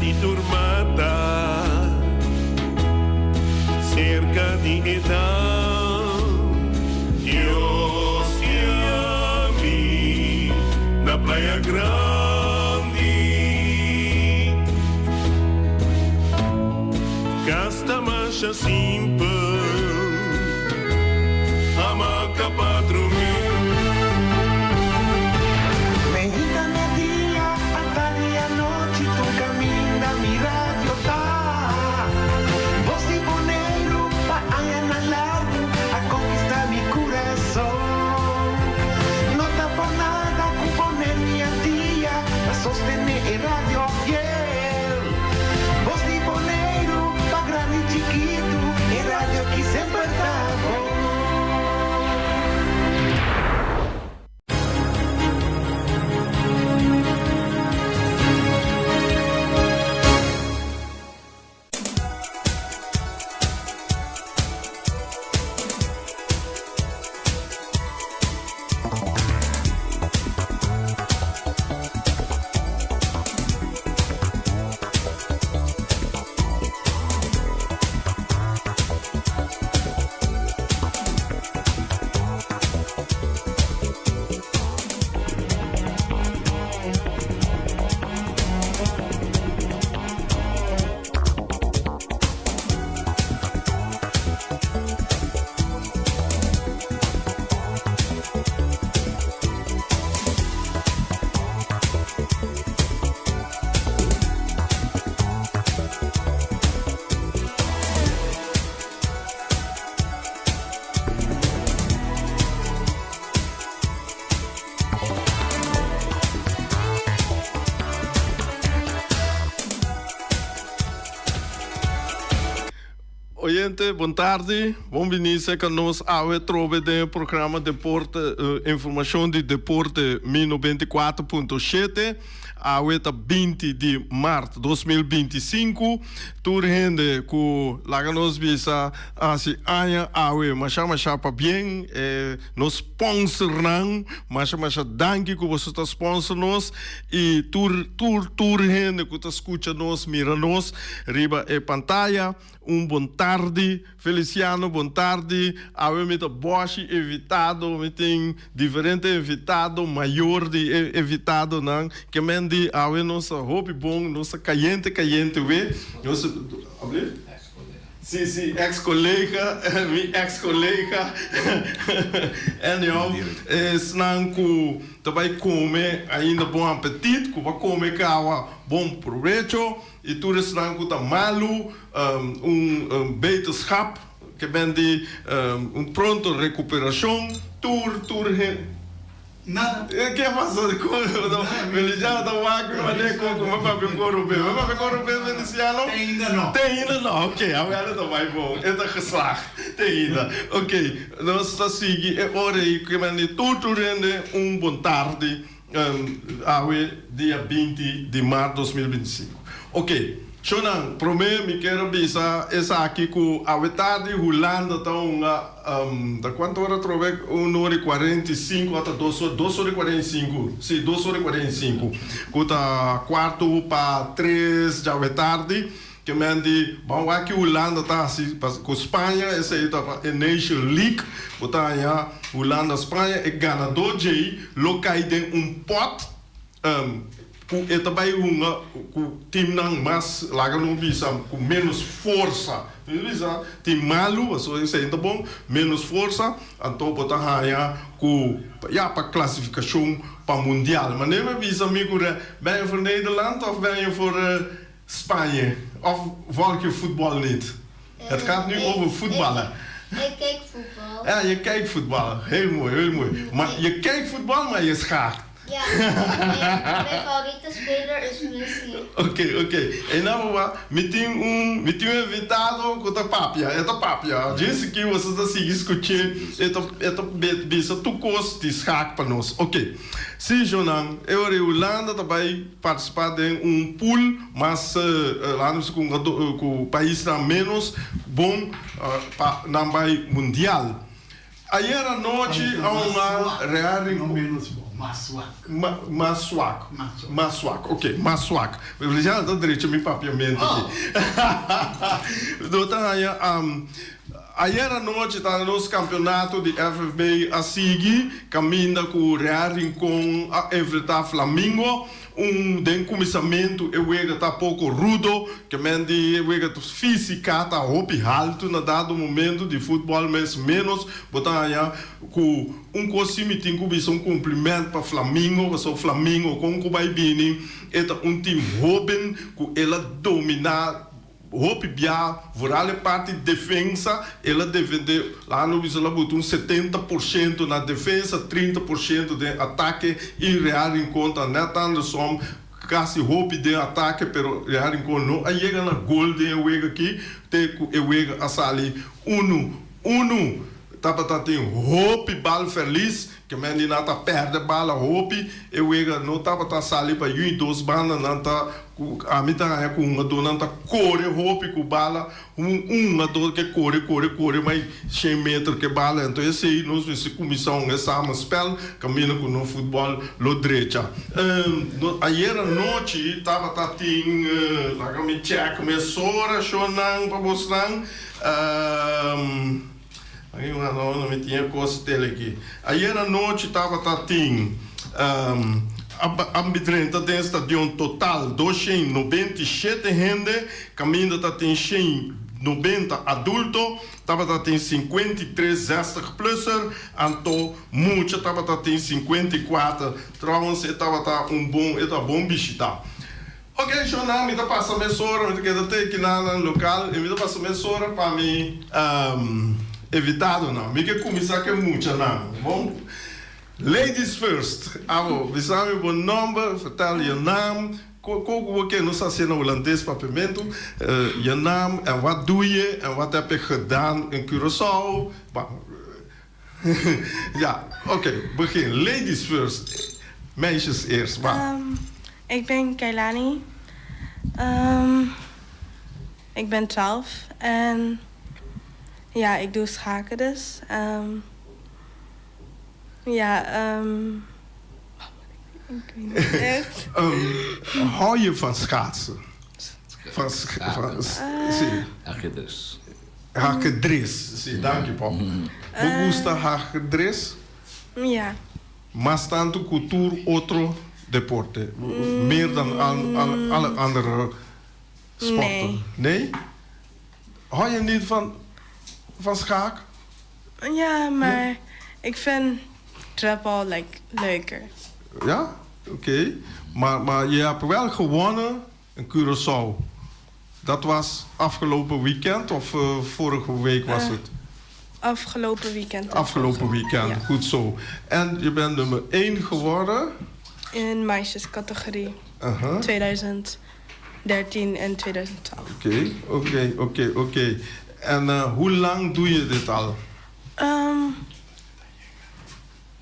di tur mata, serka di e dam. Dios guia mi na Playa Grandi. Kas ta masha simpel, hamaka pa drumi. Meinta merdia, atardi anochi, tur caminda mi radio ta. Bos di Boneiru pa añanan largu a conquista mi curason. No ta por nada cu Boneiru y Antia ta sostene e radio fiel. Bos di Boneiru pa grandi y chikitu, e radio ki semper ta bon. Oyente, bon tardi. Bon bini cerca nos awe trobe den e programa Deporte, Informacion di Deporte Mi 94.7. Awe ta 20 di maart 2025. Tur hende ku laga nos bisa hasi aña awe masha masha pabien. E nos sponsornan masha masha danki ku boso ta sponsor nos i tur tur tur hende ku ta skucha nos mira nos riba e pantaya. Un bon tardi Feliciano bon tardi. Awe mi ta boshi invitado mi tin diferente invitado mayor di e invitadonan ke men di awe nos ta hopi bon nos ta kayente kayente we nos ablief si si ex kolega mi ex kolega anyhow esnan ku ta bai kome ainda bon apetit ku bo a kome kawa bon probecho. I tur esnan ku ta malu, un beterschap, ke ben di un pronto rekuperashon, tur tur hen. Nada. Ke pasa ku Feliciano ta wak mi manera ku ku mi papia ku Rubén. Mi papia ku Rubén, Feliciano? Te ainda no. Te ainda no, oke, awel e ta bai bon, e ta geslaagd. Te ainda. Oke, nos ta sigui e ora ei ke men di tur tur hende un bon tardi. Awe dia 20 di mart 2025. Ok, shownan, prome mi kier a bisa esaki ku awe tardi Hulanda ta hunga ta kuantu ora atrobe? Un ora i kuarenta i sinku ata dos ora, dos ora i kuarenta i sinku, si dos ora i kuarenta i sinku ku ta kuartu pa tres djawe tardi. Ke men di ban wak ki Hulanda ta hasi ku Spaña, esei ta pa e Nation League, bo ta haña Hulanda Spaña, e ganadó djei lo kai den un pòt ku e ta bai hunga ku timnan mas, laga nos bisa, ku ménos forsa. Mi ta bisa tin malu, pasobra esei no ta bon, ménos forsa, anto bo ta haña ku ya pa klasifikashon pa mundial. Manera mi a bisa mi ku ben je voor Nederland òf ben je voor Spanje of volg je voetbal niet? Het gaat nu over voetballen. Ik kijk voetbal. Ja, je kijkt voetbal. Heel mooi, heel mooi. Maar je kijkt voetbal, maar je schaakt. Ja, mijn favoriete speler is Messi. Oké, oké. En nou wa, mi tin un, mi tin un invitado ku ta papia, e ta papia. Djis aki boso ta sigui skuch'é, e ta, e ta bisa tur kos di schaak pa nos. Oké. Sí, Jonan, e ora ei Hulanda ta bai Partisipá den un pool mas laat nos bisa ku ku paisnan ménos bon pa nan bai mundial. Ayer anochi a un Real Rincon. mas zwak. Ma, mas zwak. Mas zwak. Mas zwak, oké, mas zwak. Ja, dat drecha mi papiamento Oh. aki. No ta haña, ayera nochi ta nos kampeonato di FFB a sigui, kaminda ku Real Rincon a enfrentá Flamingo. Un den kuminsamentu e wega ta poko rudo, ke men di e wega físika ta hopi haltu na dado momento, di futbòl mes ménos. Bo ta haña ku un kos si mi tin ku bisa un kompliment pa Flamingo, pasobra Flamingo kon ku bai bini e ta un tim hóben ku el a dominá Hopi bia, vooral e parti defensa, el a defende, laga nos bisa la buta un 70% na defensa, 30% den atake y Real Rincon ta net andersom, casi hopi den atake, pero Real Rincon no a yega na gol den e wega aki, te cu e wega a sali unu, unu. Tabata tin hopi bal verlies, ke men di nan ta perde bala hopi, e wega no tabata sali pa yu dos banda, nan ta ku ami ta haña ku hungadónan ta kore hopi ku bala, un hungadó ke kore kore kore mai shen meter ke bala, anto esei nos mester kuminsá un e samenspel kaminda ku no futbòl lo drecha. Ayer anochi tabata tin, laga mi chèk mesora shownan pa bosnan. Aki un ano mi tin e kos tele aki. Ayer anochi tabata tin a drenta den stadion total 297 hende, kaminda ta tin 190 adulto, tabata tin 53 zestigplusser, anto mucha tabata tin 54. Trouwens e tabata un bon e ta bon bishita. Ok, shownan, mi ta pasa mesora, mi ta keda te kinan lokal i mi ta pasa mesora pa mi invitadonan. Mi ke kuminsá ku e muchanan, bon? Ladies first. Abo, bisa mi bo nòmber, vertel je naam, kon ku bo ke nos hasié na hulandes papiamentu, je naam en wat doe je en wat heb je gedaan in Curaçao. Ja, oké, begin. Ladies first. Meisjes eerst, maar. Ik ben Kailani. Ik ben 12 en ja, ik doe schaken dus. Ja, ik weet niet echt. Hou je van schaatsen? Van, si. Ajedrez. Ajedrez, si, danki Pop. Bo gusta ajedrez? Ja. Mas tantu ku tur otro deporte? Meer dan alle andere sporten? Nee. Nee? Hou je niet van schaak? Ja, maar ik vind trapbal like, leuker. Ja? Oké. Maar je hebt wel gewonnen in Curaçao. Dat was afgelopen weekend of vorige week was het? Afgelopen weekend. Afgelopen weekend, Ja. goed zo. En je bent nummer 1 geworden. In meisjescategorie. 2013 en 2012. Oké. En hoe lang doe je dit al?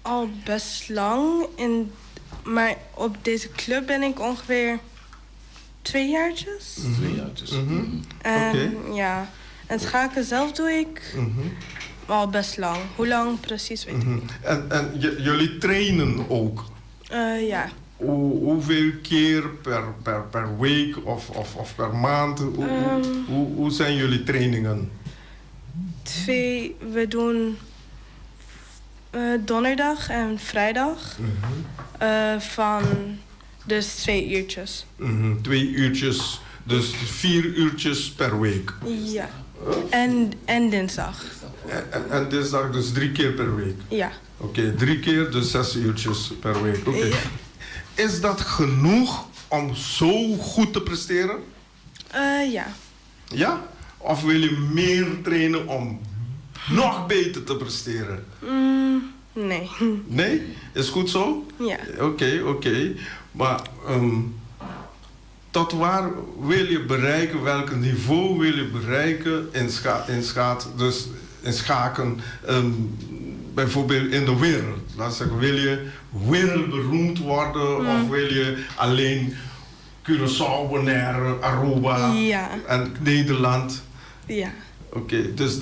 Al best lang. Maar op deze club ben ik ongeveer 2 jaartjes. 2 jaartjes. En, ja. En schaken zelf doe ik al best lang. Hoe lang precies weet ik niet. En jullie trainen ook? Ja. Hoeveel keer per week of per maand? Hoe zijn jullie trainingen? Twee, we doen donderdag en vrijdag. Van dus 2 uurtjes. 2 uurtjes, dus 4 uurtjes per week. Ja. En dinsdag. En dinsdag dus drie keer per week? Ja. Oké, drie keer, dus 6 uurtjes per week. Oké. Ja. Is dat genoeg om zo goed te presteren? Ja. Ja? Of wil je meer trainen om nog beter te presteren? Nee. Nee? Is goed zo? Ja. Oké. Maar tot waar wil je bereiken? Welk niveau wil je bereiken dus in schaken, bijvoorbeeld in de wereld? Laat zeggen, wil je wereldberoemd worden of wil je alleen Curaçao, Bonaire, Aruba en Nederland? Ja. Oké, dus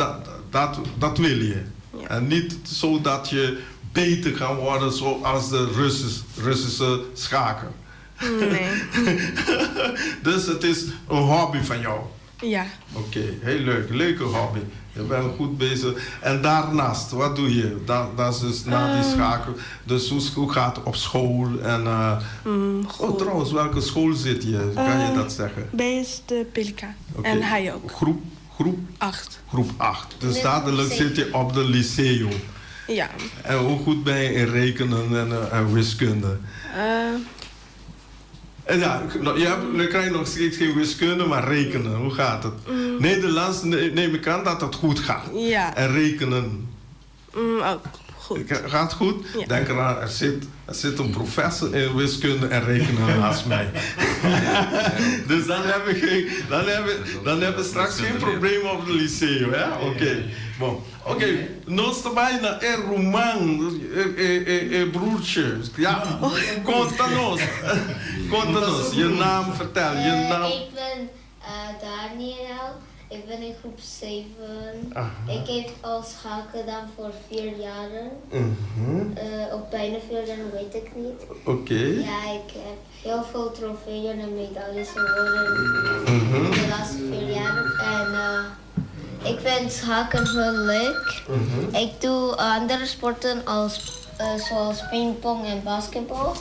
dat wil je. Ja. En niet zo dat je beter gaan worden zoals de Russisch, Russische schaker. Nee. Dus het is een hobby van jou. Ja. Oké, heel leuk. Leuke hobby. Je bent goed bezig. En daarnaast, wat doe je? Dat is dus na die schaken. Dus hoe gaat het op school? En, oh, goed. trouwens, welke school zit je? Kan je dat zeggen? B is de Pelikaan. Oké. En hij ook. Groep 8. Groep 8. Dus Nee, dadelijk groep zit je op de lyceum. Ja. En hoe goed ben je in rekenen en wiskunde? En ja, nou, je krijgt nog steeds geen wiskunde, maar rekenen. Hoe gaat het? Nederlands neem ik aan dat het goed gaat. Ja. En rekenen. Ook goed. Gaat het goed? Ja. Denk eraan, er zit een professor in wiskunde en rekenen naast mij. Dus dan hebben we straks geen probleem op de lyceum, hè? Oké. Bon. Oké, nos ta bai na e ruman, e broertje. Ja, konta nos. Konta nos. Je naam, vertel, je naam. Ik ben Daniel. Ik ben in groep 7. Ik heb al schaak gedaan voor 4 jaren. Of bijna 4 jaar, weet ik niet. Ja, ik heb heel veel trofeeën en medailles gewonnen de laatste 4 jaar. En ik vind schaken heel leuk. Ik doe andere sporten zoals pingpong en basketbal.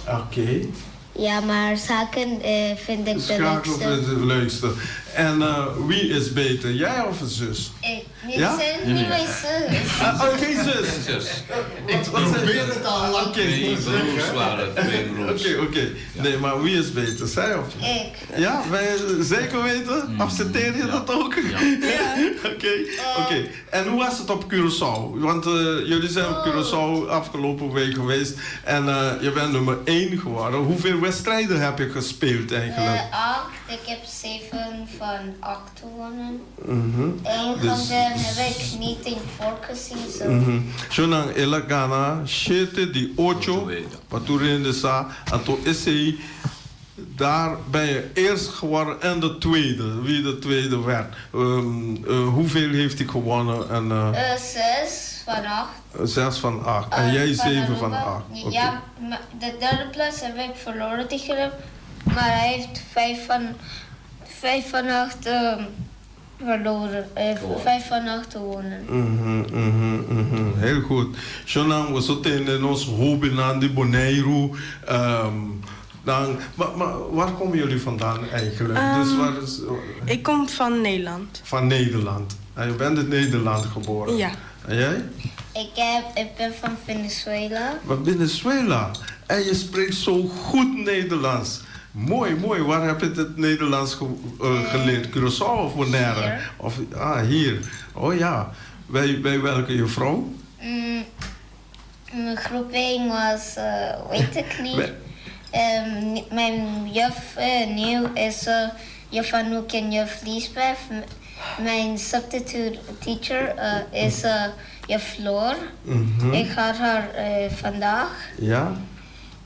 Ja, maar schaken vind ik de Schaken leukste. vind ik het leukste. En wie is beter, jij of een zus? Ik, niet Ja? zus, niet mijn zus. Ah, oh, geen zus. Zus. Wat zei je? Probeer het al lang. Oké, Twee broers waren het, twee broers. Oké. Nee, maar wie is beter, zij of je? Ik. Ja, wij zeker weten? Accepteer je dat ook? Ja. Oké. En hoe was het op Curaçao? Want jullie zijn op Curaçao afgelopen week geweest en je bent nummer 1 geworden. Hoeveel wedstrijden heb je gespeeld eigenlijk? 8. Ik heb 7 van 8 gewonnen. Eén van them heb ik niet in voor gezien. Zo. Shonan el a gana 7 di 8 Ocho wega. Pa tur hende sa anto esei daar ben je eerst geworden en de tweede. Wie de tweede werd. Hoeveel heeft hij gewonnen? En, 6 van 8. 6 van 8. En jij 7 van 8. Oké. Ja, maar de derde plaats heb ik verloren tegen hem. Maar hij heeft 5 van 8 verloren. 5 van 8 gewonnen. Heel goed. Shonan, we zitten in ons hóbennan di Boneiru. Dan, maar waar komen jullie vandaan eigenlijk? Dus waar is, Ik kom van Nederland. Van Nederland. En je bent in Nederland geboren? Ja. En jij? Ik ben van Venezuela. Maar Venezuela. En je spreekt zo goed Nederlands. Mooi, mooi. Waar heb je het Nederlands geleerd? Curaçao of Bonaire? Hier. Of, ah, hier. Oh ja. Bij welke juffrouw? Mijn groep 1 was, weet ik niet. Mijn juf nu is juf Anouk en juf Liesbeth. Mijn substitute teacher is juf Floor. Ik had haar vandaag. Ja?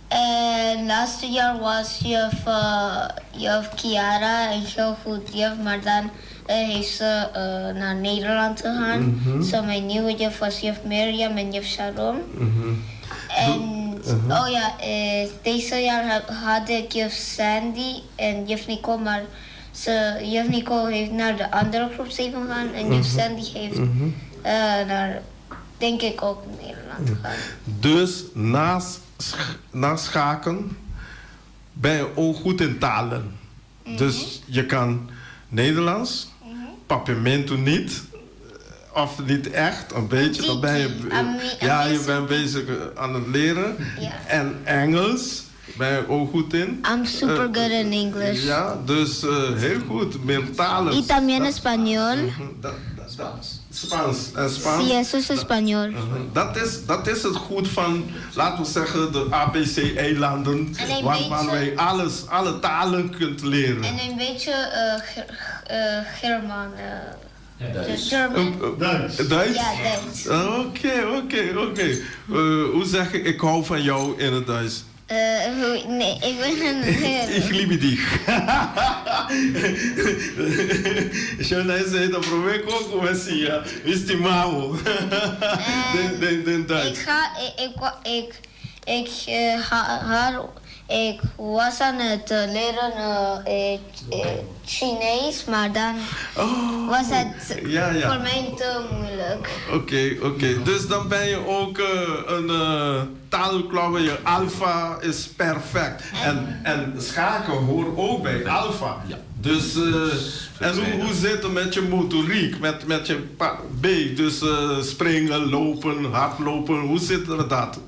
En laatste jaar was juf Chiara, een heel goed juf, maar dan heeft ze naar Nederland gegaan. Zo mijn nieuwe juf was juf Mirjam en juf Sharon. En oh ja, deze jaar had ik juf Sandy en juf Nicole, maar juf Nicole heeft naar de andere groep 7 gegaan en juf Sandy heeft naar, denk ik, ook Nederland gegaan. Dus naast schaken ben je ook goed in talen. Dus je kan Nederlands, Papiamento niet. Of niet echt, een beetje. Dan ben je, ja, je bent bezig aan het leren. Ja. En Engels ben je ook goed in. I'm super good in English. Ja, dus heel goed. Meer talen. Y también español. Spaans. En Spaans. Sí, eso es español. Dat is het goed van, laten we zeggen, de ABC-eilanden. En een Waarvan beetje wij alle talen kunt leren. En een beetje German. Duits. German. Duits. Duits? Ja, Duits. Oké. Hoe zeg ik "ik hou van jou" in het Duits? Nee, ik ben een Ich liebe dich. Shona esei ta promé kon ku mi a siña, mi stima bo. Den den Ik Duits. ga, ik, ik, ik, haar, ik was aan het leren Chinees, maar dan was het voor mij te moeilijk. Oké. Dus dan ben je ook een taalklauwer. Je alfa is perfect. En schaken hoort ook bij alfa. Ja. Dus, en hoe zit het met je motoriek, met je B? Dus springen, lopen, hardlopen, hoe zit dat?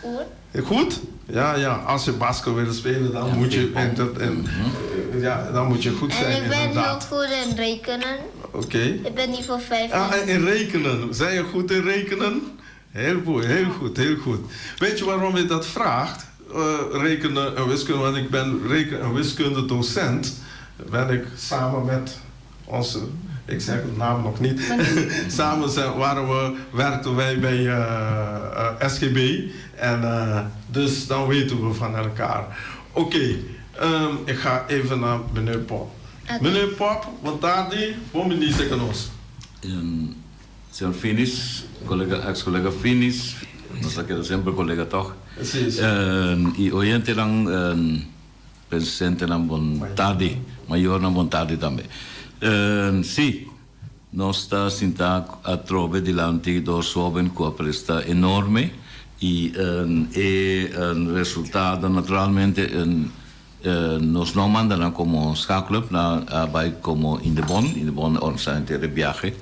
Goed. Goed? Ja. Als je basket wil spelen, dan moet je, en dat, en, ja, dan moet je goed En zijn, ik ben heel inderdaad. goed in rekenen. Oké. Ik ben niveau 5. Ah, en in rekenen. Zijn je goed in rekenen? Heel goed, heel goed, heel goed. Weet je waarom je dat vraagt? Rekenen en wiskunde, want ik ben reken- en wiskunde docent. Ben ik samen met onze, ik zeg de naam nog niet, samen zijn, waren we, werkten wij bij SGB. En dus dan weten we van elkaar. Oké, ik ga even naar meneer Pop. Oké. Meneer Pop, want daar die, bon bini nos. Señor Finis, colega, ex-colega Finis, nos a keda semper colega toch? Si. Y oyentenan presentenan bon tardi, mayornan bon tardi tambe. Si, nos ta sinta atrobe dilanti dos hoben cu a presta enorme y e resultado naturalmente nos no manda nan como schaakclub, nan a bay como Indebon, Indebon organisa henter e biahe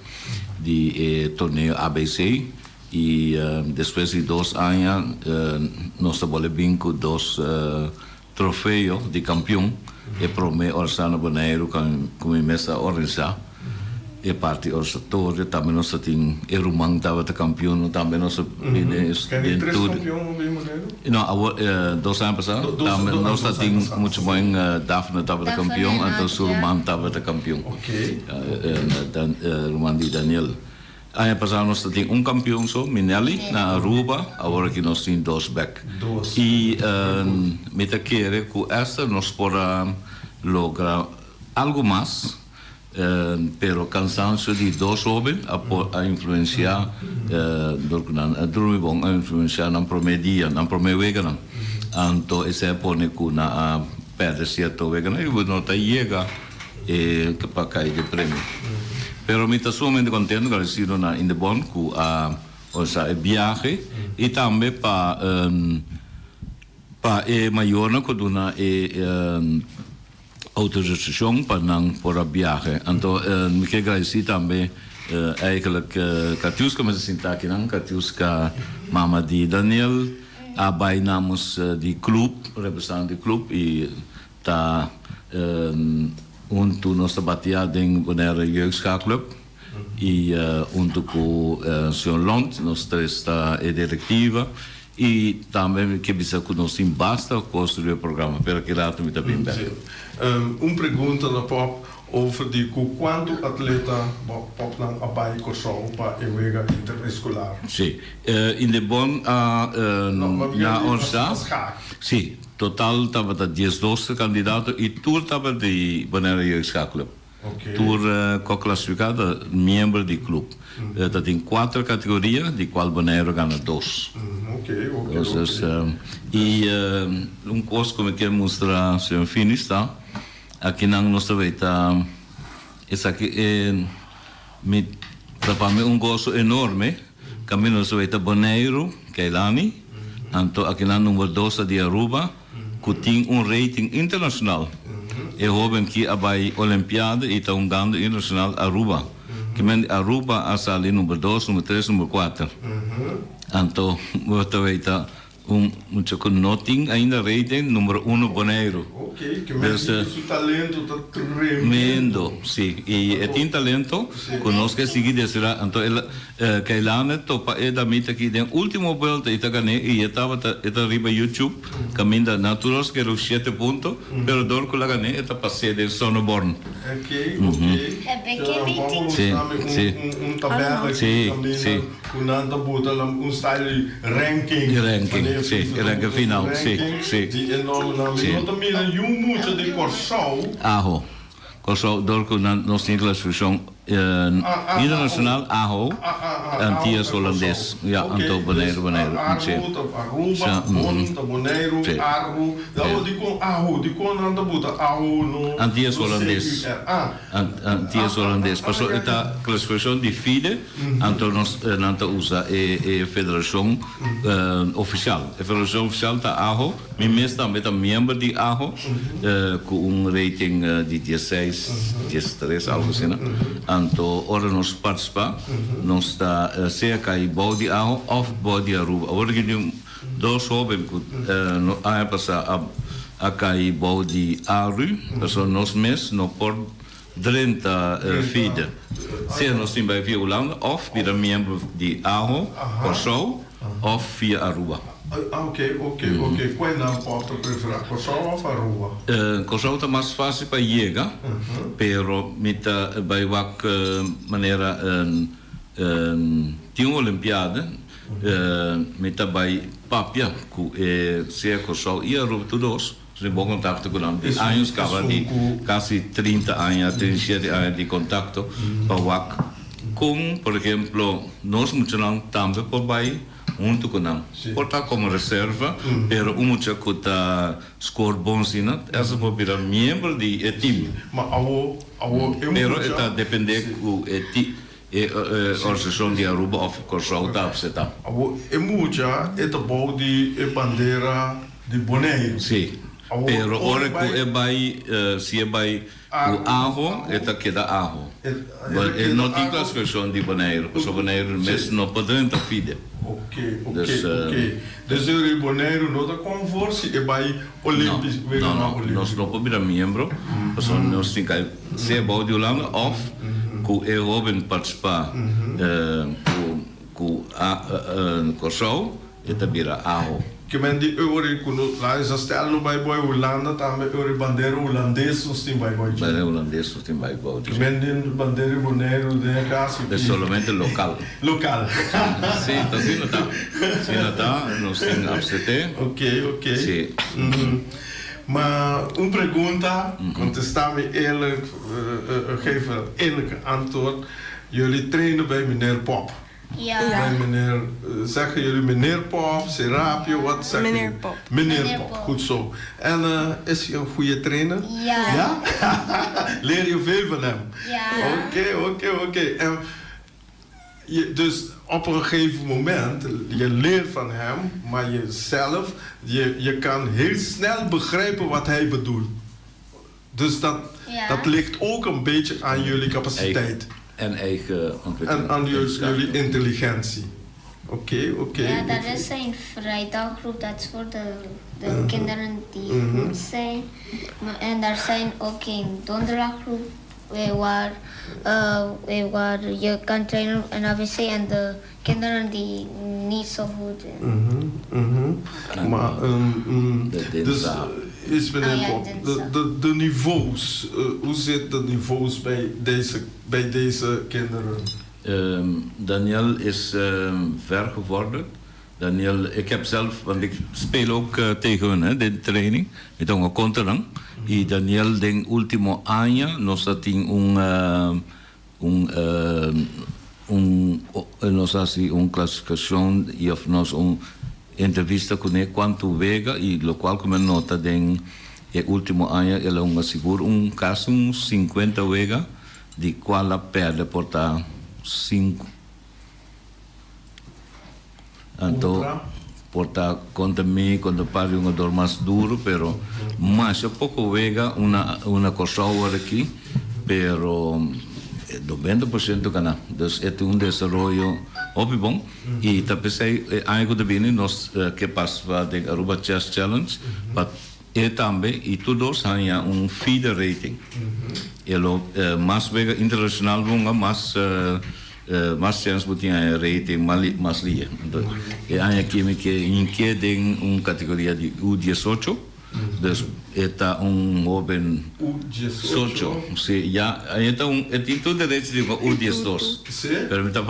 di e torneo ABC y despues di dos aña nos ta bole bin cu dos trofeo di campeon, e prome organisa na Boneiru cu mi mes a organisa. E parti organisatorio tambe nos ta tin e ruman tabata campeon tambe nos a bini Ken den tres tur. campeon bin Boneiru? No, awor dos aña pasá tambe nos ta tin mucho moen Daphne tabata campeon anto su ruman tabata campeon. Ruman di Daniel. Aña pasá nos ta tin un campeon so, Minelli na Aruba, awor aki nos tin dos bek. Y mi ta kere cu esta nos por a logra algo mas. Pero cansancio di dos hoben a por a influencia dor cu nan a drumi bon a influencia nan prome dia, nan prome weganan. Anto esey a pone cu nan a perde cierto weganan y no ta yega e pa cay den premio. Pero mi ta sumamente contento, agradecido na Indebon cu a organisa e biahe y tambe pa pa e mayornan cu a duna e Autorisacion pa nan por a biahe. Anto mi ke gradeci tambe eigenlijk Katiuska mester sinta akinan, Katiuska mama di Daniel a bay namens di club, representante di club y ta hunto nos ta batia den Bonaire Jeugdschaakclub y hunto cu señor Lont nos tres ta e directiva. Y tambe mi ke bisa cu nos tin basta cos riba e programa, pero aki rato mi ta bin bek. Sí. Un pregunta na Pop over di cu cuanto atleta Popnan a bay Corsou pa e wega interescolar. Sí. Indebon a na orsa. Sí. Total tabata diesdos candidato y tur tabata di Bonaire Jeugd Schaakclub. Tur cu a clasifica ta miembro di club. Ta tin cuater categoria di cual Boneiru gana dos. Entonces, y un cos cu mi kier mustra señor Finis ta, akinan nos ta bay ta esaki e mi ta pa mi un goso enorme caminda nos ta bay ta Boneiru, Keilani, anto akinan number dos ta di Aruba. cu tin un rating internacional. E hoben ki a bay Olimpiada y ta hungando internacional Aruba. Ki men di Aruba a sali number dos, number tres, number cuater. Anto bo ta bay ta un mucha cu no tin ainda rating, number uno Boneiru. Ok, ki men di su talento ta tremendo. Tremendo, si. Y e tin talento cu nos ke sigui desira. Anto el Keilane topa e damita aki den ultimo buelta y ta gané y e tabata e ta riba YouTube caminda nan tur os kero shete punto pero dor cu la gané e ta pasé den Sonneborn. Ok ok Si si un tabela aki Si caminda si cu nan ta buta un style di ranking Ranking. Si, e ranking final, si, si. Di e nombernan. Mi no ta mira niun mucha di Kòrsou. Aho. Kòrsou dor ku nan nos tin klasifikashon internashonal aho Antias Holandes. Ya, anto Boneiru, Boneiru. Si. Aru ta Aruba, Bon ta Boneiru, Aru. Dikon aho? Dikon nan ta buta aho no Antias Holandes. Antias Holandes. Pasobra e ta klasifikashon di FIDE, anto nos nan ta usa e e federashon ofisial. E federashon ofisial ta aho. Mi mes tambe ta miembro di aho ku un rating di diesseis, diestres, algo asina. Anto ora nos partisipá nos ta sea kai bou di aho òf bou di Aruba. Awor aki tin dos hóben ku aña pasá a kai bou di Aru, pasobra nos mes no por drenta FIDE. Sea nos tin bai via Hulanda òf bira miembro di aho, Kòrsou, òf via Aruba. Ah, oke, oke, oke. Kua nan pòp ta preferá, Kòrsou òf Aruba? Kòrsou ta mas fásil pa yega, pero mi ta bai wak manera tin un olimpiada, mi ta bai papia ku e sea Kòrsou i Aruba tur dos, nos tin bon kontakto ku nan di años kaba di kasi 30 aña, 37 aña di kontakto pa wak kon por ehemplo nos muchanan tambe por bai huntu ku nan. Por ta komo reserva, pero un mucha ku ta skor bon asina, esa por bira miembro di e tim. Ma awo, awo e mucha. Pero e ta depende ku e ti, e organisashon di Aruba òf Kòrsou ta apseptá. Awo e mucha e ta bou di e bandera di Boneiru. Si. Pero ora ku e bai, si e bai ku aho, e ta keda aho. E no tin klasifikashon di Boneiru, pasobra Boneiru mes no por drenta FIDE. Oke, oke, oke. Dus e Boneiru no ta konfor si e bai Olympisch, weganan Olympico. No, no, nos no por bira miembro, pasobra nos tin kai sea bou di Hulanda òf ku e hóben partisipá ku ku Kòrsou. E ta bira aho. Ke men di euro ku no la esa stel no bai boi Hulanda tambe euro bandera hulandes nos tin bai boi dje. Bandera hulandes nos tin bai bou dje. Ke men di bandera Boneiru den e kas aki. E solamente lokal. Lokal. Si, ta asina ta. Asina ta, nos tin apsete. Ok, ok. Si. Ma un pregunta, kontesta mi eerlijk, geef een eerlijke antwoord. Jullie trainen bij meneer Pop. Ja. Bij meneer, zeggen jullie meneer Pop, Serapio, wat zeggen Meneer jullie? Pop. Meneer Meneer Pop, Pop. goed zo. En is hij een goede trainer? Ja. Ja? Leer je veel van hem? Ja. Oké, oké, oké. En je, dus op een gegeven moment, je leert van hem, maar jezelf, je, je kan heel snel begrijpen wat hij bedoelt. Dus dat, Ja. dat ligt ook een beetje aan jullie capaciteit. En eigen ontwikkeling. En aan jullie, jullie intelligentie. Oké, oké. Ja, dat is een vrijdaggroep. Dat is voor de, de kinderen die goed zijn. Maar, en daar zijn ook een donderdaggroep waar, waar je kan trainen in ABC en de kinderen die niet zo goed zijn. Maar, De dus dinsdag. is meneer Oh ja, Pop, de, dinsdag. de, de niveaus, hoe zitten de niveaus bij deze kinderen? Daniel is ver gevorderd. Daniel, ik heb zelf, want ik speel ook tegen hun, hè, de training, met een contra. I Daniel, den último aña, nos tin un, un, un, nos a hasi un klasifikashon i of nos un entrevista kuné kuantu wega i lokual ku mi a nota den e último aña el a hunga sigur un kasi un 50 wega di kual a pèrdè por ta 5. Anto Kontra? por ta kontra mi, kontra un par di hungador mas duro, pero masha poko wega una una Kòrsou awor aki, pero 90% gana. Dus e tin un desaroyo hopi bon i ta p'esei e aña ku ta bini nos ke partisipá den Aruba Chess Challenge pa e tambe i tur dos haña un FIDE rating. E lo mas wega internashonal hunga mas mas chèns bo tin haña rating mas lia. Anto e aña aki mi ke hinkié den un kategoria di U 18. Dus. E ta un hoben socho. Si, ya. E ta un, e tin tur derecho di hunga U diesdos. Pero mi ta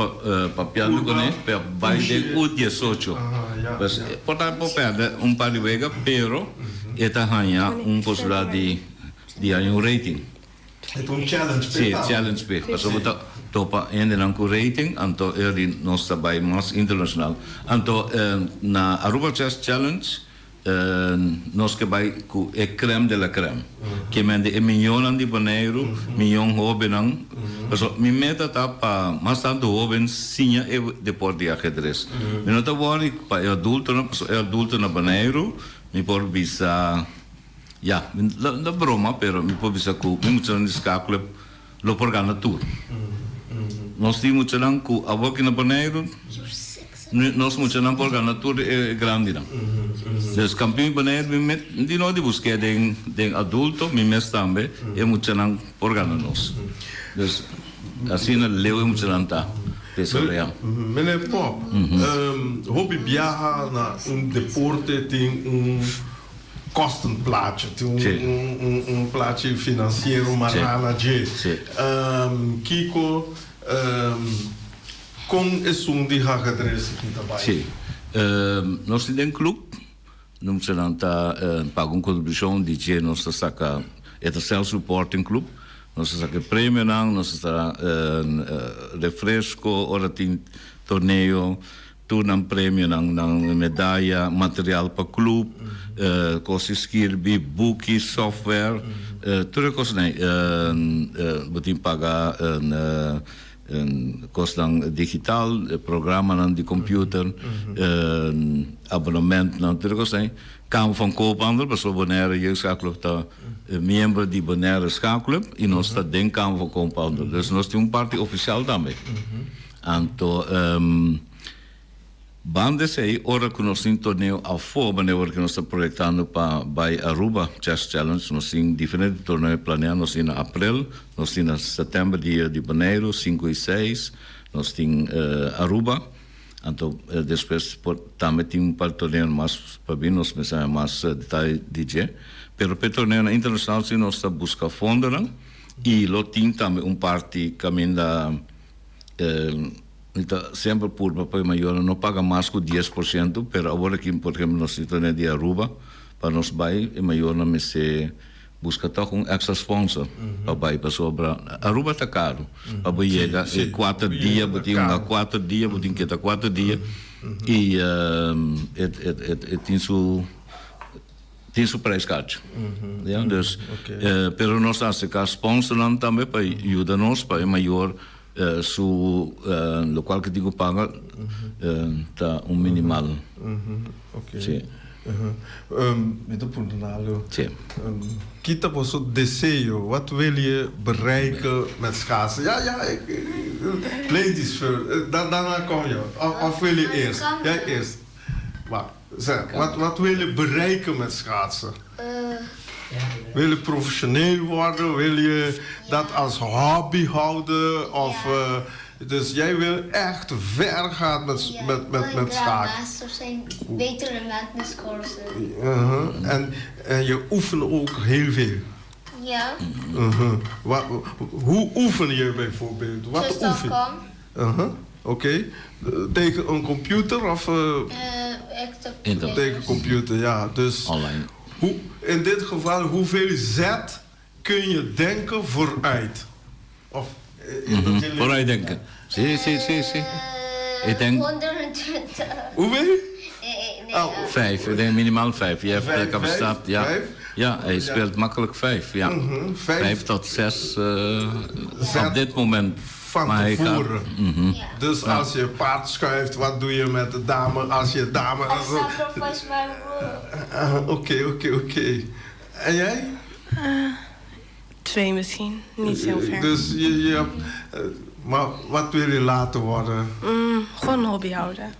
papiando cu ne pa bay den U diesocho. Pues por ta por perde un par di wega, pero e ta haña un posibilidad di di haña un rating. E ta un challenge p'e Si, challenge p'e. Pasobra bo ta topa hendenan cu rating, anto e di nos ta bay mas internacional. Anto na Aruba Chess Challenge Nos ke bai ku e krèm de la krèm. Ke mende e miñonnan di Boneiru, miñon hóbennan. Pasobra mi meta ta pa mas tantu hóben siña e deporte di ahedres. Mi no ta wòri pa e adultonan, pasobra e adulto na Boneiru mi por bisa, ya, mi no ta broma, pero mi por bisa ku mi muchanan di skaklub lo por gana tur. Nos tin muchanan ku awor aki na Boneiru, nos muchanan por gana tur e grandinan. Dus kampion di Boneiru mi met di no di busk'é den den adulto, mi mes tambe e muchanan por gana nos. Dus asina leu e muchanan ta desaroyá. Meneer Pop, hopi biaha na un deporte tin un Kostenplaatje, tin un un plaatje financiero mará na dje. Kiko, kon esun di hagedres aki ta bai? Sí. Nos tin den club, nos ta paga un contribucion di dje nos ta saca, e ta self supporting club, nos ta saca e premionan, nos ta refresco ora tin torneo. Tur nan premionan, nan medaya, material pa club, cos di skirbi, buki, software, tur e cosnan ei. Bo tin paga cosnan digital, programanan di computer, abonamentnan, tur e cosnan ei. Kamer van Koophandel, pasobra Bonaire Jeugd Schaakclub ta miembro di Bonaire Schaakclub y nos ta den Kamer van Koophandel. Dus nos tin un parti oficial tambe. Anto banda esei ora ku nos tin torneo afó, manera ora ku nos ta proyektando pa bai Aruba Chess Challenge, nos tin diferente torneo planeá, nos tin na aprel, nos tin na sètèmber dia di Boneiru, sinku i seis, nos tin Aruba, anto despues por tambe tin un par torneo mas pa bin, nos mester haña mas detaye di dje, pero pa e torneonan internashonal si nos ta buska fondonan i lo tin tambe un parti kaminda. Mi ta semper purba pa e mayornan no paga mas ku dies por siento, pero awor aki por ehempel nos tin torneo di Aruba, pa nos bai e mayornan mester buska tòg un extra sponsor pa bai pasobra Aruba ta karu pa bo yega e kuater dia bo tin hunga kuater dia bo tin keda kuater dia i e tin su Tin su prijskaartje. Ja, dus, pero nos ta acerca sponsornan tambe pa yuda nos pa e mayor su locual cu tin cu paga ta un minimal. Oké. Sí. Mi ta puntra na algo. Sí. Ki ta boso deseo? Wat wil je bereiken met schaatsen? Ja, ja, ladies first. Daarna kom je. Of wil je eerst? Jij eerst. Wacht. Zeg, wat, wat wil je bereiken met schaatsen? Wil je professioneel worden? Wil je dat als hobby houden? Of, dus jij wil echt ver gaan met, met, met, met schaken. Grandmaster zijn, beter dan Magnus Carlsen. En, en je oefent ook heel veel. Ja. Wat, hoe oefen je bijvoorbeeld? Wat oefen je? Oké. Tegen een computer of? Echt op Tegen computer, ja. Dus Online. Hoe, in dit geval, hoeveel zet kun je denken vooruit? Of is dat jullie... Vooruit denken. Si, si, si, si. Ik denk 120. Hoeveel? Nee, nee, Oh. Vijf, ik denk minimaal vijf. Je hebt Vijf, de capaciteit, vijf, ja. vijf? Ja, hij speelt makkelijk vijf, ja. Vijf. Vijf tot zes Zet op dit moment. Van Maar hij gaat- tevoren. Ja. Dus als je paard schuift, wat doe je met de dame? Als je dame... I sacrifice my rook. Ah, Oké, oké, oké. En jij? Twee misschien, niet heel ver. Dus je, je hebt, maar wat wil je later worden? Gewoon een hobby houden.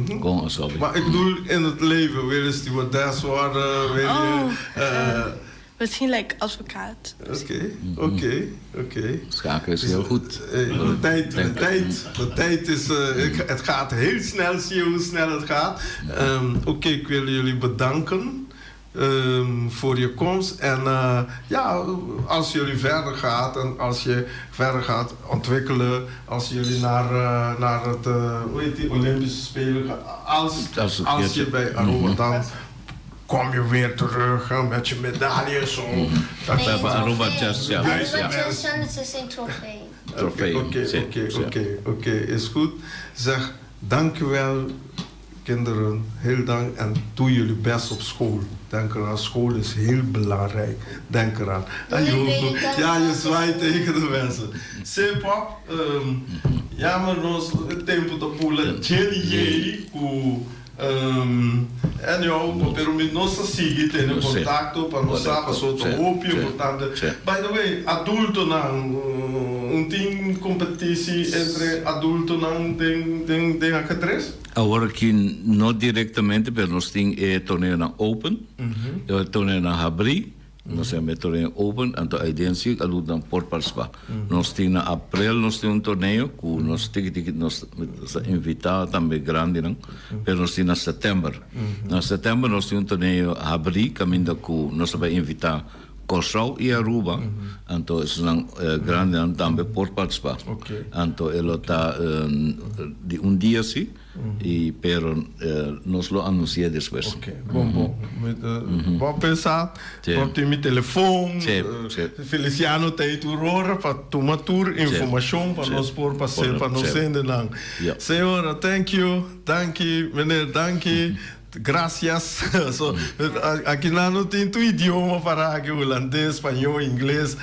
Gewoon als hobby. Maar ik bedoel, in het leven, wil je stewardess worden? Wil je... Oh, Misschien like advocaat. Oké, oké, oké. Schaken is heel goed. De tijd, de tijd, de tijd is, het gaat heel snel, zie je hoe snel het gaat. Oké, ik wil jullie bedanken. Voor je komst. En ja, als jullie verder gaat en als je verder gaat ontwikkelen, als jullie naar, naar het, hoe heet die, Olympische Spelen gaan, als, Als je bij Aruba, dan kom je weer terug hè, met je medaille zo. Dat Nee, We hebben een Aruba trofee. Chess, ja. Aruba Ja. Chess Challenge is een trofee. Trofee. Oké, oké, oké, oké, is goed. Zeg, dankjewel kinderen, heel dank en doe jullie best op school. Denk eraan, school is heel belangrijk. Denk eraan. En Doei, je, ja, je zwaait tegen de mensen. Sipop, ja, maar nos tempo ta pula Jenny ku en yo, pero mi nos ta sigui tene contacto pa nos sa paso ta hopi importante. By the way, adultonan, no tin competitie entre adultonan den ajedrez? Awor aki no directamente, pero nos tin e torneonan open, e torneonan habri, nos yama e torneo open, anto aiden si adultonan por participa. Nos tin na april nos tin un torneo cu nos tiki tiki nos ta invita tambe grandinan, pero nos tin na september. Na september nos tin un torneo habri caminda cu nos ta bay invita Kòrsou i Aruba, anto esnan grandinan tambe por partisipá. Anto e lo ta di un dia si, i pero nos lo anunsi'é despues. Oké, bon bon. Bo a pensa, bo tin mi telefon, Feliciano ta ei tur ora pa tuma tur informashon pa nos por pas'é pa nos hendenan. Señora, thank you, danki, meneer, danki. Gracias. So, aki nan no tin tur idioma para aki, hulandes, spañó, ingles.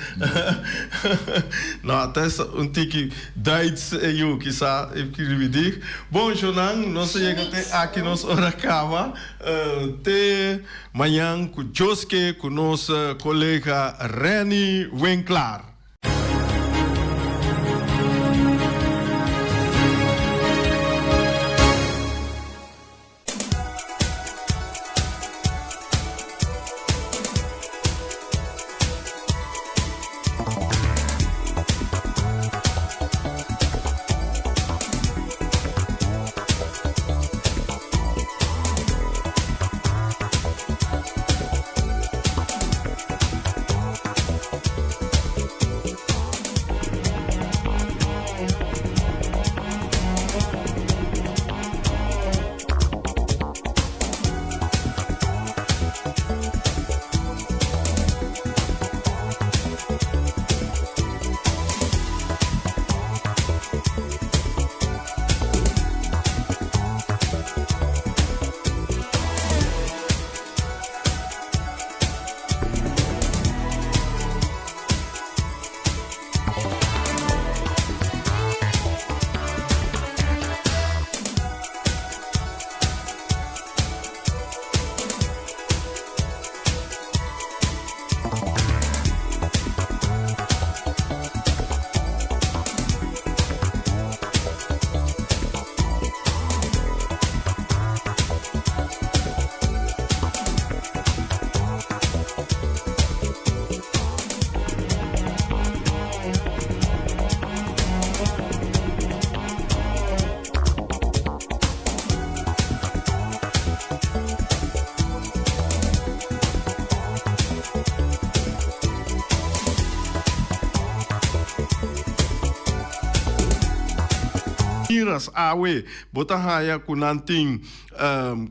No, ata es un tiki Duits e yu kisa e kirbi dig. Bon, shownan, nos a yega te aki nos ora kaba. Te mañan ku Joske ku nos kolega Renny Winklaar. Miras awe bo ta haya ku nan tin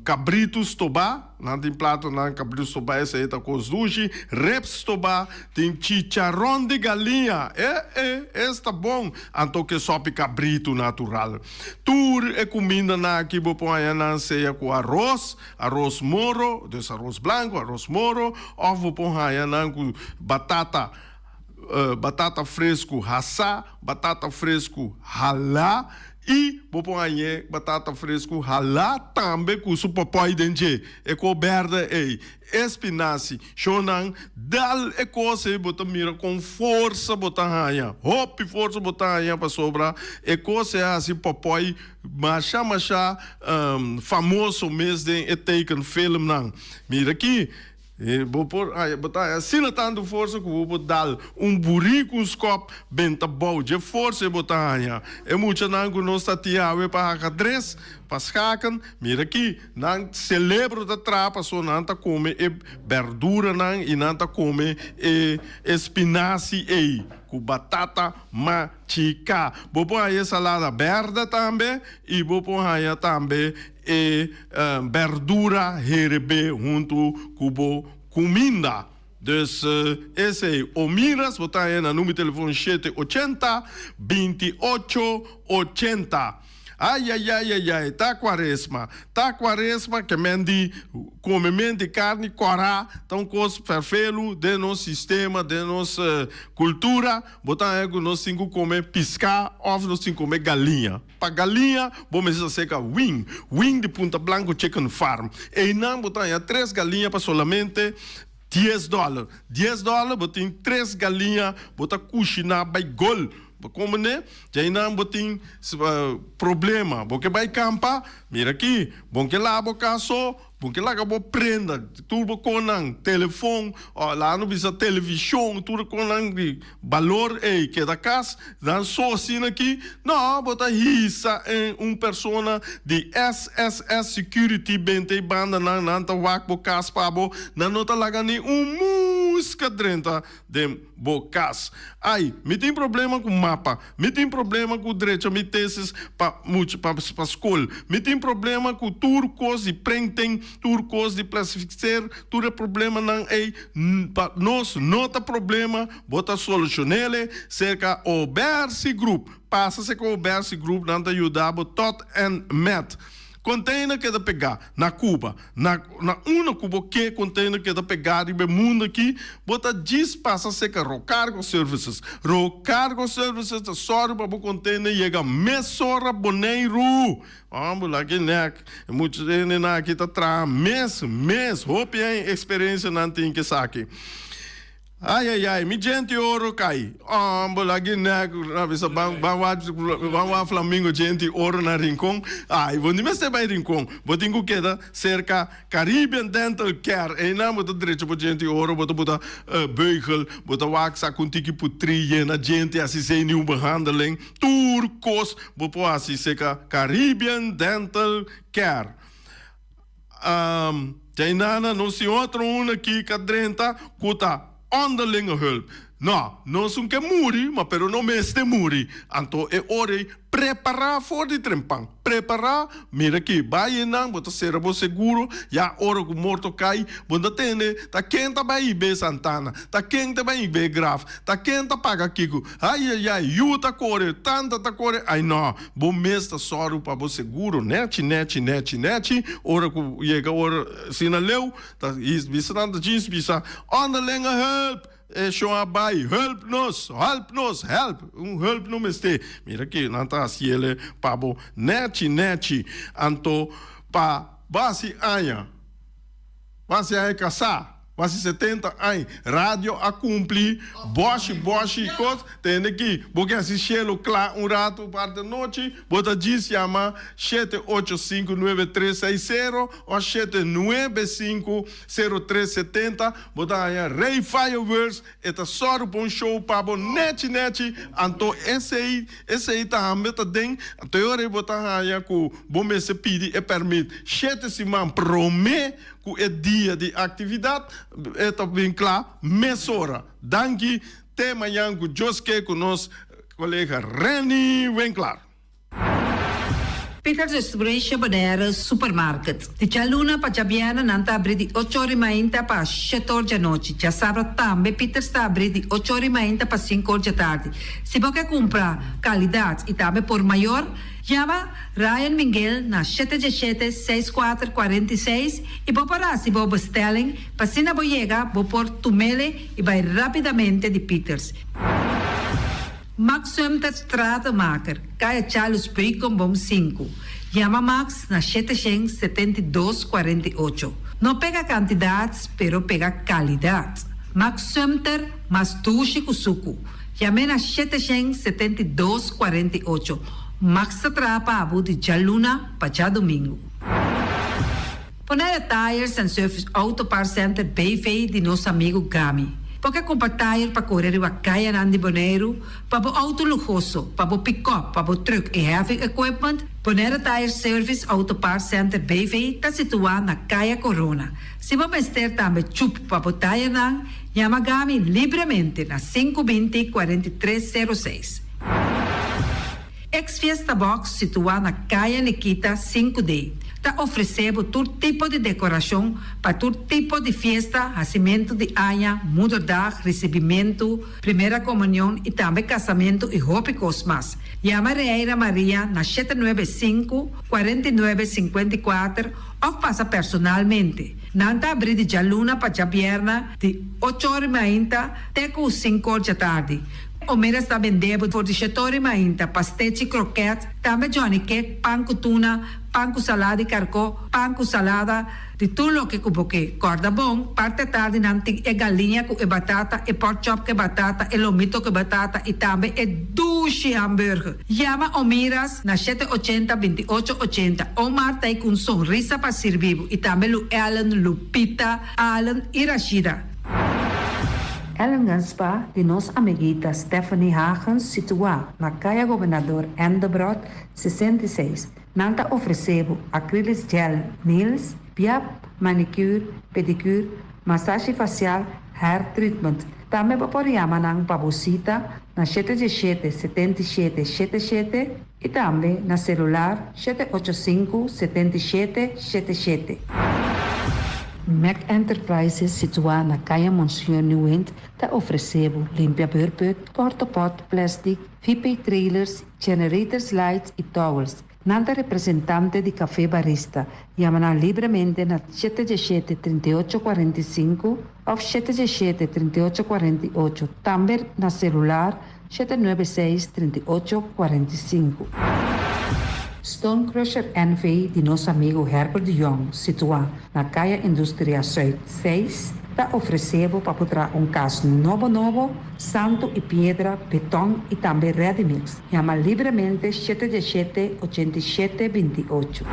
kabritu stobá, nan tin platonan kabritu stobá esei ta kos dushi, ribs stobá, tin chicharon di galiña, e e es ta bon, anto ke sopi kabritu natural. Tur e kumindanan aki bo por haña nan sea ku aros, aros moro, dus aros blanku, aros moro, òf bo por haña nan ku batata, batata fresku hasá, batata fresku halá i bo por hañ'é batata fresku halá tambe ku su pòpòi den dje, e kor bèrdè ei. E spinasi, shownan, dal e kos ei bo ta mira kon forsa bo ta haña, hopi forsa bo ta haña pasobra e kos ei a hasi pòpòi masha masha famoso mes den e tekenfilmnan. Mira aki. Bo por haya, bo ta haya asina tantu forsa ku bo por dal un buriku un skòp benta bou dje forsa e bo ta haña. E muchanan ku nos ta tin awe pa ajedres, pa schaken, mira aki, nan selebro ta traha pasobra nan ta kome e berduranan i nan ta kome e e spinasi ei ku batata machiká. Bo por haña e salada bèrdè tambe i bo por haña tambe e berdura herebé huntu ku bo kuminda. Dus esei Omiras bo ta haña na number di telefon shete ochenta, binti ocho, ochenta. Ayayayayay ta cuaresma ta cuaresma ke men di come di carni cora ta un cos ferfelu den nos sistema den nos cultura bo ta haña cu nos tin cu come pisca of nos tin come galiña pa galiña bo mester acerca wing wing di Punta Blanco Chicken Farm eynan bo ta haña tres galiña pa solamente dies dollar dies dollar bo tin tres galiña bo ta cushina bay gol. Bo komprendé? Djainan bo tin problema. Bo ke bai kampa? Mira aki, bo ke laba bo kas so, bo ke laga bo prenda tur bo konan, telefon, laga no bisa televishon, tur e konan di balor ei keda kas, nan so asina aki? No, bo ta hisa en un persona di SSS Security benta ei bandanan, nan ta wak bo kas pa bo, nan no ta laga ni un muska drenta den bo kas. Ai, mi tin problema ku mapa, mi tin problema ku drecha mi tesis pa mucha pa pa skol, mi tin problema ku tur kos di prenten, tur kos di plasifiseer, tur e problemanan ei pa nos no ta problema, bo ta solushonele serka Obersi Group. Pasa serka Obersi Group, nan ta yuda bo tot en met. Container keda pegá na Cuba. Na na unda ku bo ke container keda pegá riba e mundu aki, bo ta djis pasa serka Rocargo Services. Rocargo Services ta sòru pa bo container yega mesora Boneiru. Homber, laga e nek. E mucha hendenan aki ta traha mes mes. Hopi eksperensia nan tin ku esaki. Ai ai ai mi djenti oro kai homber la guinea na bisa ban ban wak ban wak flamingo djenti oro na rincon ai bo ni mester bai rincon bo tin ku keda serka Caribbean Dental Care einan bo ta drecha bo djenti oro bo ta buta beugel bo ta wak sa ku un tiki putri yena djenti hasi zenuw behandeling tur kos bo por hasi serka Caribbean Dental Care. Djainana nos tin otro un aki ka drenta ku ta onderlinge hulp. No, nos un ke muri, ma pero no mester muri. Anto e ora ei prepará for di trempan. Prepará, mira aki, bai einan, bo ta sera bo seguro, ya ora ku morto kai, bo ta tende ta ken ta bai hib'é santana, ta ken ta bai hib'é graf, ta ken ta paga kiko. Ai ai ai, yu ta kore, tanta ta kore, ai no. Bo mes ta sòru pa bo seguro nèchi, nèchi, nèchi, nèchi. Ora ku yega ora asina leu, ta bisa nan ta djis bisa, Onderlinge hulp! E shon a bai, Hulp nos! Help nos! Help! Un hulp no mester. Mira ki nan ta hasi ele pa bo nèchi, nèchi. Anto pa bo hasi aña, bo hasi aña kasá. Masi 70 añ radio a cumpli boshi boshi cos tende ki bo ke haci cielo cla un rato parti anochi bo ta djis yama shete ocho sinku nuebe tres seis sero o shete nuebe sinku sero tres setenta bo ta haña Rey Fireworks e ta sòru pa un show pa bo nechi nechi anto esey esey tambe ta den anto e ora bo ta haña cu bo mester pidi e permit shete siman prome Ku e dia di aktividat e ta bin kla mesora. Danki te mañan ku Dios ke ku nos kolega Renny Winklaar. Peter Distribution Bonaire Supermarket. Di djaluna pa djabièrnè nan ta abrí di ocho or i mainta pa shete or djanochi. Djasabra tambe Peters ta abrí di ocho or i mainta pa sinku or djatardi. Si bo ke kumpra kalidat i tambe por mayor, Yama Ryan Minguel na shete djeshete seis kuater kuarenta i seis i bo por hasi bo bestelling pa asina bo yega bo por tumele i bai rapidamente di Pieters. Max Sumter Stratenmaker, Kaya Charles Beukenboom sinku. Yama Max na shete shen 72 48. No pega kantidat pero pega kalidat. Max Sumter mas dushi ku suku. Yam'é na 772 48. Max ta traha pa bo di djaluna pa djadumingu. Bonaire Tires and Service Auto Parts Center BV di nos amigu Gami. Bo ke kumpra tayer pa kore riba kayanan di Boneiru, pa bo outo luhoso, pa bo pikòp, pa bo trùk i heavy equipment? Bonaire Tire Service Auto Parts Center BV ta situá na Kaya Corona. Si bo mester tambe chup pa bo tayernan, yama Gami libremente na 520 43 06. Ex Fiesta Box situá na Kaya Nikita 5D ta ofresé bo tur tipo di dekorashon pa tur tipo di fiesta, hasimentu di aña, moederdag, risibimentu, primera komunion i tambe kasamentu i hopi kos mas. Yama Reira Maria na 795 49 54 òf pasa personalmente. Nan ta abrí di djaluna pa djabièrnè di ocho or i mainta te ku sinku or djatardi. Omeras ta bende bo for di shet'or i mainta, pastechi, kroket, tambe johnny cake, pan ku tuna, pan ku salada di karkó, pan ku salada, di tur loke ku bo ke. Kòrda bon, parti atardi nan tin e galiña ku e batata, e pork chop ku e batata, e lomito ku e batata i tambe e dushi hamburger. Yama Omiras na shete ochenta, 28 80. Omar ta ei ku un sonrisa pa sirbi bo i tambe Lu Ellen, Lupita, Allen i Rashida. Ellingen Spa di nos amiguita Stephanie Hagens situá na Kaya Gobernador Endebrot 66. Nan ta ofresé bo acrylic gel nails, piap, manicure, pedicure, masashi fasial, hair treatment. Tambe bo por yama nan pa bo sita na 717 77 77 i tambe na selular 785 77 77. Mac Enterprises situá na Kaya Monsieur Nieuwind ta ofresé bo limpia beurput, porta-pot, plastic, VP trailers, generators lights i towels. Nan ta representante di Café Barista. Yama nan libremente na 717 38 45 òf 717 38 48. Tambe na selular 796 38 45. Stone Crusher NV di nos amigu Herbert de Jong, situá na Kaya Industria Zuid 6, ta ofresé bo pa traha un kas nobo nobo, santu i piedra, beton i tambe ready mix. Yama libremente 717 87 28.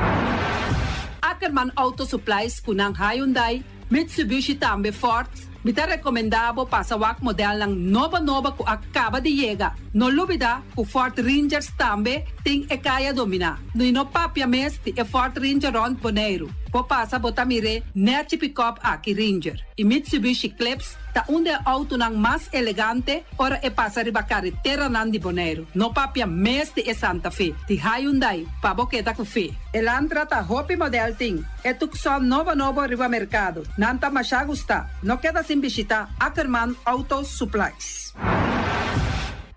Ackerman Auto Supplies ku nan Hyundai, Mitsubishi tambe Ford. Mi ta rekomendá bo pasa wak modelnan nobo nobo ku a kaba di yega. No lubidá ku Ford Rangers tambe tin e kaya dominá. No no papia mes di e Ford Ranger rònt Boneiru. Bo pasa bo ta mir'é nèchi pick-up aki Ranger. I Mitsubishi Eclipse ta un di e outonan mas elegante ora e pasa riba kareteranan di Boneiru. No papia mes di e Santa Fe. Di Hyundai, pa bo keda ku fe. Elantra ta hopi model tin. E Tucson nobo nobo riba merkado. Nan ta masha gusta. No keda sin bishitá Ackerman Auto Supplies.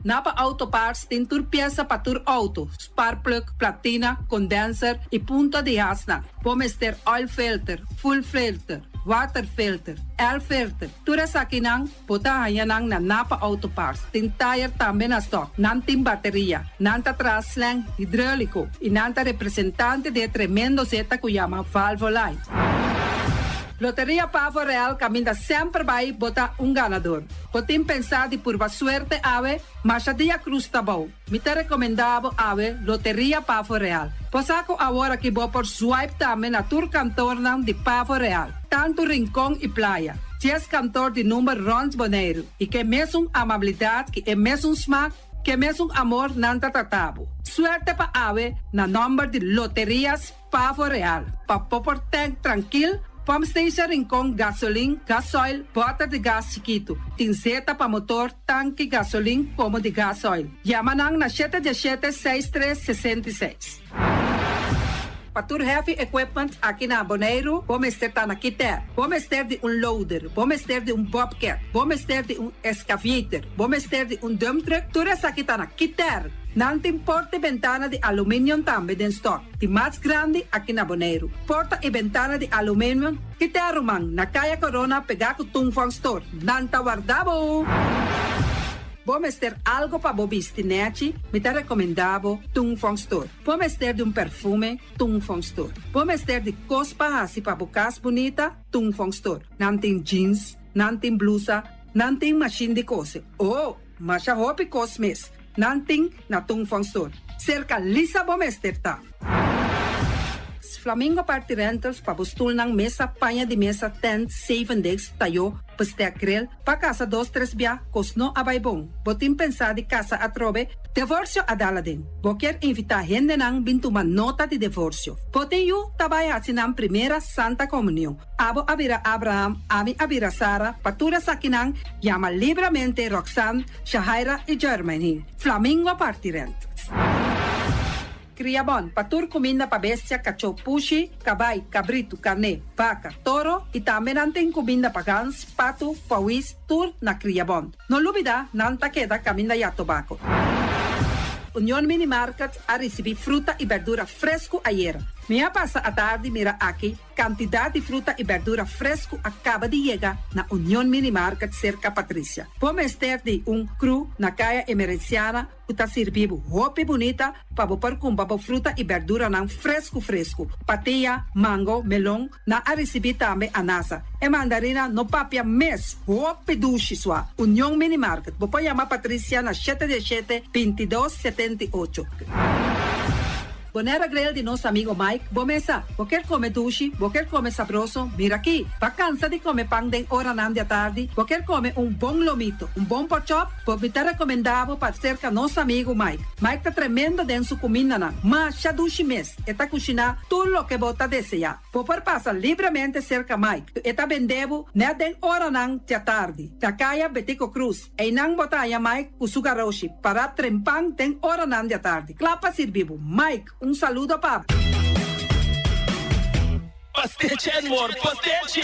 Napa Auto Parts tin tur piesa pa tur outo, spark plug, platina, condenser i punta di hasnan. Bo mester oil filter, fuel filter, water filter, air filter. Tur esakinan bo ta haña nan na Napa Auto Parts. Tin tire tambe na stock. Nan tin bateria. Nan ta traha slang hidráuliko i nan ta representante di e tremendo zeta ku yama Valvoline. Loteria Pavo Real kaminda semper bai bo ta un ganador. Bo tin pensá di purba suerte awe, masha dia krus ta bou. Mi ta rekomendá bo awe Loteria Pavo Real. Bo sa ku awor aki bo por swipe tambe na tur kantornan di Pavo Real, tantu Rincon i Playa. 10 kantor di number rònt Boneiru i ku e mesun amabilidat, ku e mesun smak, ku e mesun amor nan ta trata bo. Suerte pa awe na nòmber di Loterias Pavo Real. Pa bo por tank trankil, Pump Station Rincon, gasolin, gasoil, bòter di gas chikitu. Tin zeta pa motor, tanki, gasolin, komo di gasoil. Yama nan na 717 63 66. Pa tur heavy equipment aki na Boneiru, bo mester ta na Kiter. Bo mester di un loader, bo mester di un bobcat, bo mester di un excavator, bo mester di un dump truck, tur esaki ta na Kiter. Nan tin porta i bentana di aluminium tambe den stock. Di mas grandi aki na Boneiru. Porta i bentana di aluminium, Kiter ruman, na Kaya Corona pegá ku Tung Fong Store. Nan ta warda bo! Bo mester algo pa bo bisti nèchi, mi ta rekomendá bo Tung Fong Store. Bo mester di un perfume, Tung Fong Store. Bo mester di kos pa hasi pa bo kas bunita, Tung Fong Store. Nan tin jeans, nan tin blusa, nan tin mashin di kose. Oh, masha hopi kos mes. Nan tin na Tung Fong Store. Serka Lisa bo mester ta. Flamingo Party Rentals pa bo stulnan, mesa, paña di mesa, tent, zevendegs, tayó, bestek, grill, pa kasa dos tres bia, kos no a bai bon. Bo tin pensá di kasa atrobe? Devorsio a dal aden. Bo kier invitá hendenan bin tuma nota di devorsio. Bo tin yu ta bai hasi nan primera Santa Komunion. Abo a bira Abraham, ami a bira Sara, pa tur esakinan, yama libramente Roxanne, Shahaira i Jermaine. Flamingo Party Rent. Kriabon, pa tur kuminda pa bestia, kachó, pushi, kabai, kabritu, karné, baka, toro i tambe nan tin kuminda pa gans, patu, pawis, tur na Kriabon. No lubida, nan ta keda kaminda ya tobako. Union Mini Market a risibí fruta i bèrdura fresku ayera. Mi a pasa atardi mira aki Kantidat di fruta i bèrdura fresku a kaba di yega na Union Mini Market serka Patricia. Bo mester di un kru na Kaya Emerenciana ku ta sirbi bo hopi bunita pa bo por kumpra bo fruta i bèrduranan fresku fresku. Patia, mango, melon, nan a risibí tambe anasa. E mandarina no papia mes, hopi dushi sua. Union Mini Market, bo por yama Patricia na shete diesshete, bintidos, setenti'ocho. Bonaire Grill di nos amigo Mike, bo mesa. Bo kier come dushi, bo kier come sabroso, mira aki. Ba cansa di come pan den oranan di atardi, bo kier come un bon lomito, un bon porkchop, bo mi ta recomenda bo pa cerca nos amigo Mike. Mike ta tremendo den su cumindanan, masha dushi mes, e ta cushina tur loke bo ta desea. Bo por pasa libremente cerca Mike, e ta bende bo net den oranan di atardi, na caya Betico Croes. Einan bo ta haña Mike ku su garoshi pará trempan den oranan di atardi, kla pa sirbi bo. Mike, un saludo pa bo. Pastechi and more pastechi!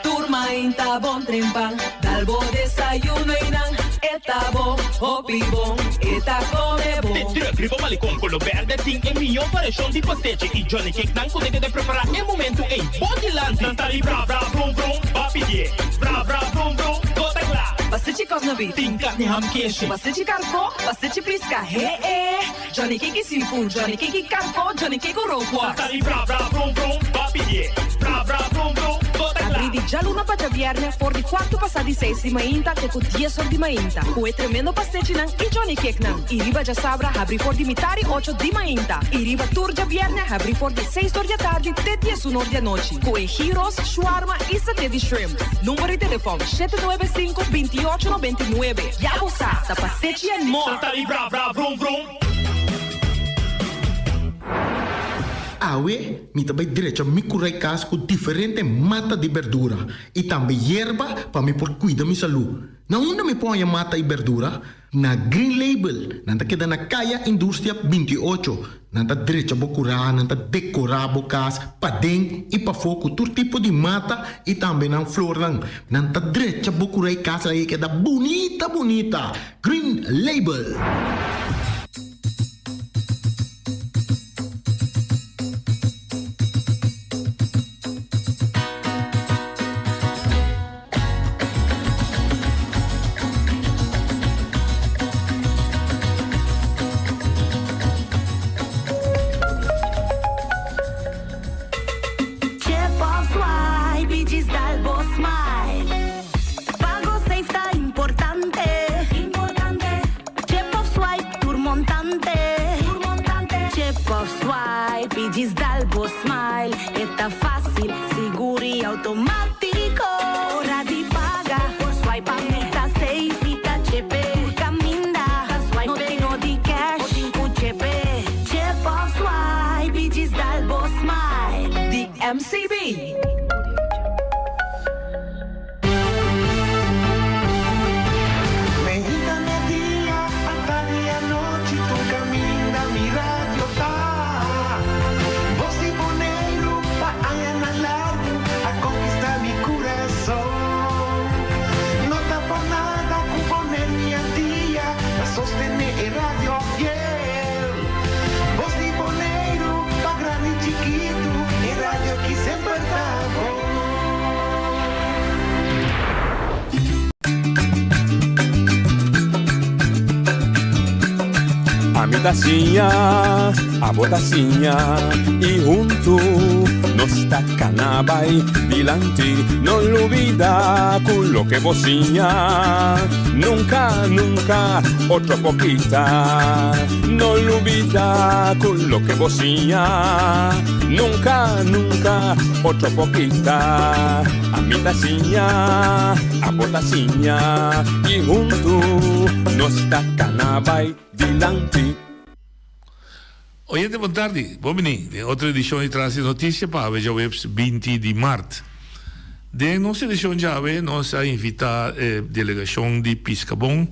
Tur mainta bon trempan, dal bo desayuno einan, e ta bo, hopi bon, e ta come bon. De druk riba Malecon Colo Berde tin e mihó variashon di pastechi y Johnny Cake nan ku ta keda prepará e momentu ei bo dilanti. Nan ta di bra bra vrum vrum, ba pidié bra bra vrum vrum, bo ta kla. Pastechi kòsna beef. Tin karni ham keshi. Pastechi karkó, pastechi piska, he e. Johnny Cake i seafood, Johnny Cake i karkó, Johnny Cake ku rookworst. Nan ta di bra bra vrum vrum, ba pidié bra bra vrum vrum, bo ta kla. Abrí di djaluna pa djabièrnè for di kuartu pasá di seis di mainta te ku dies or di mainta ku e tremendo pastechinan i Johnny Cakenan. I riba djasabra habrí for di mitar i ocho di mainta i riba tur djabièrnè habrí for di seis or di atardi te diesun or di anochi ku e gyros, shawarma i saté di shrimp. Number di telefòn, shete nuebe sinku, bintiocho nobenta i nuebe. Ya bo sa, ta pastechi and more! Nan ta di bra bra vrum vrum. Awe mi ta bai drecha mi kurai kas ku diferente mata di berdura i tambe yerba pa mi por kuida mi salú. Na unda mi por haña mata i berdura? Na Green Label. Nan ta keda na Kaya Industria 28. Nan ta drecha bo kurá, nan ta dekorá bo kas paden i pafó ku tur tipo di mata i tambe nan flornan. Nan ta drecha bo kurá i kas ei keda bunita bunita. Green Label. Chip of swipe y djis dal bo smile. Pago safe ta importante. Chip of swipe tur montante. Chip of swipe y djis dal bo smile. E ta facil, sigur y automatico. Ora di paga, por swipe pa mi ta safe y ta chepe. Tur caminda, ta swipe, no tin no di cash, bo tin cu chepe. Chip of swipe y djis dal bo smile. Di MCB. Meinta media, atardi anochi tur caminda mi radio ta. Bos di Boneiru pa añanan largu a conquista mi curason. No ta por nada cu Boneiru i Antia ta sostene e radio fiel. Bos di Boneiru pa grandi i chikitu e radio ki semper ta bon. Ami ta siña, abo ta siña i huntu nos ta kana bai dilanti. No lubida ku loke bo siña. Nunka, nunka, otro por kita. No lubidá ku loke bo siña. Nunka, nunka, otro por kita. Ami ta siña, abo ta siña. I huntu nos ta kana bai dilanti. Oyente bon tardi, bon bini den otro edishon di Tras di Notisia pa awe djaweps 20 di mart. Den nos edishon djawe nos a invita e delegashon di Piskabon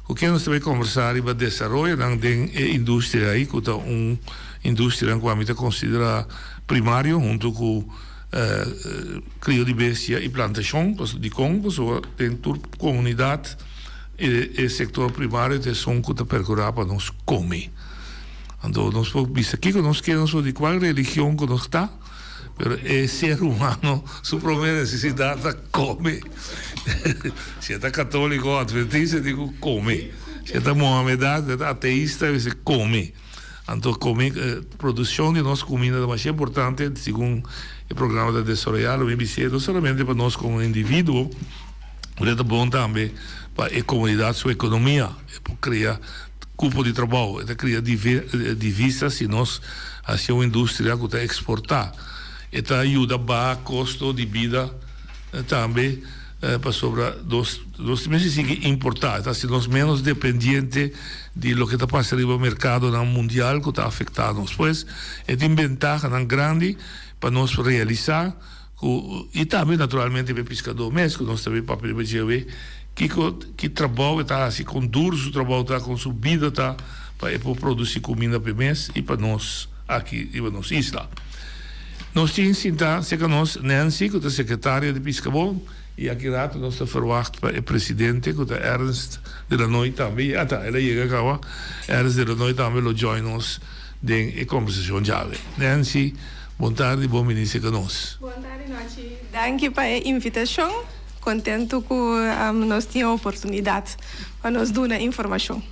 ku ken nos ta bai kombersá riba desaroyonan den e industria ei ku ta un industrianan ku ami ta konsiderá primario huntu ku krio di bestia i plantashon. Dikon? Pasobra den tur komunidat e sektor primario ta esun ku ta perkurá pa nos kome. Anto nos por bisa kiko nos kier, nos por di cual religion ku nos ta, pero e ser humano su prome necesidad ta come. Si e ta catolico o adventista e tin ku come. Si e ta mohamedan, e ta ateista e mester come. Anto come, produccion di nos cuminda ta masha importante segun e programa ta desaroya. Lo mi bis'é no solamente pa nos como individuo, pero e ta bon tambe pa e comunidad su economia. E por crea Kupo di trabou, e ta kria divisa si nos hasi un industria ku ta eksportá. E ta yuda baha kosto di bida tambe pasobra nos nos mester sigui importá. E ta hasi nos ménos dependiente di loke ta pasa riba merkadonan mundial ku ta afektá nos. Pues e tin bentahanan grandi pa nos realisá. Ku i tambe naturalmente pa e piskadó mes ku nos ta bin papia riba dje awe, kiko ki trabou e ta hasi, kon duru su trabou ta, kon su bida ta pa e por produsí kuminda pa e mes i pa nos aki riba nos isla. Nos tin sintá serka nos Nancy ku ta sekretario di Piskabon i aki rato nos ta ferwagt pa e presidente ku ta Ernst de la Noy tambe, ata el a yega kaba, Ernst de la Noy tambe lo join nos den e kombersashon djawe. Nancy. Bon tardi, bon bini serka nos. Bon tardi Nochi, danki pa e invitashon. Kontentu ku nos tin e oportunidat pa nos duna informashon.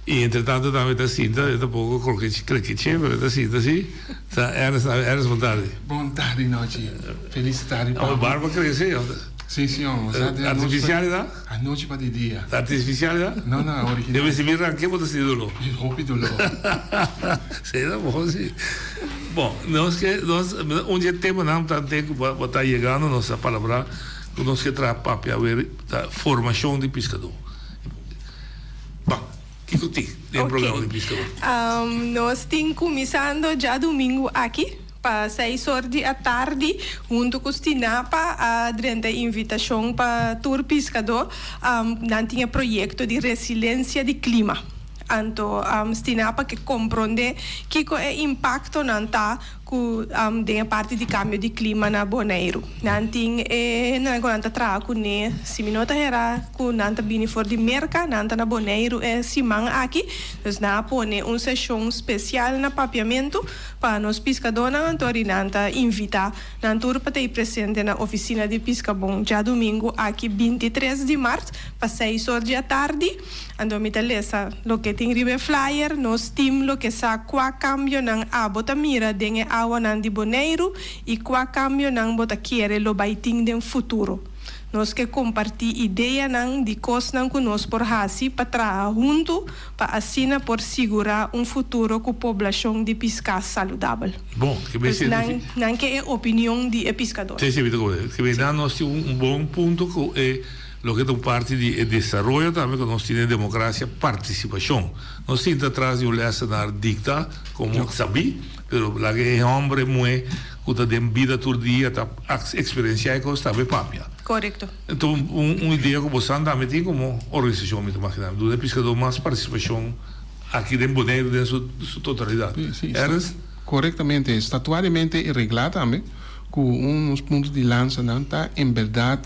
I entretantu tambe ta sinta, e ta poko krokeche, pero e ta sinta si. Ta Ernest tambe. Ernest, bon tardi. Bon tardi Nochi, felis tardi pa bo. Barba krese? Si, si homber. Artifisial e ta? Anochi pa di dia. Ta artifisial e ta? No, no, original. Debe si mi ranke bo ta sinti doló. Hopi doló. Si, ta bon si. Bon, nos ke, nos, un di e temanan ta den ku bo ta yegando nos a palabrá ku nos ke traha papia awe ta formashon di piskadó. Bon, kiko tin den programa di piskadó? Nos tin kuminsando djadumingu aki. Pa seis or di atardi, huntu ku Stinapa a drenta e invitashon pa tur piskadó. Nan tin e proyekto di resilensia di klima. Anto Stinapa ke komprondé kiko e impaktonan ta ku den e parti di kambio di klima na Boneiru. Nan tin e hendenan ku nan ta traha kuné, si mi no ta hera ku nan ta bini for di Merka, nan ta na Boneiru e siman aki. Dus nan a pone un seshon spesial na Papiamentu. Pa nos piskadónan anto ri nan ta invitá nan tur pa ta ei presente na ofisina di Piskabon djadumingu aki 23 di mart pa seis or di atardi. Anto mi ta lesa loke tin riba e flyer, Nos tim lo ke sa kua kambionan abo ta mira den e awanan di Boneiru i kua kambionan bo ta kere lo bai tin den futuro. Nos ke kompartí ideanan di kosnan ku nos por hasi pa traha huntu pa asina por sigurá un futuro ku poblashon di piská saludabel. Bon, ke Pues nan nan ke e opinion di e piskador. Sí, sí, mi ta komprende. Ke bes nan nos tin un bon punto ku e loke ta un parti di e desaroyo tambe ku nos tin den demokrasia, partisipashon. No sinta tras di un lèsenar dikta komo sabí, pero laga e hòmber, e muhé ku ta den bida tur dia ta Experiencia e cos tambe papia. Correcto. Enton un un idea cu bosan tambe tin como organisacion mi ta imagina duna e piscador mas participacion aki den Boneiru den su su totalidad. Si, si. Ernst? Correctamente. Statuariamente e regla tambe cu un nos punto di lansa nan ta en berdad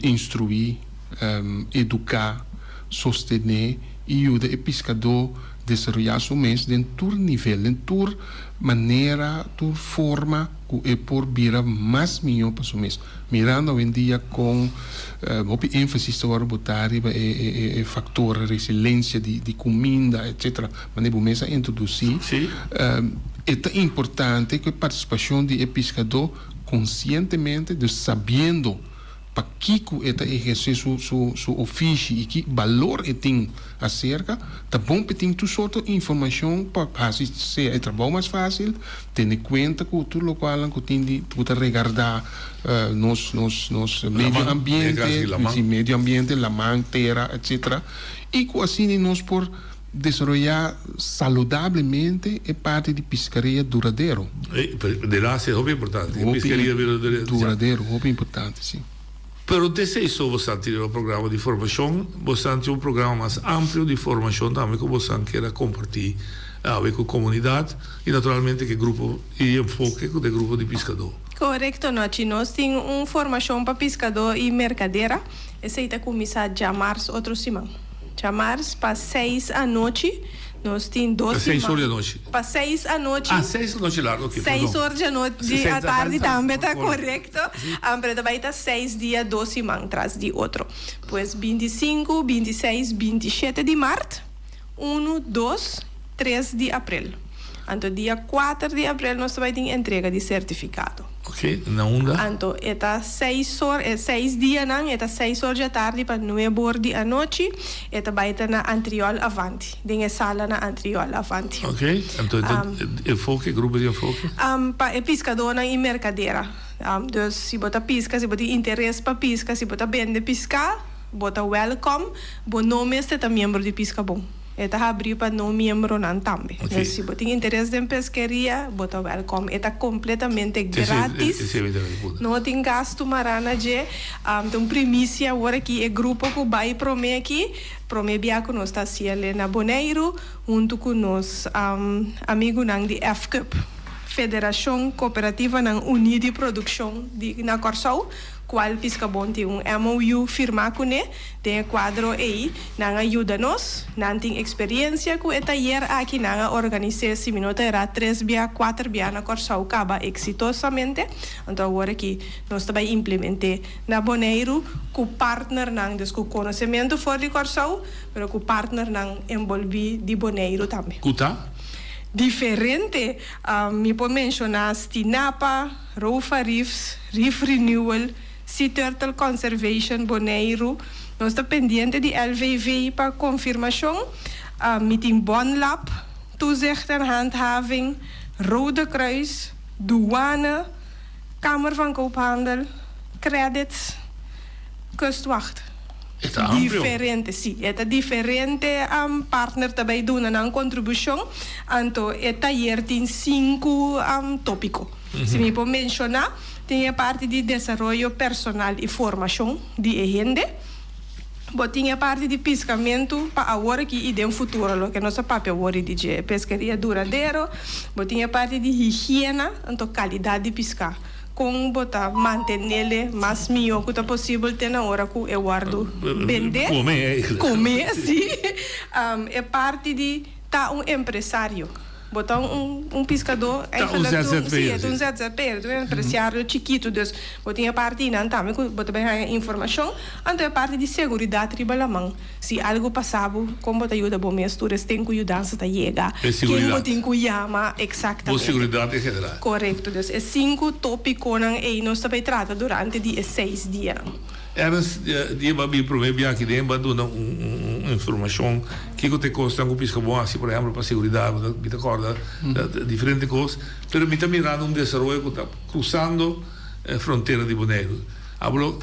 instrui, educa, sostene y yuda e piscador desaroya su mes den tur nivel, den tur manera, tur forma. ku e por bira mas mihó pa su mes. Mirando awendia kon hopi énfasis ta wòrdu botá riba e faktor resilensia di kuminda etcetera, manera bo mes a introdusí, e ta importante ku e partisipashon di e piskadó konsientemente, dus sabiendo. Pakiko e ta ehersé su su su ofishi i ki balor e tin aserka, ta bon p'e tin tur sorto informashon pa hasi sea e trabou mas fásil, tene kuenta ku tur lokualnan ku tin di ku ta regardá nos nos nos medio ambiente, si medio ambiente, laman, tera, etcetera, i ku asina nos por desaroyá saludablemente e parti di piskaria duradero. De laatste hopi importante. E piskaria duradero, hopi importante, si. Pero desei so bosan tin un programa di formashon, bosan tin un programa mas amplio di formashon tambe ku bosan kier a kompartí awe ku komunidat i naturalmente ku e grupo i enfoke ku ta e grupo di piskadó. Korekto, Nochi. Nos tin un formashon pa piskadó i merkadera. Esei ta kuminsá djamars otro siman. Djamars pa seis anochi nos tin dos Pa seis siman. or di anochi. Pa seis anochi. Ah, seis anochi largo, ok, Seis perdon. or di ano- di Seis atardi tambe ta correcto. korekto. Pero ta bai ta seis dia dos siman tras di otro. Pues 25, 26, 27 di mart, unu, dos, tres di aprel. Anto dia kuater di aprel nos ta bai tin entrega di sertifikado. Ok, na unda? Anto e ta seis or, e seis dianan e ta seis or djatardi pa nuebe or di anochi, e ta bai ta na Antriol Avanti, den e sala na Antriol Avanti. Ok, anto e ta enfoke, grupo di enfoke? Pa e piskadónan i merkadera. Dus si bo ta piska, si bo tin interes pa piska, si bo ta bende piská, bo ta wèlkòm, bo no mester ta miembro di Piskabon. E ta habrí pa no miembronan tambe. Dus si bo tin interes den peskeria, bo ta wèlkòm. E ta kompletamente grátis. No tin gastu mará na dje. Ta un primisia awor aki e grupo ku bai promé aki, promé bia ku nos ta hasi el na Boneiru huntu ku nos amigunan di FCUP, Federashon Kooperativanan Uní di Produkshon di na Kòrsou, kual Piskabon tin un MOU firmá kuné. Den e kuadro ei, nan a yuda nos. Nan tin eksperensia ku e tayer aki. Nan a organis'é, si mi no ta erá, tres bia, kuater bia na Kòrsou kaba eksitosamente. Anto awor aki nos ta bai implement'é na Boneiru ku partnernan, dus ku konosementu for di Kòrsou, pero ku partnernan enbolbí di Boneiru tambe. Ku ta? Diferente. Mi por menshoná Stinapa, Rofa Reefs, Reef Renewal. Sea Turtle Conservation Boneiru. Nos ta pendiente di LVV pa konfirmashon. Mi tin Bonlab, Toezicht en Handhaving, Rode Kruis, Douane, Kamer van Koophandel, Credits, Kustwacht. E ta amplio. Diferente, si. E ta diferente partner ta bay duna nan kontribushon. Anto e tayer tin sinku topiko. Si mi por menshoná. Tin e parti di desaroyo personal i formashon di e hende. Bo tin e parti di piskamentu pa awor aki i den futuro, loke nos a papia awor di dje, peskeria duradero. Bo tin e parti di higiena, anto kalidat di piská, kon bo ta mantenele mas mihó ku ta posibel te na ora ku e wòrdu bendé. Kome eigenlijk. Kome, si. E parti di ta un empresario. Bo ta un un piskadó Ta un eigenlijk ZZP'er, sí, e ta un sí. ZZP'er, ta un empresario chikitu. Dus bo tin e parti einan tambe ku bo ta bai haña informashon. Anto e parti di seguridat riba laman. Si algu pasa bo, kon bo ta yuda bo mes? Tur esten ku yudansa ta yega. E Ken bo seguridat. tin ku yama? Bo Eksaktamente. seguridat en general. Korekto. Dus e sinku topikonan ei nos ta bai trata durante di e seis dianan. Ernst, dia bo a bin prome biaha aki den, bo a duna un informashon kiko ta e kosnan ku piska bon hasi, por ehempel pa seguridat, mi ta kòrda diferente kos, pero mi ta mirando un desaroyo ku ta krusando e frontera di Boneiru. Abo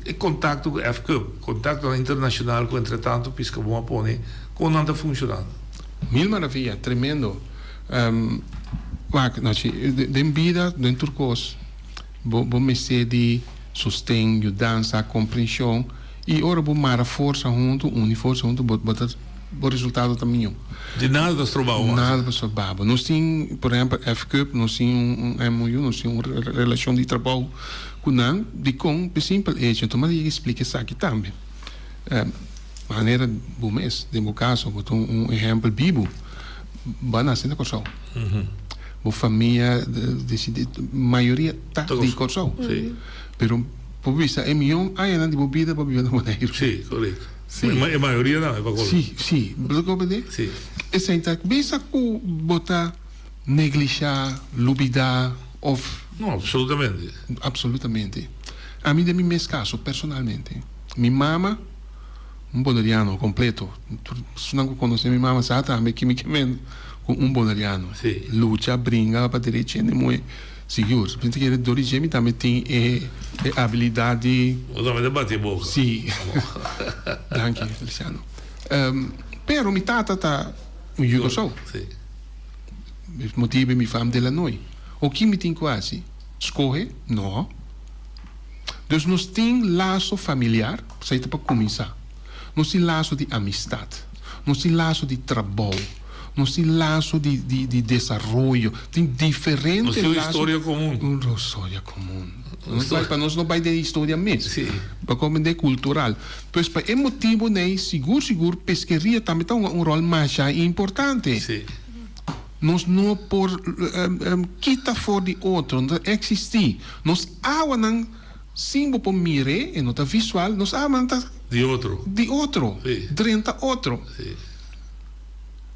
e kontakto ku FCUB, kontaktonan internashonal ku entretantu piska bon a pone, kon nan ta funshonando? Mil maravilla, tremendo. Wak, Nachi, den bida, den tur kos. Bo bo mester di sosten, yudansa, komprenshon i ora bo mara forsa huntu, uni forsa huntu, bo bo ta bo resultado ta mihó. Di nada ta stroba bo mas. Nada ta stroba bo. Nos tin, por ehèmpel, FCUB, nos tin un un MOU, nos tin un relashon di trabou ku nan. Dikon? P'e simpel echo, enton mi a yega splika esaki tambe. Manera bo mes, den bo kaso, bo ta un ehèmpel bibu. Bo a nase na Kòrsou. Bo famia desidi, mayoria ta di Kòrsou. Pero bo bisa e mion añanan di bo bida bo a biba na Boneiru. Sí, korekto. E mayoria nan e pa Kòrsou. Sí, sí. Bo ta komprendé? Sí. Esei ta bisa ku bo ta neglishá, lubidá òf. No, absolutamente. Absolutamente. Ami den mi mes kaso personalmente, mi mama un boneriano kompleto. Tur esunnan ku konosé mi mama sa tambe ki mi ke men ku un boneriano. Lucha, bringa pa derechi hende muhé. Sigur. Mi ta kere dor di dje mi tambe tin e e abilidat di. Bo tambe ta bati e boka. Si. Danki, Feliciano. Pero mi tata ta un yu Kòrsou. Si. Motibu mi fam Delanoy. O ki mi tin ku hasi? Skohe? No. Dus nos tin laso familiar, esei ta pa kuminsá. Nos tin laso di amistat. Nos tin laso di trabou. Nos tin laso di di di desaroyo. Tin diferente Nos tin un laso. historia komun. Un historia komun. Nos bai pa nos no bai den historia mes. Sí. Pa komprendé kultural. Pues pa e motibu nei sigur sigur peskeria tambe ta hunga un ròl masha importante. Sí. Nos no por kita for di otro, no ta eksistí. Nos awanan, sin bo por mir'é, e no ta visual, nos awanan ta. Di otro. Di otro. Sí. Drenta otro. Sí.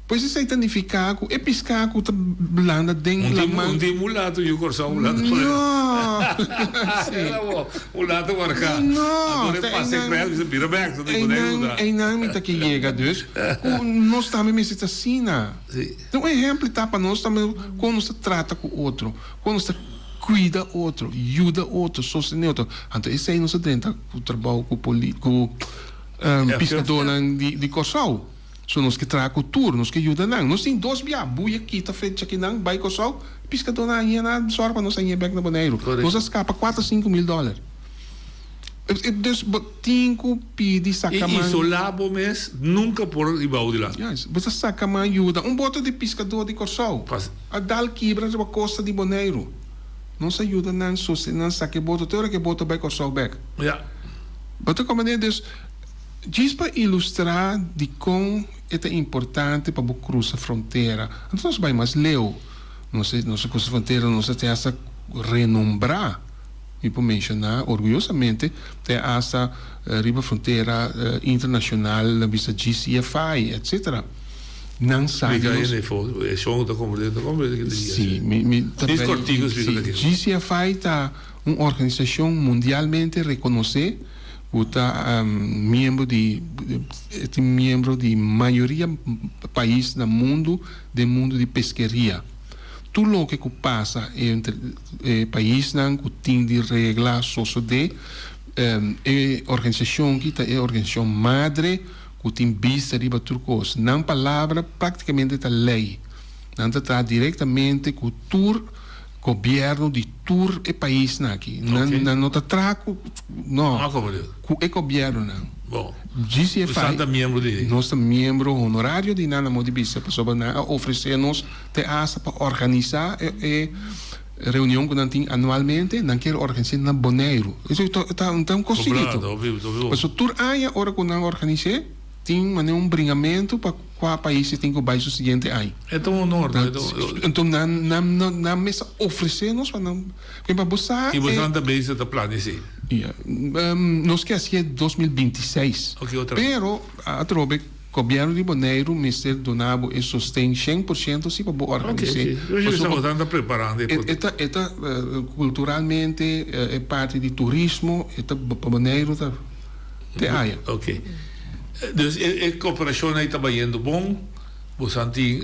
Pues esei ta nifiká ku e piská ku ta landa den laman. Un tin mulato yu Kòrsou, mulato. No! Sí. Mulato marká. No! Anto e pasa e krèt, bisa bira bèk. Einan, einan mi ta ke yega dus ku nos tambe mester ta asina. Ta un ehèmpel ta pa nos tambe kon nos ta trata ku otro, kon nos ta kuida otro, yuda otro, sostené otro. Anto esei nos a drenta ku trabou ku poli ku piskadónan di Kòrsou. So nos ke traha ku tur, nos ke yuda nan. Nos tin dos bia, buya kita fecha kinan bai Kòrsou, piskadónan a yena sòru pa nos a yega bèk na Boneiru. Nos a skapa kuater sinku mil dòler. Dus bo tin ku pidi saka man. I isolá bo mes nunka por riba ou di la. Juist. Bo ta saka man yuda. Un boto di piskadó di Kòrsou a dal kibra riba kosta di Boneiru. Nos a yuda nan sostené nan saka e boto te ora ku e boto bai Kòrsou bèk. Ja. Bo ta komprendé? Dus djis pa ilustrá dikon e ta importante pa bo krusa frontera. Anto nos bai mas leu. Nos nos a krusa frontera, nos a te hasta renombrá. Mi por menshoná orguyosamente te hasta riba frontera internashonal, nan bisa GCFI, etcetera. Nan sa di nos. Sí, mi mi ta bay. GCFI ta un organisashon mundialmente rekonosé ku ta miembro di e tin miembro di mayoria pais na mundu den mundu di peskeria. Tur loke ku pasa entre e paisnan ku tin di regla sosodé, e organisashon ki ta e organisashon madre ku tin bista riba tur kos. Nan palabra praktikamente ta lei. Nan ta traha direktamente ku tur gobièrnu di tur e paisnan aki. Nan nan no ta traha ku no ku e gobièrnunan. GCFI nos ta miembro honorario di nan, nan por di bisa, pasobra nan a ofresé nos te hasta pa organisá e reunion ku nan tin anualmente, nan kier organis'é na Boneiru. Esei ta ta un kos chikitu. Pasobra tur aña ora ku nan organis'é tin manera un bringamentu pa kua paisnan tin ku bai su siguiente aña. E ta un honor. Enton nan nan nan mes a ofresé nos pa nan pa bo sa. I boso nan ta bezig ta plania esei? Ya. Nos ke hasié 2026. Pero atrobe Gobièrnu di Boneiru mester duna bo e sosten 100% si pa bo organis'é. Pasobra bo ta preparando e e ta e ta kulturalmente e parti di turismo e ta pa Boneiru ta te aya. Ok. Dus e e koperashon ei ta bayendo bon, boso tin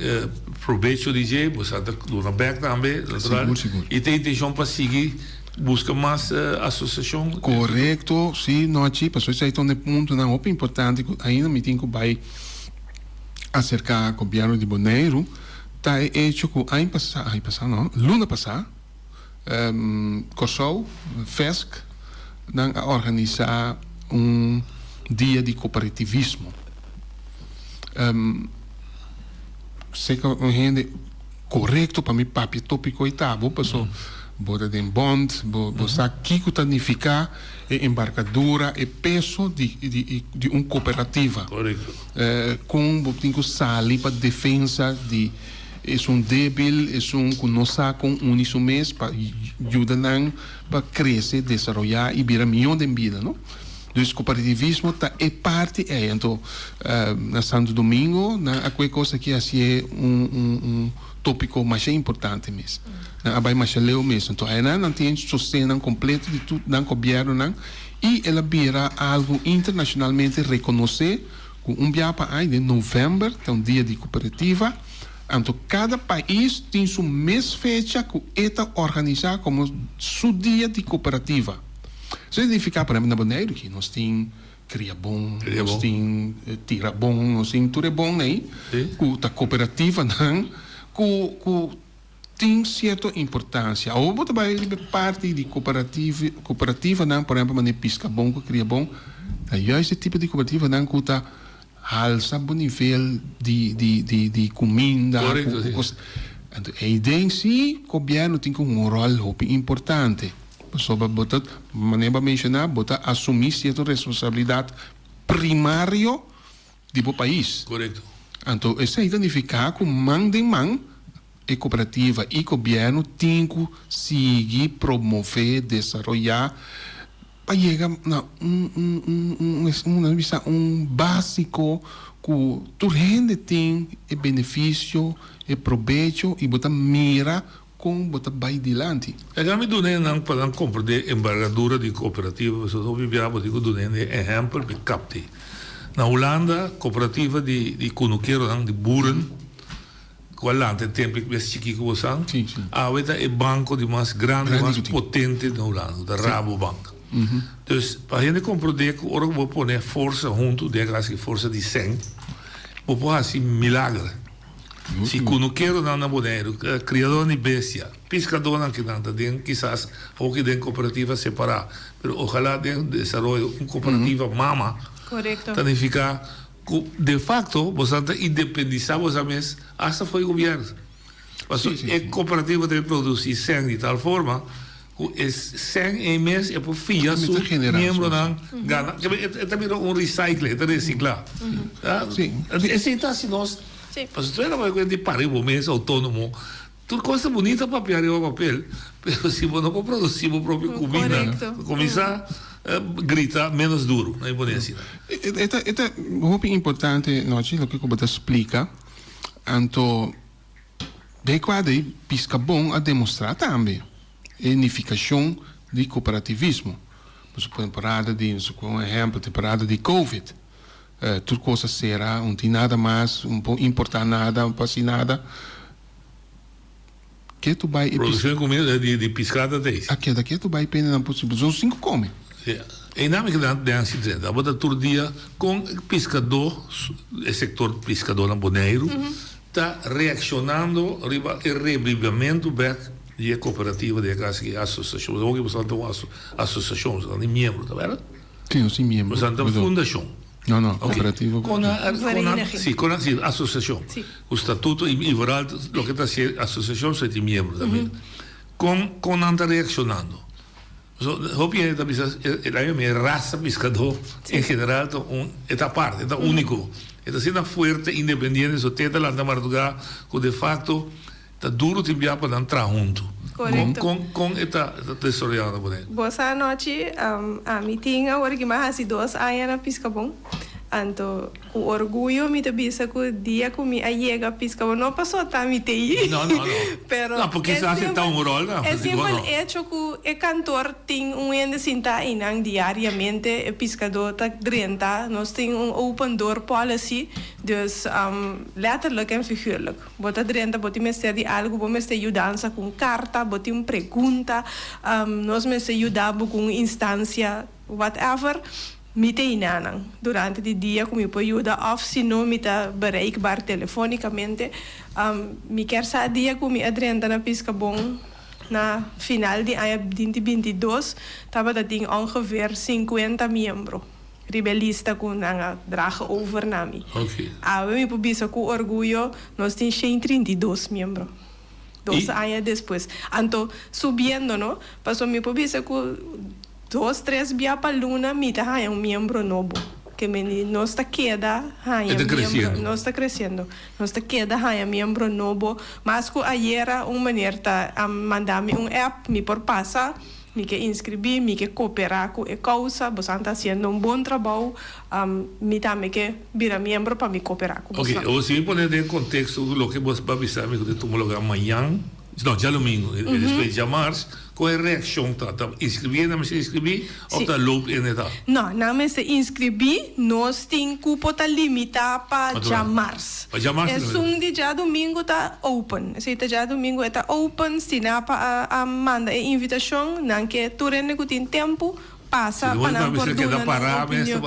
probecho di dje, boso ta duna bèk tambe, natural. Sigur sigur. I tin intenshon pa sigui Buska mas asosiashon. Korekto, si, Nochi, pasobra esei ta un di e puntonan hopi importante ku ainda mi tin ku bai aserká gobièrnu di Boneiru, ta e echo ku aña pasá, aña pasá no, luna pasá, Kòrsou, FESC, nan a organisá un dia di koperativismo. Seka un hende. Korekto pa mi papia topiko i ta bo, paso bo ta den bond, bo bo sa kiko ta nifiká e embarkadura, e peso di di di un kooperativa. Kon bo tin ku sali pa defensa di esun debil, esun ku no sa kon uni su mes pa yuda nan pa krese, desaroyá i bira mihó den bida, no? Dus kooperativismo ta e parti ei. Anto na Santo Domingo nan a koe kos aki hasié un un un topiko masha importante mes. Nan a bai masha leu mes. Anto ayanan nan tin sostennan kompleto di tur nan gobièrnunan i el a bira algu internashonalmente rekonosé ku un bia pa aña den novèmber ta un dia di kooperativa. Anto kada pais tin su mes fecha ku e ta organisá komo su dia di kooperativa. Eso signifiká, por ehèmpel, na Boneiru aki nos tin Kriabon, nos tin Tirabon, nos tin tur e bon ei ku ta kooperativanan ku ku tin sierto importansia. Awor bo ta bai riba e parti di kooperativanan, por ehèmpel manera Piskabon ku Kriabon, ta juist e tipo di kooperativanan ku ta Halsa bo nivel di di di di kuminda Korekto, ku si. kos. Anto eiden si gobièrnu tin ku hunga un ròl hopi importante. Pasobra bo ta, manera bo a menshoná, bo ta asumí sierto responsabilidat primario di bo pais. Korekto. Anto esei ta nifiká ku man den man e kooperativa i gobièrnu tin ku sigui promové, desaroyá Pa yega na un un un un un nan bisa un básiko ku tur hende tin e benefisio, e probecho i bo ta mira kon bo ta bai dilanti. Laga mi duna e nan pa nan komprendé embargadura di kooperativa pasobra hopi bia bo tin ku duna hende ehèmpel pa e kapti. Na Hulanda kooperativa di di kunukeronan di boeren Ku a lanta e templo ku bes chikí ku bo san, awe ta e banko di mas grandi, mas potente na Hulanda, ku ta Rabobank. Dus pa hende komprondé ku ora ku bo pone forsa huntu, den e kas aki forsa di sèn, bo por hasi milager. Si kunukeronan na Boneiru, kriadónan di bestia, piskadónan ki nan ta den kisas hopi den kooperativa separá, pero ojalá den desaroyo un kooperativa mama, ta nifiká Ku de facto bosan ta independisa bosan mes hasta for e gobierno. Pasobra e cooperativa ta produci sèn di tal forma ku e sèn ei mes e por fia su miembronan gana. E ta bira un recycling, e ta recicla. Esei ta hasi nos, pasobra tur e di pari bo mes autonomo. Tur kos ta bunita papia riba papel, pero si bo no por produci bo propio cuminda, cuminsa grita menos duro, no pone asina. E ta e ta hopi importante Nochi loke ku bo ta splika, anto den kua dei Piscabon a demostra tambe e nifikashon di kooperativismo. Pasobra temporada di, un ehempel, temporada di covid, tur kos a sera, un tin nada mas, un por importa nada, un por hasi nada. Ke tu bai e pis. Produccion di comida di di pisca ta deis. A keda ke tu bai pende nan por si son sinku come. Si. Einan mi keda den a sinti tabata tur dia con piscador e sector piscador na Boneiru ta reaccionando riba e rebibamento bek di e cooperativa di e casa ki asociacion. Pasobra hopi boso ta un asociacion boso ta di miembro ta berdad? Si nos tin miembro. Boso ta fundacion. No, no, cooperativo. Con a, con a, si, con a, si, asociacion. Cu statuto y, y vooral loke ta haci asociacion so e tin miembro tambe. Con, con nan ta reaccionando? So, hopi hende ta bisa, e laña mi e raza piscador en general ta un, e ta aparte, e ta unico. E ta asina fuerte, independiente, so te ta lanta marduga cu de facto Ta duro tin bia pa nan traha huntu. Korekto. Kon kon e ta desaroyá na Boneiru? Bo sa anochi, ami tin awor ki mi a hasi dos aña na Piskabon. Anto ku orguyo mi ta bisa ku dia ku mi a yega Piskabon, no paso ta mi t'ei. No, no, no. Pero No, por kisas e ta un ròl na, e simpel no. echo ku e kantor tin un hende sintá einan diariamente, e piskadó ta drenta. Nos tin un open door policy, dus letterlijk en figuurlijk. Bo ta drenta, bo tin mester di algu, bo mester yudansa ku un karta, bo tin un pregunta, nos mester yuda bo ku un instansia, whatever, mi ta hina nan durante di dia ku mi por yuda òf si no mi ta bereikbaar telefonikamente. Mi kier sa dia ku mi a drenta na Piskabon na final di aña binti binti dos tabata tin ongeveer sinkuenta miembro. Riba e lista ku nan a draga over na mi. Awe mi por bisa ku orguyo nos tin shen 32 miembro. Dos aña despues. Anto subiendo no, pasobra mi por bisa ku dos tres bia pa luna mi ta haña un miembro nobo. Ke meni nos ta keda haña miembro, nos ta kresiendo. Nos ta keda haña miembro nobo. Mas ku ayera un meneer ta a manda mi un app, mi por pasa. Mi ke inskribí, mi ke kooperá ku e kousa, bosan ta hasiendo un bon trabou, mi tambe ke bira miembro pa mi kooperá ku Ok, bosan. awor si mi pone den konteksto loke bo a bisa mi ku ta tuma lugá mañan, no, djalumingu, i despues djamars, kon e reakshon ta? Ta inskribí nan mester inskribí òf ta loop in e ta? No, nan mester inskribí, nos tin kupo ta limitá pa djamars. Pa djamars ta limitá. Esun di djadumingu ta open. Esei ta djadumingu e ta open, Stinapa a a manda e invitashon, nan ke tur hende ku tin tempu pasa pa nan por duna nan opinion.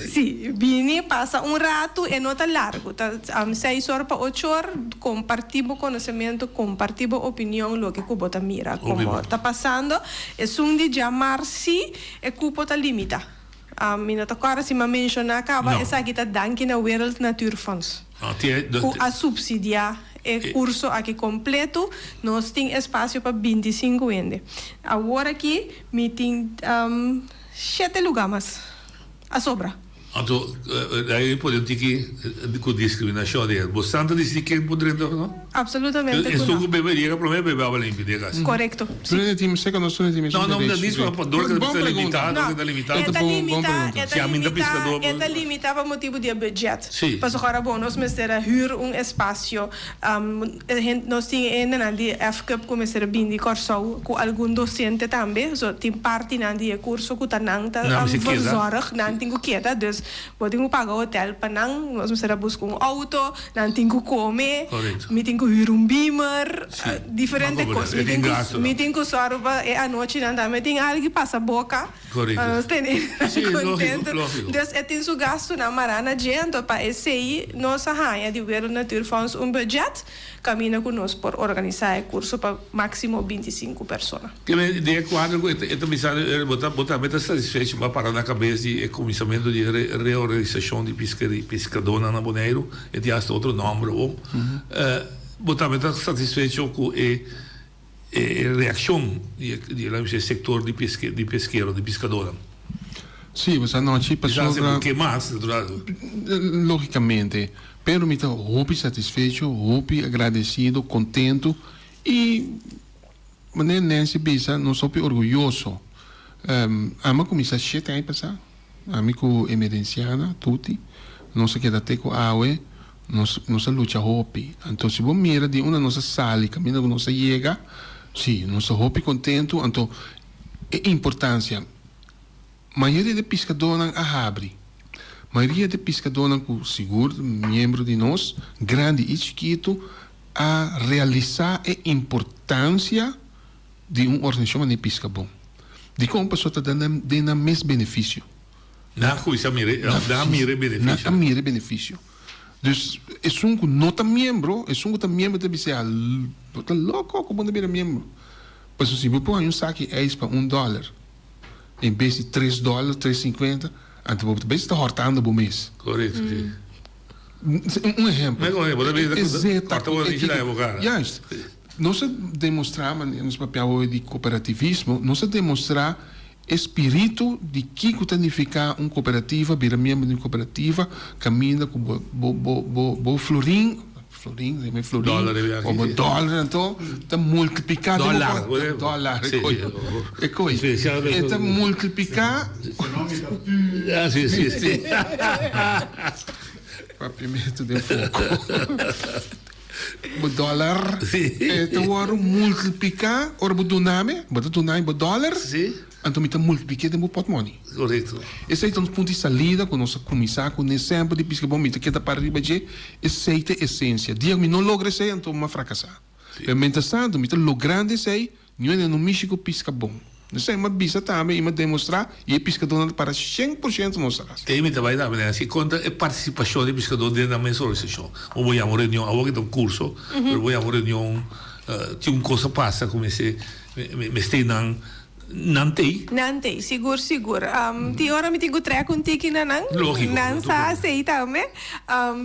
Sí, bini pasa un ratu, e no ta largu, ta seis or pa ocho or, kompartí bo konosementu, kompartí bo opinion, loke ku bo ta mira komo ta pasando. Esun di djamars sí e kupo ta limitá. Mi no ta kòrda si mi a menshoná kaba, esaki ta danki na Wereld Natuurfonds ku a supsidiá e kurso aki kompletu. Nos tin espasio pa bintisinku hende. Awor aki mi tin shete lugá mas a sobra. Anto ahí pone un tiki ku diskriminashon aden. Bo san ta disidí ken por drenta òf no? Absolutamente ku no. Esun ku bebe yega promé bebe awa limpi den kas. Korekto, si. Tur hende tin seka nos tur hende tin mesun No, no, derecho. no, no, pa dor ku ta limitá, dor ku ta limitá. E ta limitá, e ta limitá, e ta limitá pa motibu di e budget. Si. Pasobra ora bon nos mester a hür un espasio, nos tin e hendenan di FCUP ku mester a bini di Kòrsou ku algun dosente tambe, so tin partinan di e kurso ku ta nan ta verzorg, nan tin ku keda, dus bo tin ku paga hotel pa nan, nos mester a buska un outo, nan tin ku kome, mi tin ku hür un beamer, diferente kos. Mi tin ku sòru pa e anochinan tambe tin algu pasa boka. Pa nos tene contento. Dus e tin su gastunan mará na dje, anto pa esei nos a haña di Wereld Natuurfonds un budget caminda cu nos por organisa e curso pa maximo 25 persona. Keme den e cuadro cu e ta bisa bo ta bo tambe ta satisfecho bo a para na cabes di e cuminsamentu di e reorganisacion di piscadornan na Boneiru, e tin hasta otro nomber awor. Bo tambe ta satisfecho cu e E reaccion di e laat mi bisa e sector di peske di peskero di piskadornan. Sí, pues anochi pasobra. Kisas e por ke mas natural. Logicamente, pero mi ta hopi satisfecho, hopi agradecido, contento y manera Nancy bisa nos hopi orguyoso. Ami a cuminsa shete aña pasa. Ami ku Emerenciana, Tuti, nos a keda te ku awe, nos nos a lucha hopi. Anto si bo mira di unda nos a sali, kaminda ku nos a yega, si, nos ta hopi kontentu. Anto e importansia, mayoria di e piskadónan a habri, mayoria di e piskadónan ku sigur miembro di nos, grandi i chikitu, a realisá e importansia di un organisashon manera Piska Bon. Dikon? Pasobra ta den den nan mes benefisio. Nan a kuminsá mira e, nan a mira e benefisio. Nan a mira e benefisio. Dus esun ku no ta miembro, esun ku ta miembro ta bisa, bo ta loko ku bo no bira miembro. Pasobra si bo por haña un saki ijs pa un dòler en bes di tres dòler, tres sinkuenta, anto bo ta bes ta hòrtando bo mes. Korekto, si. Un ehempel. Bo ta bisa ku kòrta bo nariz laga bo kara. Juist. Nos a demostrá, manera nos papia awe di kooperativismo, nos a demostrá e spiritu di kiko ta nifiká un kooperativa, bira miembro di un kooperativa, kaminda ku bo bo bo bo bo florin, florin, si mi florin, o bo dòler anto ta multipliká den bo kònt, dòlar, e koi, e koi, e ta multipliká. Papiamentu den foko. Bo dòler e ta wòrdu multipliká ora bo duna mi, bo ta duna mi bo dòler, anto mi ta multiplik'é den bo pòtmòni. Esei ta nos punto di salida ku nos a kuminsá kuné semper di piska bon, mi ta keda para riba dje, esei ta e esensia. Dia ku mi no logra esei anto mi a frakasá. Pero mientras tanto mi ta logrando esei. Niun hende no mishi ku piska bon. Esei mi a bisa tambe i mi a demostrá i e piskadónan ta para 100% nos tras. Ei mi ta bai tambe den hasi konta e partisipashon di piskadó den nan mes organisashon. Bo por yama un reunion, awor ki ta un kurso, pero bo yama un reunion, tin un kos a pasa ku mester mester nan nan tei. Nan tei, sigur sigur. Tin ora mi tin ku trek un tiki na nan. Lógiko. Nan sa asei tambe.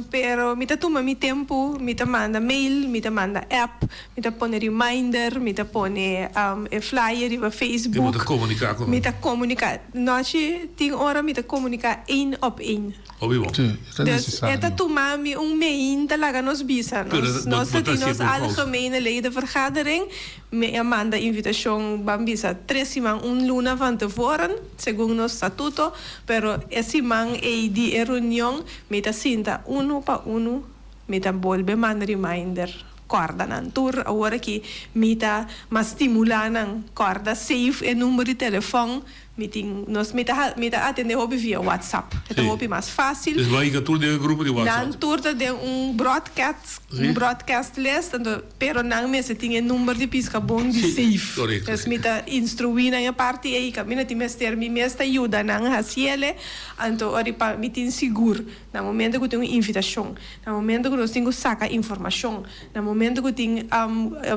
Pero mi ta tuma mi tempu, mi ta manda mail, mi ta manda app. Mi ta pone reminder, mi ta pone e flyer riba Facebook. Bo ta komuniká ku nan? Mi ta komuniká. Nochi tin ora mi ta komuniká één op één. Hopi bon. Sí, e ta Dus nesesario. e ta tuma mi un meinta laga nos bisa. Pero Nos bo nos ta ta tin hasié nos por kousa. algemene ledenvergadering. Mi a manda invitashon ban bisa tres. siman un luna van tevoren, segun nos statuto, pero e siman ei di e reunion mi ta sinta unu pa unu, mi ta bolbe manda reminder, kòrda nan tur. Awor aki mi ta mas stimulá nan kòrda save e number di telefòn. Mi tin nos mi ta mi ta atende hopi via WhatsApp. E ta hopi mas fácil. Dus bo a hinka tur den e grupo di WhatsApp? Nan tur ta den un broadcast, un broadcast list, anto pero nan mester tin e number di Piscabon di safe. Korekto. Dus mi ta instruí nan e parti ei, kaminda tin mester mi mes ta yuda nan hasiele, anto ora pa mi tin sigur na momento ku tin un invitashon, na momento ku nos tin ku saka informashon, na momento ku tin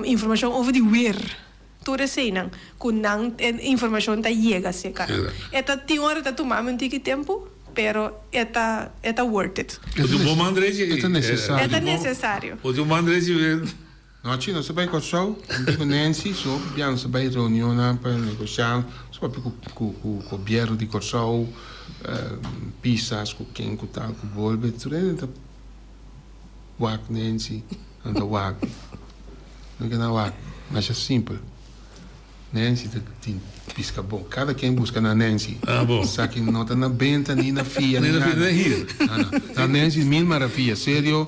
informashon over di weer. Tur eseinan ku nan e informashon ta yega serka nan. E ta tin ora ta tuma mi un tiki tempu, pero e ta e ta worth it. Bo tin un bon man drechi. E ta nesesario. E ta nesesario. Bo tin un man drechi. Nochi nos a bai Kòrsou, mi ku Nancy, so bia nos a bai reunionnan pa negoshá, nos a papia ku ku ku gobièrnu di Kòrsou, pisas ku ken ku tal ku bolbe, tur hende ta wak Nancy, nan ta wak. No ke nan wak masha simpel. Nancy ta tin pisca bon. Cada ken busca na Nancy. Ah bon. Esaki no ta na benta ni na fia ni nada. Ni na hir. No no. Ta Nancy mil maravilla. Serio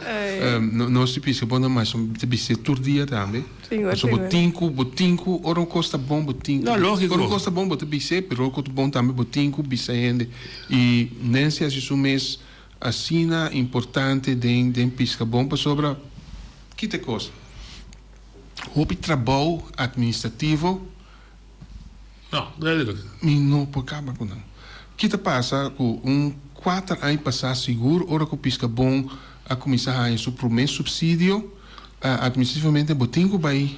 nos di pisca bon ta masha ta bis'é tur dia tambe. Sigur Pasobra bo sigur. tin ku bo tin ku ora un kos ta bon bo tin ku No lógico. ora un kos ta bon bo ta bis'é pero ora un kos ta bon tambe bo tin ku bisa hende. I Nancy hasi su mes asina importante den den pisca bon pasobra. Ki ta e kos? Hopi trabou administrativo. No, duidelijk. Mi no por kaba ku nan. Ki ta pasa ku un kuater aña pasá sigur ora ku Piskabon a kuminsá haña su promé supsidio, administrativamente bo tin ku bai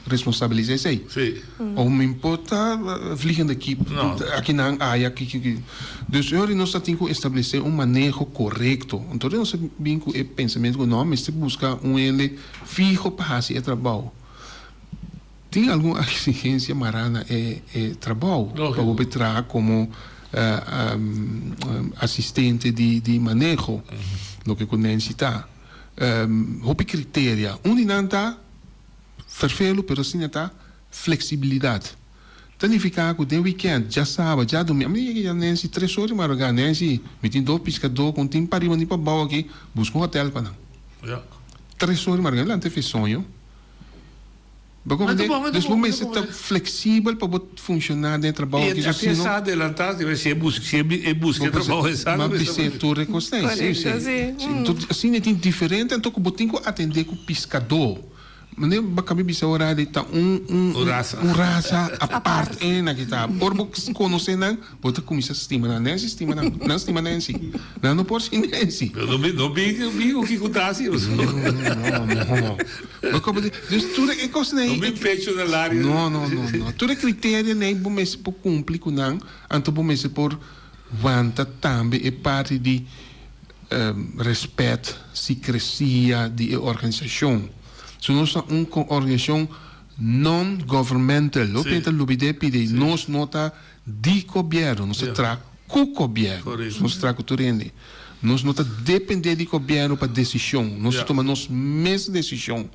responsabilisá esei. Sí. O mi por ta vliegende kip No. aki nan aya aki ki. Dus e ora nos ta tin ku establesé un maneho korekto. Anto nos a bin ku e pensamentu ku no mester buska un hende fiho pa hasi e trabou. Tin algun eksigensia mará na e e trabou pa bo por traha komo asistente di di maneho, loke ku Nancy ta. Hopi kriteria. Un di nan ta ferfelu pero asina ta fleksibilidat. Ta nifiká ku den wikènt, djasaba, djadumingu, ami ta yega ya Nancy tres ora di marugá, Nancy, mi tin dos piskadó ku no tin pariba ni pabou aki, buska un hotèl pa nan. Tres ora di marugá, mi lanta e fe soño. Bo comprende? Dus bo mester ta fleksibel pa bo funshoná den e trabou aki. I a pensa adelantá, si e buska, si e buska e trabou e sa. Bo bis'é tur e kosnan, si, si. Asina tin diferente anto ku bo tin ku atendé ku piskadó. Mane bo kabi bisa ora di ta un un un rasa apart e na kita. Ora bo konosé nan, bo ta kuminsá stima nan. Nancy stima nan. Nan stima Nancy. Nan no por sin Nancy. No no no bin ku kiko ta hasi. No no no. Bo koba di dus tur e kosnan ei. No bin pecho na laria. No no no no. Tur e kriterianan ei bo mester por kumpli ku nan, anto bo mester por wanta tambe e parti di. Respet sikresia di e organisashon. So nos ta un organisashon non-governmental. Lo p'e ta lubid'é pidi nos no ta di gobièrnu, nos ta traha ku gobièrnu. Nos ta traha ku tur hende. Nos no ta dependé di gobièrnu pa desishon. Nos ta tuma nos mes desishon.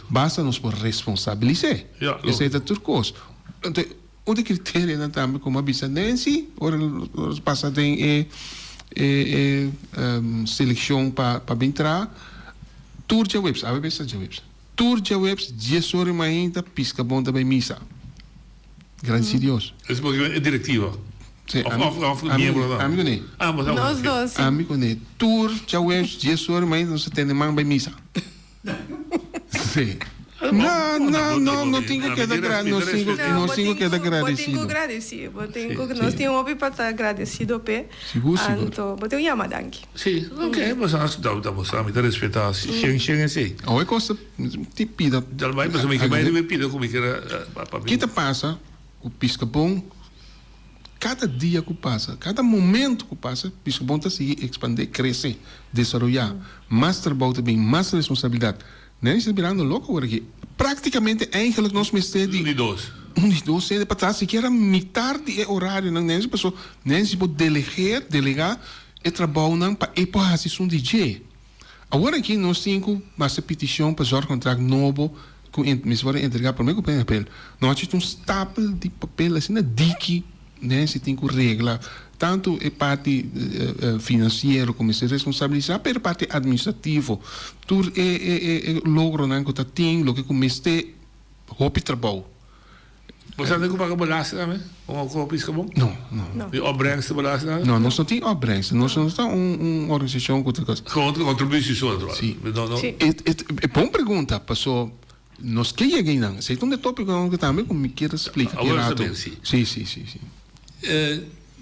Basta nos por responsabilis'é. Esei ta tur kos. Un di kriterionan tambe komo a bisa Nancy ora nos pasa den e e selekshon pa pa bin traha tur djaweps awe bes ta djaweps tur djaweps dies ora di mainta piskabon ta bai misa gradisi Dios. Esei por e direktiva Si of of of miembronan? Ami kuné. Ah bo Nos dos si. Ami kuné tur djaweps dies ora di mainta nos ta tene man bai misa. Sí. No, no, no, no tin ku keda gra, nos tin ku, nos tin ku keda Bo tin gradesido. ku gradesí, bo tin ku, nos tin hopi pa ta gradesido p'e. Sigur, sigur. Anto, bo tin un yama danki. Sí, ok, bo sa, ta, ta bo sa, mi ta respetá shen shen esei. Awe kos ta tin pida. Dal bai, pasobra mi ke bai riba e pida ku mi kier a papia. Ki ta pasa ku piskabon? Kada dia ku pasa, kada momento ku pasa, Piskabon ta sigui ekspandé, krese, desaroyá. Mas trabou ta bin, mas responsabilidat. Nancy ta birando loko awor aki. Praktikamente eigenlik nos mester di. Un di dos. Un di dos hende pa traha sikiera mitar di e orarionan Nancy, pasobra Nancy por delegeer, delegá, e trabounan pa e por hasi esun di dje. Awor aki nos tin ku hasi petishon pa zorgcontract nobo. Ku mester wòrdu entregá promé ku prende papel. No hachi un stapel di papel asina diki Nancy tin ku regla tantu e parti finansiero ku mester responsabilisá pero e parti administrativo. Tur e e logronan ku ta tin loke ku mester hopi trabou. Bo sa ku paga belasting tambe? Como como pisca bon? No, no. Di opbrengst belasting tambe? No, nos no tin opbrengst. Nos no ta un un organisashon ku ta. Gewoon kontributie so naturalmente. Si. No, no. E e e bon pregunta paso nos ke yega einan. Esei ta un de tópikonan ku tambe ku mi kier splika ki Awor rato. ta bien, si. Si, si, si, si.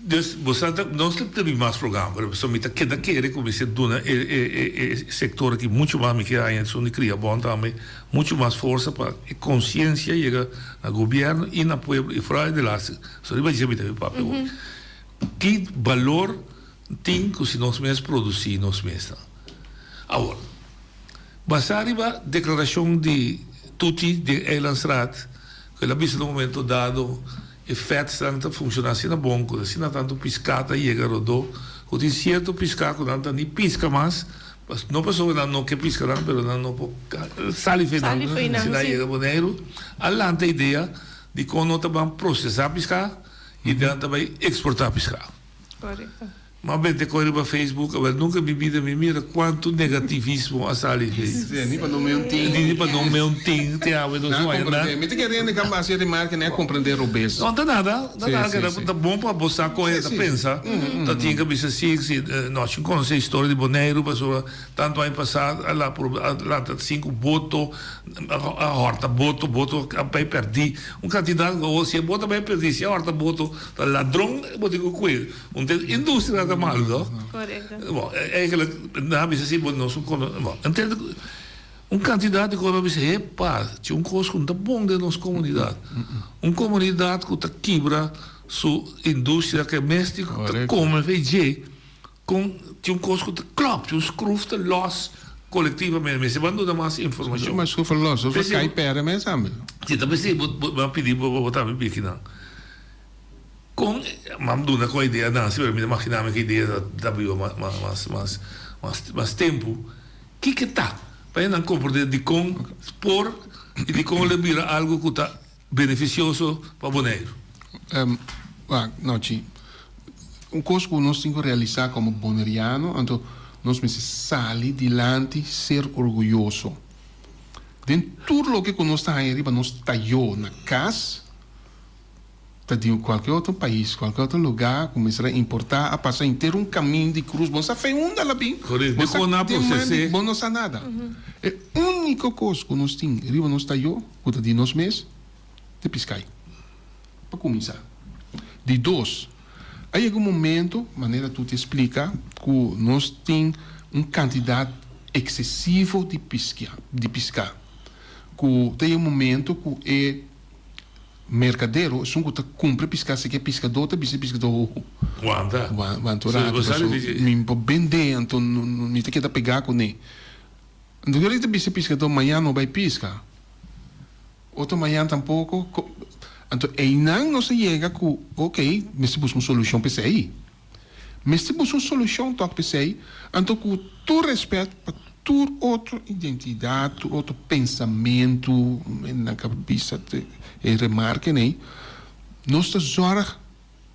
Dus bo sa ta nos ta tin mas programa pero pasobra mi ta keda kere ku mester duna e e e sektor aki muchu mas mi ke haña esun di kria bon tambe muchu mas forsa pa e konsiensia yega na gobièrnu i na pueblo i foral e delaste so riba dje mi ta bin papia awor ki balor tin ku si nos mes produsi nos mes nan awor basá riba deklarashon di Tuti den Eilandsraad ku el a bisa na un momento dado. E fetsnan ta funciona asina bon cu asina tanto pisca ta yega rodó cu tin cierto pisca cu nan ta ni pisca mas, no pasobra nan no ke pisca nan pero nan no por sali fe nan si nan yega Boneiru. A lanta idea di con no ta ban procesa pisca y nan ta bay exporta pisca. M'a bente koe riba Facebook, awel nunka mi bida mi mira kuantu negativismo a sali dje. Sí, ni pa no me un tin. Ni pa no me un tin, te awe nos no haña nada. Mi ta kere hende kan basa e remarke nan a komprende robes. No ta nada, ta nada, keda ta bon pa bo sa kon hende ta pensa. Ta tin ke bisa si, si no sin konosé historia di Boneiru pasobra tantu aña pasá a lanta sinku boto, a hòrta boto, boto a bai pèrdí. Un kantidat ku awor si e boto a bai pèrdí, si a hòrta boto ta ladron bo tin ku kue. Un te industria ta malu to? Correcto. Bon, eigenlijk nan a bisa si bo nos kono, bon, ente un kantidat di kos bo a bisa hepa, tin un kos ku no ta bon den nos komunidat. Un komunidat ku ta kibra su industria ke mes tin ku ta kome fe dje, kon tin un kos ku ta klòp, tin un skruf ta lòs kolektivamente. Mester ban duna mas informashon. Ma skruf a lòs, of a kai pèrdè mes tambe. Si ta p'esei bo bo a pidi bo bo tambe biki nan. Kon m'a duna ku idea Nancy, pero mi ta magina mi ku idea ta ta biba mas mas mas mas tempu. Kiko ta? Pa e nan komprende dikon por i dikon lo bira algu ku ta benefisioso pa Boneiru. Wak, Nochi, un kos ku nos tin ku realisá komo boneriano, anto nos mester sali dilanti ser orguyoso. Den tur loke ku nos ta haña riba nos tayó na kas, Ta di cualke otro pais, cualke otro lugar cu mester a importa, a pasa henter un camin di cruz, bo no sa fe unda la bin, Correcto. bo no sa Con a den man di, proces'é. bo no sa nada. E unico cos cu nos tin riba nos tayo, cu ta di nos mes, ta piscai. Pa cuminsa. Di dos, a yega un momento, manera Tuti a splica, cu nos tin un cantidad excesivo di pisca, di pisca, cu ta yega un momento cu e. Merkadero, esun ku ta kumpra piská, si ke piskadó ta bisa e piskadó, Ho, Wanta. Wanta un rato, paso mi no por bend'é, anto mi ta keda pegá kuné. Anto ora e ta bisa e piskadó, Mañan no bai piska. Otro mañan tampoko. Anto einan nos a yega ku, okey, mester buska un solushon pa esei. Mester buska un solushon tòg p'esei, anto ku tur rèspèt pa tur otro identidat, tur otro pensamentu, nan ka bisa e remarkenan ei, nos ta zòrg,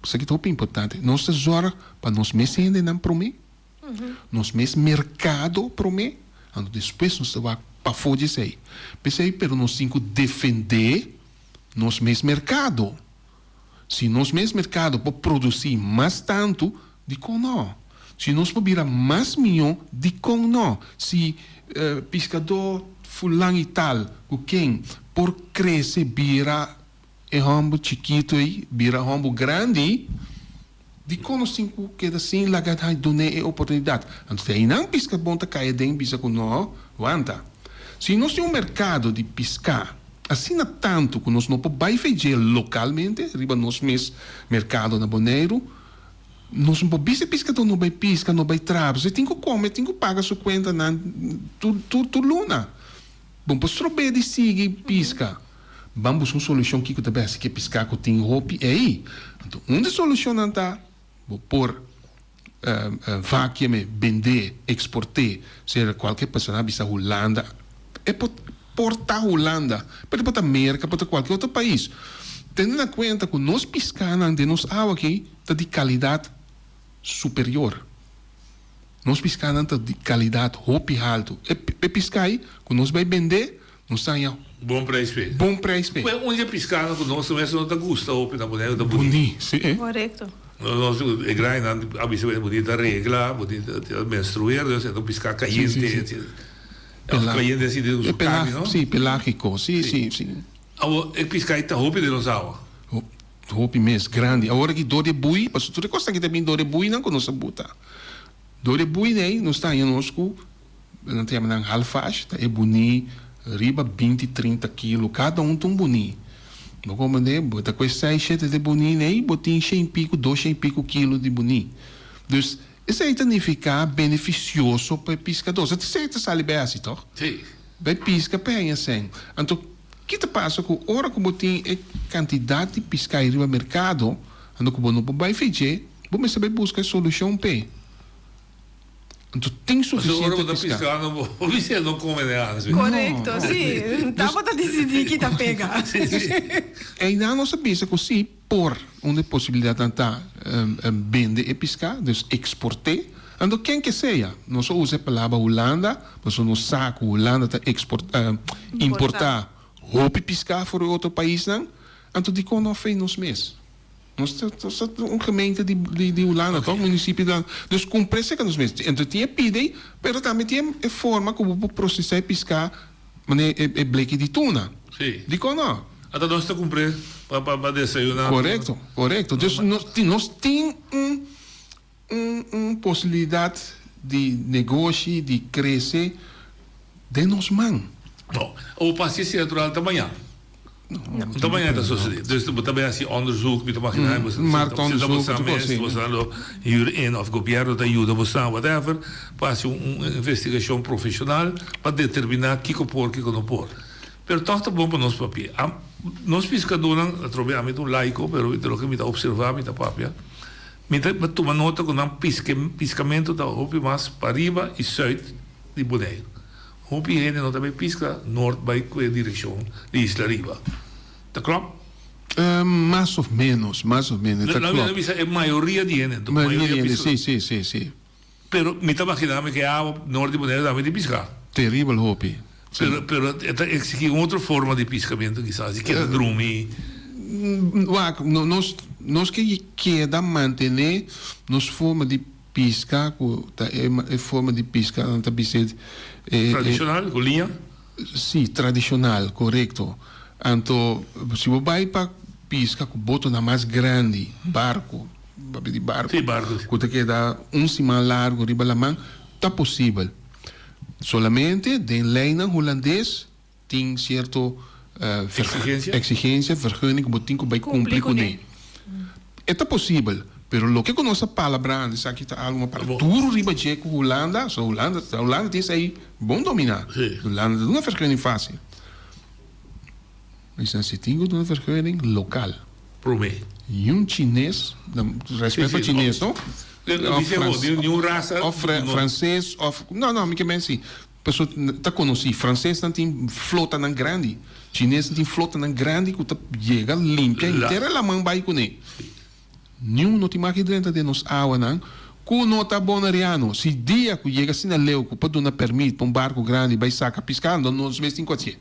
esaki ta hopi importante, nos ta zòrg pa nos mes hendenan promé, nos mes merkado promé, anto despues nos ta wak pafó di esei. P'esei pero nos tin ku defendé nos mes merkado. Si nos mes merkado por produsí mas tantu, dikon nò? Si nos por bira mas mihó, dikon nò? Si piskadó fulan i tal ku ken por krese bira e hòmber chikitu ei, bira hòmber grandi, dikon nos tin ku keda sin laga dun'é e oportunidat? Anto te einan piskabon ta kai aden bisa ku nò, wanta. Si nos tin un merkado di piská asina tantu ku nos no por bai fedj'é lokalmente riba nos mes merkado na Boneiru, nos no por bisa e piskadó no bai piska, no bai traha, pasobra e tin ku kome, e tin ku paga su kuentanan tur tur tur luna. Bo no por strob'é di sigui piska. Ban buska un solushon kiko ta bèsti ku e piská ku tin hopi ei. Anto un di e solushonnan ta. Bo por vakieme, bendé, eksporté, sea kualke persona a bisa Hulanda, e por. Por ta Hulanda, pero por ta Merka, por ta kualke otro pais. Tene na kuenta ku nos piskanan den nos awa aki ta di kalidat superior. Nos piskanan ta di kalidat hopi haltu. E e piska ei ku nos bai bende, nos ta haña Bon preis p'e. Bon preis p'e. Pues un di e piskanan ku nos mes no ta gusta hopi na Boneiru ta buní. Buní, si. Korekto. Nos e grainan a bisa buní ta regla, buní ta menstruer, dus e ta un piska kayente. Si, si, si. Of kayente si den su karni, no? Si, pelágiko, si, si, si. Awor e piska ei ta hopi den nos awa. Hopi mes, grandi. Awor aki dor di e bui, pasobra tur e kosnan aki ta bin dor di e buinan ku nos a buta. Dor di e buinan ei nos ta haña nos ku, nan ta yama nan halfvash, ta e buní riba binti, trinta kilo, kada un ta un buní. Bo komprendé? Bo ta ku e seis, shete di e bunínan ei, bo tin shen piku, dos shen piku kilo di buní. Dus, esei ta nifiká benefisioso pa e piskadó. Esei ta sali bai hasi, tòg? Sí. Bai piska pa haña sèn. Anto, ki ta pasa ku ora ku bo tin e kantidat di piská ei riba merkado, anto ku bo no por bai fedjé, bo mester bai buska e solushon p'e. Anto tin Pasobra ora sufisiente bo ta piská. piska no bo bis'é no kome den ans. Korekto, sí. Tabata disidí ki ta pega. Sí, sí. Einan nos a bisa ku sí por, un di e posibilidatnan ta bende e piská, dus eksport'é. Anto ken ke sea, nos a usa e palabra Hulanda, pasobra nos sa ku Hulanda ta eksportá, importá hopi piská for di otro paisnan, anto dikon no a fei nos mes? Nos ta nos ta un gemeente di di Hulanda tok, munisipio di Hulanda, dus kumpra esei ka nos mes. Anto tin e pida ei, pero tambe tin e forma ku bo por prosesá e piská manera e e bleki di tuna. Sí. Dikon no? Anto nos ta kumpr'é pa pa pa desayuná. Korekto, korekto. Dus nos tin nos tin un. Un un posibilidad di negoshi di crece den nos man. No, o pa haci esei natural ta maña. No, ta maña ta sosode. Dus bo ta bay haci onderzoek, mi ta magina bo sinta Marktonderzoek, bosa tur cos, mes, si. bosa lo huur in of gobierno ta yuda bosa, whatever, pa haci un investigacion profesional pa determina kico por, kico no por. Pero toch ta bon pa nos papia. Nos piscadornan, atrobe ami ta un laico, pero di loke mi ta observa mi ta papia. Mi ta tuma nota ku nan piske piskamentu ta hopi mas pariba i sùit di Boneiru. Hopi hende no ta bai piska nort bai ku e direkshon di Isla Riba. Ta klòp? Mas of ménos, mas of ménos, ta Lo mi klòp. bisa e mayoria di hende anto. Mayoria di hende, si, si, si, si. Pero mi ta magina mi ku e awa nort di Boneiru tambe tin piska. Teribel hopi. Pero pero e ta exigí un otro forma di piscamento kisas, di keda drumi. Wak, no nos nos ke keda mantené nos forma di pisca ku ta e e forma di pisca nan ta bisa e e. Tradishonal, ku liña? Sí, tradishonal, korekto. Anto si bo bai pa pisca ku botonan mas grandi, barko, papia di barko, Sí, barko, sí. ku ta keda un siman largu riba laman, ta posibel. Solamente den leynan hulandes tin cierto Exigencia? exigencia, vergunning cu bo tin cu bay cumpli cune. E ta posibel, pero loke cu nos a palabra antes aki ta algo mas para duro riba dje cu Hulanda, so Hulanda, Hulanda tin esey bon domina. Hulanda ta duna vergunning facil. Mi si tin cu duna vergunning local. Prome. Niun chines, respet pa chines no. Niun rasa. Of frances of, no no mi ke men si, paso ta conoci, francesnan tin flotanan grandi, chinesnan tin flotanan grandi cu ta yega limpia henter e laman bay cune. Niun no tin maki drenta den nos awanan cu no ta boneriano. Si dia cu yega asina leu cu pa duna permit pa un barco grandi bay saca pisca, nos mes tin cu hacié.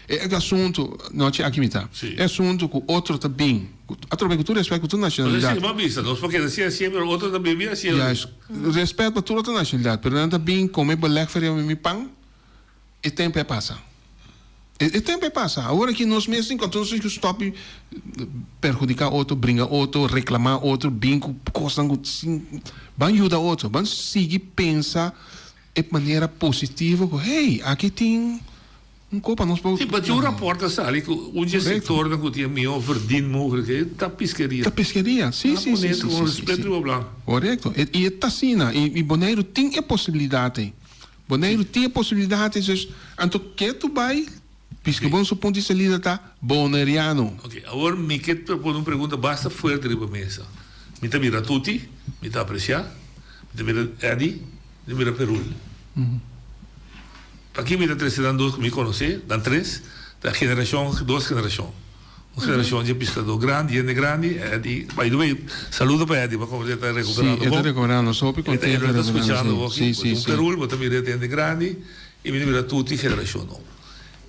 E asuntu, nochi aki mi ta. E asuntu ku otro ta bin, atrobe ku tur respet ku tur nashonalidat. Nos a bisa, nos por keda siña siempre, pero otro ta bin bin hasié. Juist, respet pa tur otro nashonalidat, pero nan ta bin kome beleg feriba mi pan, e tempu a pasa. E tempu a pasa. Awor aki nos mes tin ku nos tin ku stòp di perhudiká otro, bringa otro, reklamá otro, bin ku kosnan ku sin, ban yuda otro, ban sigui pensa e manera positivo ku, hey, aki tin. Un kopa nos por. Sí, pachi un rapport a sali ku un dje sektornan ku tin e mihó verdienmogelijkheid ta piskeria. Ta piskeria, sí, sí, sí, sí, sí, sí. Riba blanco. Korekto. I e ta asina. I Boneiru tin e posibilidat ei. Boneiru tin e posibilidat ei, dus anto ke tu bai, Piskabon su punto di salida ta Boneriano. Oké, awor mi ke pone un pregunta basta fuerte riba mesa. Mi ta mira Tuti, mi ta apresiá, mi ta mira Eddy, mi ta mira Perul. Paki mi ta trese nan dos ku mi konosé, nan tres, ta generashon, dos generashon. Un generashon dje piskadó grandi, hende grandi, Eddie, by the way, saludo pa Eddie, bo komo e ta rekuperando Sí, e bon. ta rekuperando, nos hopi E ta, kontento e ta rekuperando, skuchando sí. bo aki, Sí, bo sí, ta un sí. perul, bo ta mira e ta hende grandi, i mi ta mira tuti generashon nobo.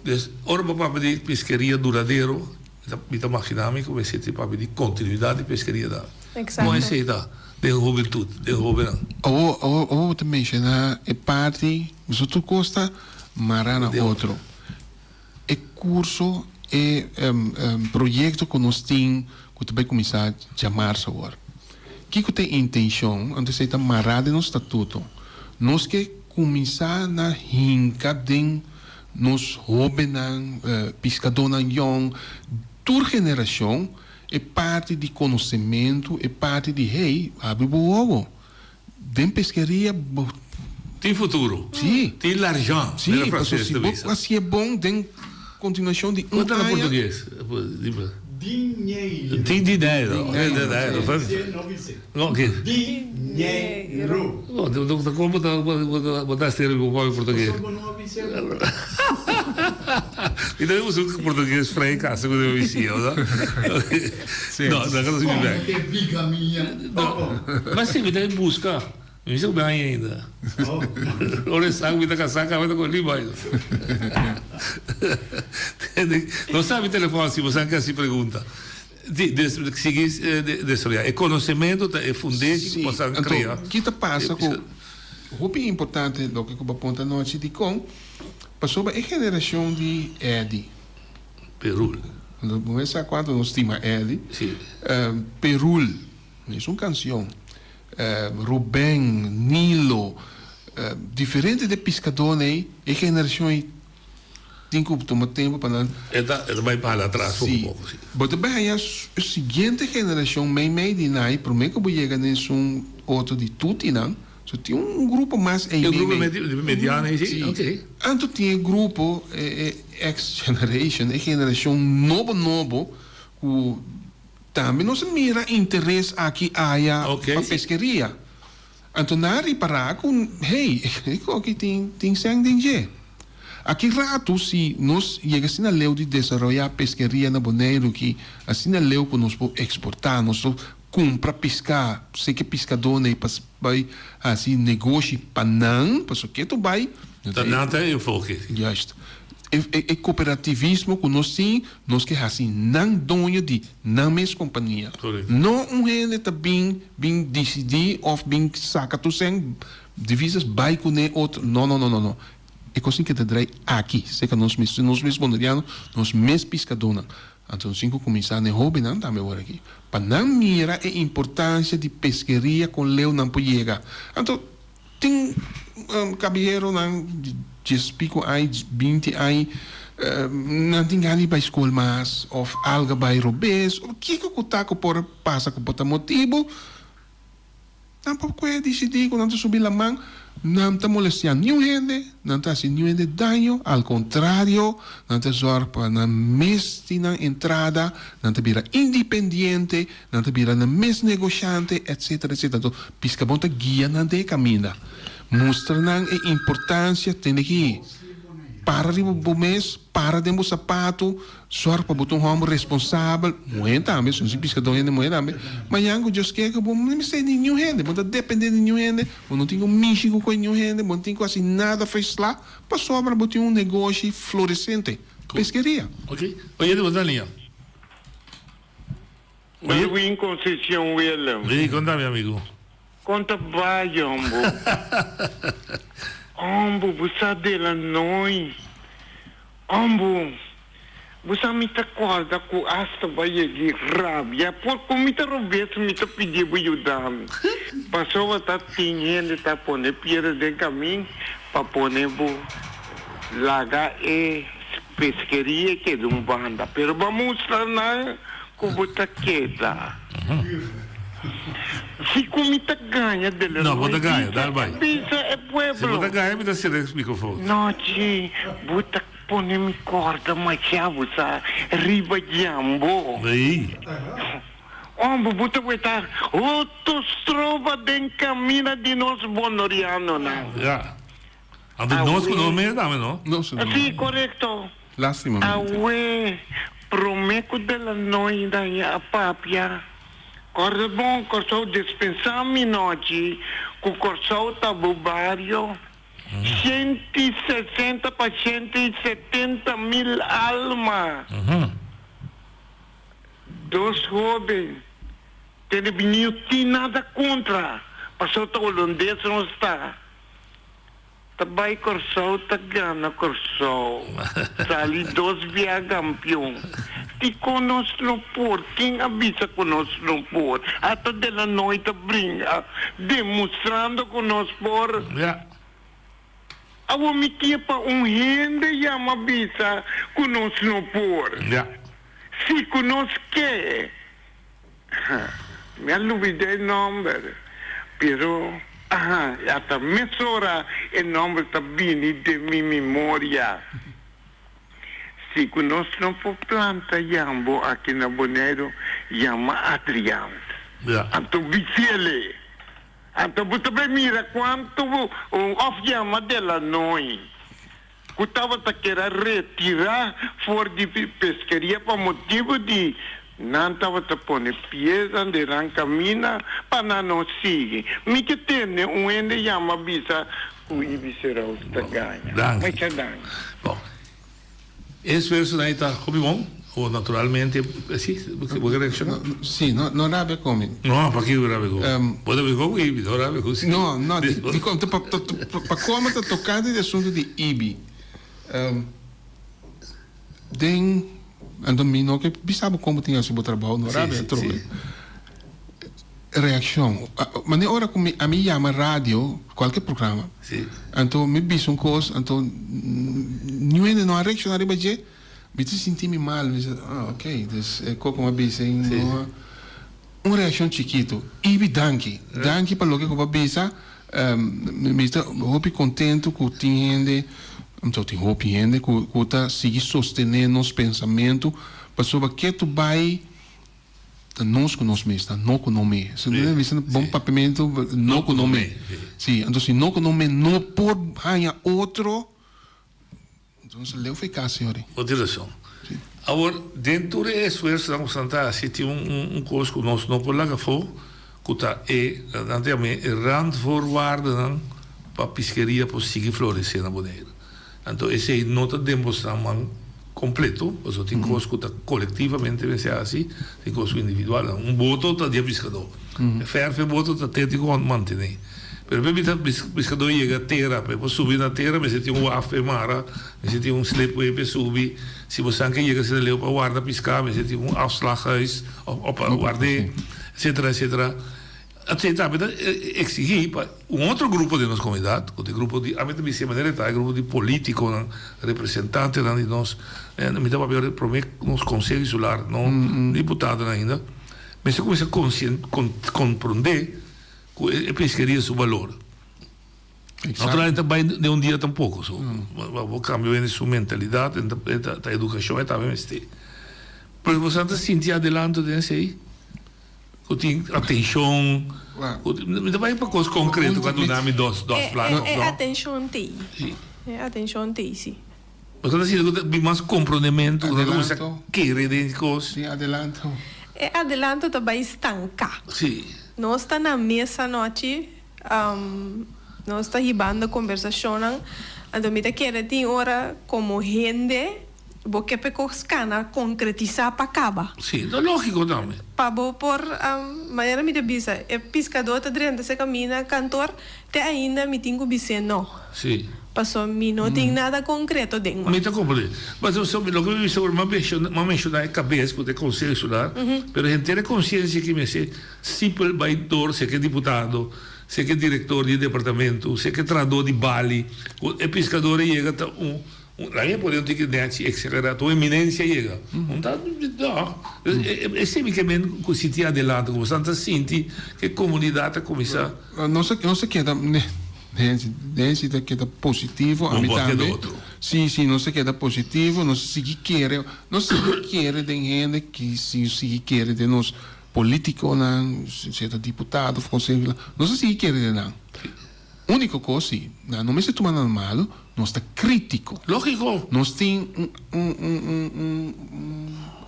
Dus, ora bo papia di piskeria duradero, mi ta, mi ta magina mi ku mester tin papia di kontinuidat di piskeria tambe. Exacto. Kon esei ta den hubentut, den hóbennan? Awor, awor, awor bo ta menshoná e parti, pasobra tur kos ta mará na otro. E kurso, e proyekto ku nos tin ku ta bai kuminsá djamarsa awor. Kiko ta e intenshon? Anto esei ta mará den nos statuto. Nos ke kuminsá na hinka den nos hóbennan, piskadónan yòn, tur generashon, e parti di konosementu, e parti di hey, habri bo wowo. Den peskeria bo. Tin futuro. Sí. Tin l'argent. Sí, Mira paso frances si ta bo bisa. hacié bon den continuacion di un Con ta na aña. portugues? Dinheiro. Tin dinero. Dinheiro. Dinheiro. No, ke? Dinheiro. No, ta como bo ta bo ta hacer bo papia portugues? Pasobra bo no a bisa e bo. Mi tambe usa un portugues vrij casa cu mi bisia, no? No, no, no, Como te bigamia. No, ma si mi ta busca. Mi bisa cu mi haña ainda. Ora e sa cu mi ta casá caba ta con riba ainda. No sa mi telefon si bo sa ke hasi pregunta. Si, des, sigui desaroyá. E konosementu ta e fundeshi ku Sí, bo sa anto krea. ki ta pasa ku hopi importante loke ku bo apunta anochi dikon? Pasobra e generashon di Eddie. Perul. Anto bo mester sa kuantu nos stima Eddie. Sí. Perul, es un kansion. Ruben, Nilo, diferente de piskadónan ei, e generashon ei Tin ku tuma tempu pa nan. E ta e ta bai pala atras poko Sí. poko, sí. Bo ta bai haña e siguiente generashon meimei di nai promé ku bo yega na esun otro di tutinan. So tin un grupo mas ei E grupo meimei. medi mediano ei, sí? Sí. Oké. Anto tin e grupo e e X generation, e generashon nobo nobo ku tambe nos a mira interes aki aya Oké. pa peskeria. Anto nan a ripará ku, hey, e koki tin tin sèn den dje. Aki ratu si nos yega asina leu di desaroyá peskeria na Boneiru ki asina leu ku nos por eksportá, nos por kumpra piská, seke piskadónan ei pa bai hasi negoshi pa nan, pasobra ketu bai. Ta nan ta e enfoke. Juist. E e kooperativismo ku nos tin, nos ke hasi nan doño di nan mes kompania. No un hende ta bin bin disidí òf bin saka tur sèn divisas bai kuné otro. No, no, no, no, no. E kos tin ke ta drai aki, serka nos mes, nos mes boneriano, nos mes piskadónan. Anto nos tin ku kuminsá na e hóbennan tambe awor aki, pa nan mira e importansia di peskeria kon leu nan por yega. Anto Tin kabiyeronan di djes piko aña, 20 aña, nan tin gana di bai skol mas òf alga bai robes òf kiko ku ta ku por pasa ku por ta motibu, nan por kohe disidí ku nan ta subi laman, nan ta molestiá niun hende, nan ta hasi niun hende daño, al kontrario nan ta zòrg pa nan mes tin nan entrada, nan ta bira independiente. Nan ta bira nan mes negoshante, etcetera, etcetera. Anto, Piskabon ta guia nan den e kaminda. Mustra nan e importansia, tende ki para riba bo mes, para den bo sapatu, sòrg pa bo ta un hòmber responsabel, muhé tambe, si no si piskadó hende muhé tambe. Mañan ku Dios ke ku bo no mester di niun hende, bo no ta dependé di niun hende, bo no tin ku mishi ku koe niun hende, bo no tin ku hasi nada fei sla, pasobra bo tin un negoshi floresente, peskeria. Oke, oye, bo ta liña. Erwin Conceição Willem. Ei, konta mi amigu. Kon ta bai hombo? Hombo, bo sa de la noi. Hombo, bo sa mi ta korda ku asta bo a yegi rabia por ku mi ta robes mi ta pidi bo yuda mi. Pasobra ta tin hende ta pone piedra den kamin pa pone bo laga e Peskeria keda un banda, pero bo a mustra nan ku bo ta keda. Si ku mi ta gaña de la No, bo ta gaña, dal bai. Bisa e pueblo. Si bo ta gaña mi ta sera e microfoon. No, chi, bo ta pone mi korda masha bo sa riba jambo. Ei. Homber, bo ta weta hoto stroba den camina di nos bonorianonan. Ja. Anto nos ku no mes tambe no? Nos no. Si, korekto. Lastimamente. Awe, promé ku De La Noy daña a papia, kòrda bon, Kòrsou dispensá mi nochi ku Kòrsou ta bo bario, 160 pa 170 mil alma. Dos hóben tene biniu tin nada kontra, pasobra ta holandes nos ta. Ta bai Kòrsou ta gana Kòrsou sali dos bia kampion dikon nos no por ken a bisa ku nos no por ata de la noy ta bringa demostrando ku nos por awor mi ke pa un hende yama bisa ku nos no por si ku nos ke. Mi a lubida e nomber, pero aha, ata mesora e nomber ta bini den mi memoria. Si cu nos no por planta yambo aki na Boneiru, yama Adriaan. Anto bisiele. Anto bo ta bay mira cuanto of yama Delanoy. Ku tabata ker a retirá for di peskeria pa motibu di nan tabata pone piedra den nan kamina pa nan no sigui. Mi ke tende un hende yama bisa ku Ibis Roos ta gaña. Danki. Mucha danki. Bon, e esfuersonan ei ta hopi bon, o naturalmente, si, bo ke reakshoná? Si, no, no rabia ku mi. No, pakiko rabia ku bo? Bo ta bisa ku Ibi, no rabia ku si. No, no, dikon, pa, pa, pa kome ta tokante di asuntu di Ibi. Den, anto mi no ke bisa bo kon bo tin hasi bo trabou, no rabia atrobe. Reakshon, manera ora ku mi, ami yama radio, kualke programa, anto mi bisa un kos, anto niun hende no a reakshoná riba dje. Mi ta sinti mi mal, mi bisa, ah, ok, dus e koko mi a bisa i no a. Un reakshon chikitu. Ibi danki. Danki pa loke ku bo a bisa. Mi ta hopi kontentu ku tin hende, anto tin hopi hende ku ku ta sigui sostené nos pensamentu, pasobra ke tu bai ta nos ku nos mes, ta no ku no me. Si no bisa bon papiamentu, no ku no me. Si, anto si no ku no me no por haña otro. Entonces leu fe cas señor. Bo tin rason. Awor, den tur e esfuersonan ku esnan ta hasi, tin un kos ku nos no por laga afó, ku ta e, nan ta yama e randvoorwaardennan pa piskeria por sigui floresé na Boneiru. Anto esei no ta den bosnan man kompleto, pasobra tin kos ku ta kolektivamente mester hasi, tin kos ku individual. Un boto ta di e piskadó. E fèrf e boto ta te tin ku mantené. Pero pa evita piskadó yega tera, pa e por subi na tera mester tin un waf pa e mara, mester tin un slipway pa e subi. Si bo san ke yega asina leu pa warda piská, mester tin un afslaghuis òf pa ward'é, etcetera, etcetera. Esei tambe ta eksigí pa un otro grupo den nos komunidat, ku ta e grupo di, ami ta bisa e manera ta, e grupo di polítikonan, representantenan di nos, mi ta papia promé nos konseho insular, no diputadonan ainda, mester kuminsá komprondé ku e peskeria su balor. Naturalmente ta bai den un dia tampoko, so bo kambia hende su mentalidat, ta edukashon e tambe mester. Pero bo sa ta sinti adelanto den esei? Ku tin atenshon, ku mi ta bai pa kos konkreto ku a duna mi dos dos plaka E atenshon t'ei. E atenshon t'ei, si. Bo ta sinti ku ta bin mas komprondementu, ku nan ta kuminsá kere den kos. Tin adelanto. E adelanto ta bai stanká. Si. Nos ta na mesa anochi, nos ta hibando kombersashonnan, anto mi ta kere tin ora komo hende Bo ke p'e kos kana konkretisá pa kaba. Sí, ta lógiko tambe. Pa bo por, manera mi ta bisa, e piskadó ta drenta se kaminda kantor, te ainda mi tin ku bis'é no. Sí. Paso mi no tin nada konkreto den man. Mi ta komprendé. Paso so loke mi bisa mi a menshoná e kabes ku ta e konseho insular, pero henter e konsiensia ki mester sipel bai dor si ke diputado, si ke direktor di departamento, si ke trahadó di bali, ku e piskador a yega ta un. Laga e pone un tiki nechi exagerá, ta un eminencia yega. Un ta, no. Esei mi ke men ku sinti adelante, ku boso ta sinti ku e komunidat ta kuminsá. Nos a nos a keda Nancy, Nancy ta keda positivo, ami tambe. Sí, sí, nos a keda positivo, nos a sigui kere, nos a sigui kere den hende ki si sigui kere den nos politikonan, sea ta diputado of konseho, nos a sigui kere den nan. Úniko kos si, nan no mester tuma nan malu, nos ta krítiko. Lógiko. Nos tin un un un un un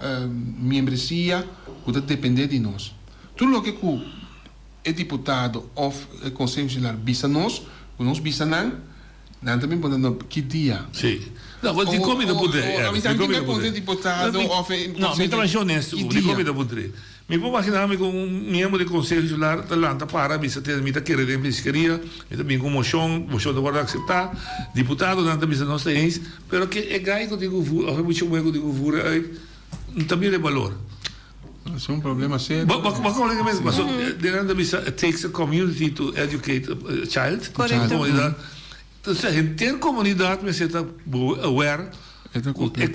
un miembresia ku ta dependé di nos. Tur loke ku e diputado òf e konseho insular bisa nos, ku nos bisa nan, nan ta bin pone no ki dia. Sí. No, bo dikon mi ta puntra e, Ami Ernst? tambe ta puntra e diputado òf e No, mi ta masha honesto ki ku bo. Dikon dia. mi ta puntra e? Mi por imaginá mi ku un miembro di konseho insular ta lanta para bisa te mi ta kere den piskeria, mi ta bin ku un moshon, moshon ta wòrdu akseptá, diputadonan ta bisa nos ta eens, pero ke e gai ku tin ku voer òf e mucha muhé ku tin ku voer uit no ta mira e balor. Esei un problema serio. Bo bo komprende ke mi paso den nan ta bisa it takes a community to educate a child, Korekto. komunidat. Entonces henter komunidat mester ta aware ku e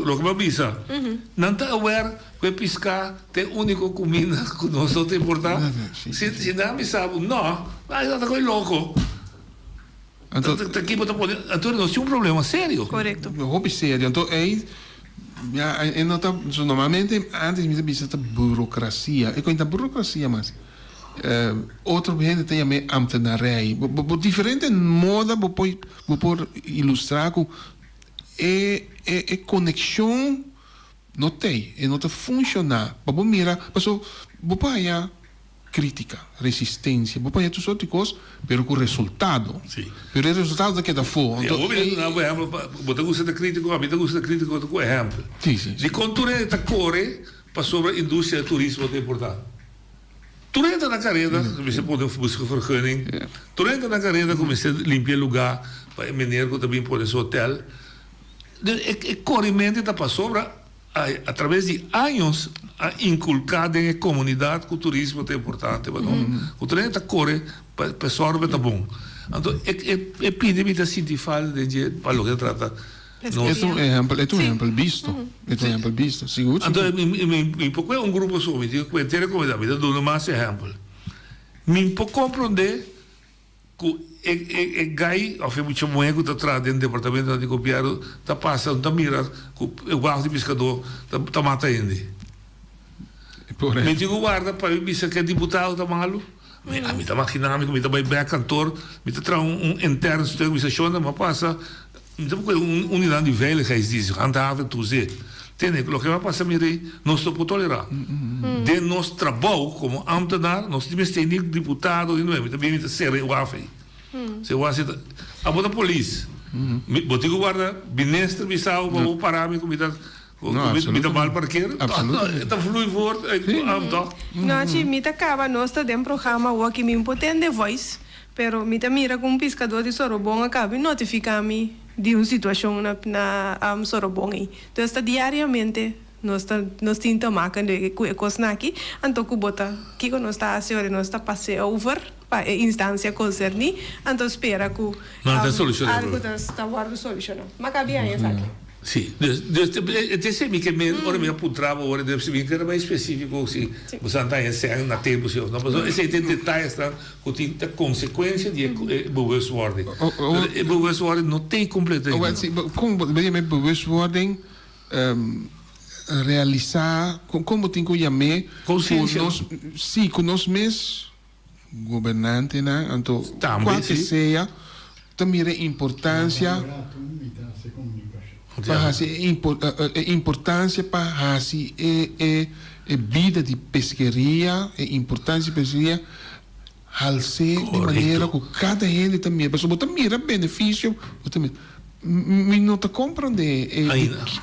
loke mi a bisa, nan ta aware ku e piská ta e úniko kuminda ku nos no ta importá. Si si nan a bisa bo no, ai nan ta kohe loko. Ta ki bo ta pone, anto nos tin un problema serio. Korekto. Hopi serio. Anto ei ya e no ta, normalmente antes mi ta bisa ta burokrasia, e koin ta burokrasia mas. Otro hende ta yam'é ambtenarij. Bo bo diferente moda bo por bo por ilustrá ku e e e konekshon no t'ei, e no ta funshoná. Pa bo mira, paso bo por haña krítika, resistensia, bo por haña tur sort di kos, pero ku resultado. Sí. Pero e resultado ta keda afó. Anto, bo mira duna bo ehèmpel, bo ta gusta ta krítiko, ami ta gusta ta krítiko ku ehèmpel. Sí, sí. Dikon tur hende ta kore pasobra industria di turismo ta importante? Tur hende ta na kareda ku mester pone buska vergunning. Tur hende ta na kareda ku mester limpia e lugá pa e meneer ku ta bin pone su hotel. Dus e korimente ta pasobra a traves di años a inkulká den e komunidat ku turismo ta importante pa nos. Ku tur hende ta kore pa e sòrbe ta bon. Anto e pidi mi ta sinti falta den dje pa loke ta trata. E ta un ehempel, e ta un ehempel bisto. E ta un ehempel bisto, sigur, sigur. Anto mi, mi, mi por kue un grupo so, mi tin ku henter e komunidat, mi ta duna mas ehempel. Mi por komprondé ku e, e, e gai òf e mucha muhé ku ta traha den departamentonan di gobièrnu ta pasa, no ta mira ku e waf di piskadó ta, ta mata hende. Mi tin ku warda pa mi bisa ku e diputado ta malu? Mi, ami ta magina mi ku mi ta bai bèk kantor, mi ta traha un, un intern stuk, mi sa shon, mi a pasa. Mi ta poko un unidat di veiligheidsdienst, handhaven toezicht. Tende, loke a pasa mi rei, nos no por tolerá. Den nos trabou komo ambtenaar, nos tin mester ni diputado ni nada. Mi ta bini mi ta sera e waf ei. Si e waf ta, abo ta polis. Mi, bo tin ku warda minister bisa bo pa bo para mi ku mi ta, ku mi ta mal parkeer. E ta vloei voort uit bo ambt toch? Nochi, mi ta kaba, nos ta den programa awor ki mi por tende voice. Pero mi ta mira ku un piskadó di Sorobon a kaba di notifiká mi di un situashon na na Sorobon ei. Entonces ta diariamente nos ta nos tin te maken ku e kosnan aki, anto ku bo ta kiko nos ta hasi ora nos ta pas'é over pa e instansia konserní, anto spera ku Nan ta solushoná e algu problema. ta ta wòrdu solushoná. Ma kabi aña esaki. Sí, dus, dus e te esei mi ke men ora mi a puntra bo ora mi kere bai spesífiko si bo sa ta haña sèn na tempu si òf no, pasobra esei ta e detayesnan Ku tin ta konsekuensia di e bewustwording. Pero e bewustwording no t'ei kompleto ainda. Wel, si, kon bo yam'é bewustwording? Realisá, kon bo tin ku yam'é? Konsiensia. Ku nos, si, ku nos mes gobernantenan, anto Tambe, kua ke si. sea, ta mira e importansia pa hasi e e importansia pa hasi e e e bida di peskeria, e importansia di peskeria hals'é di manera ku kada hende ta mira, pasobra bo ta mira benefisio, bo ta mira. Mi no ta komprondé e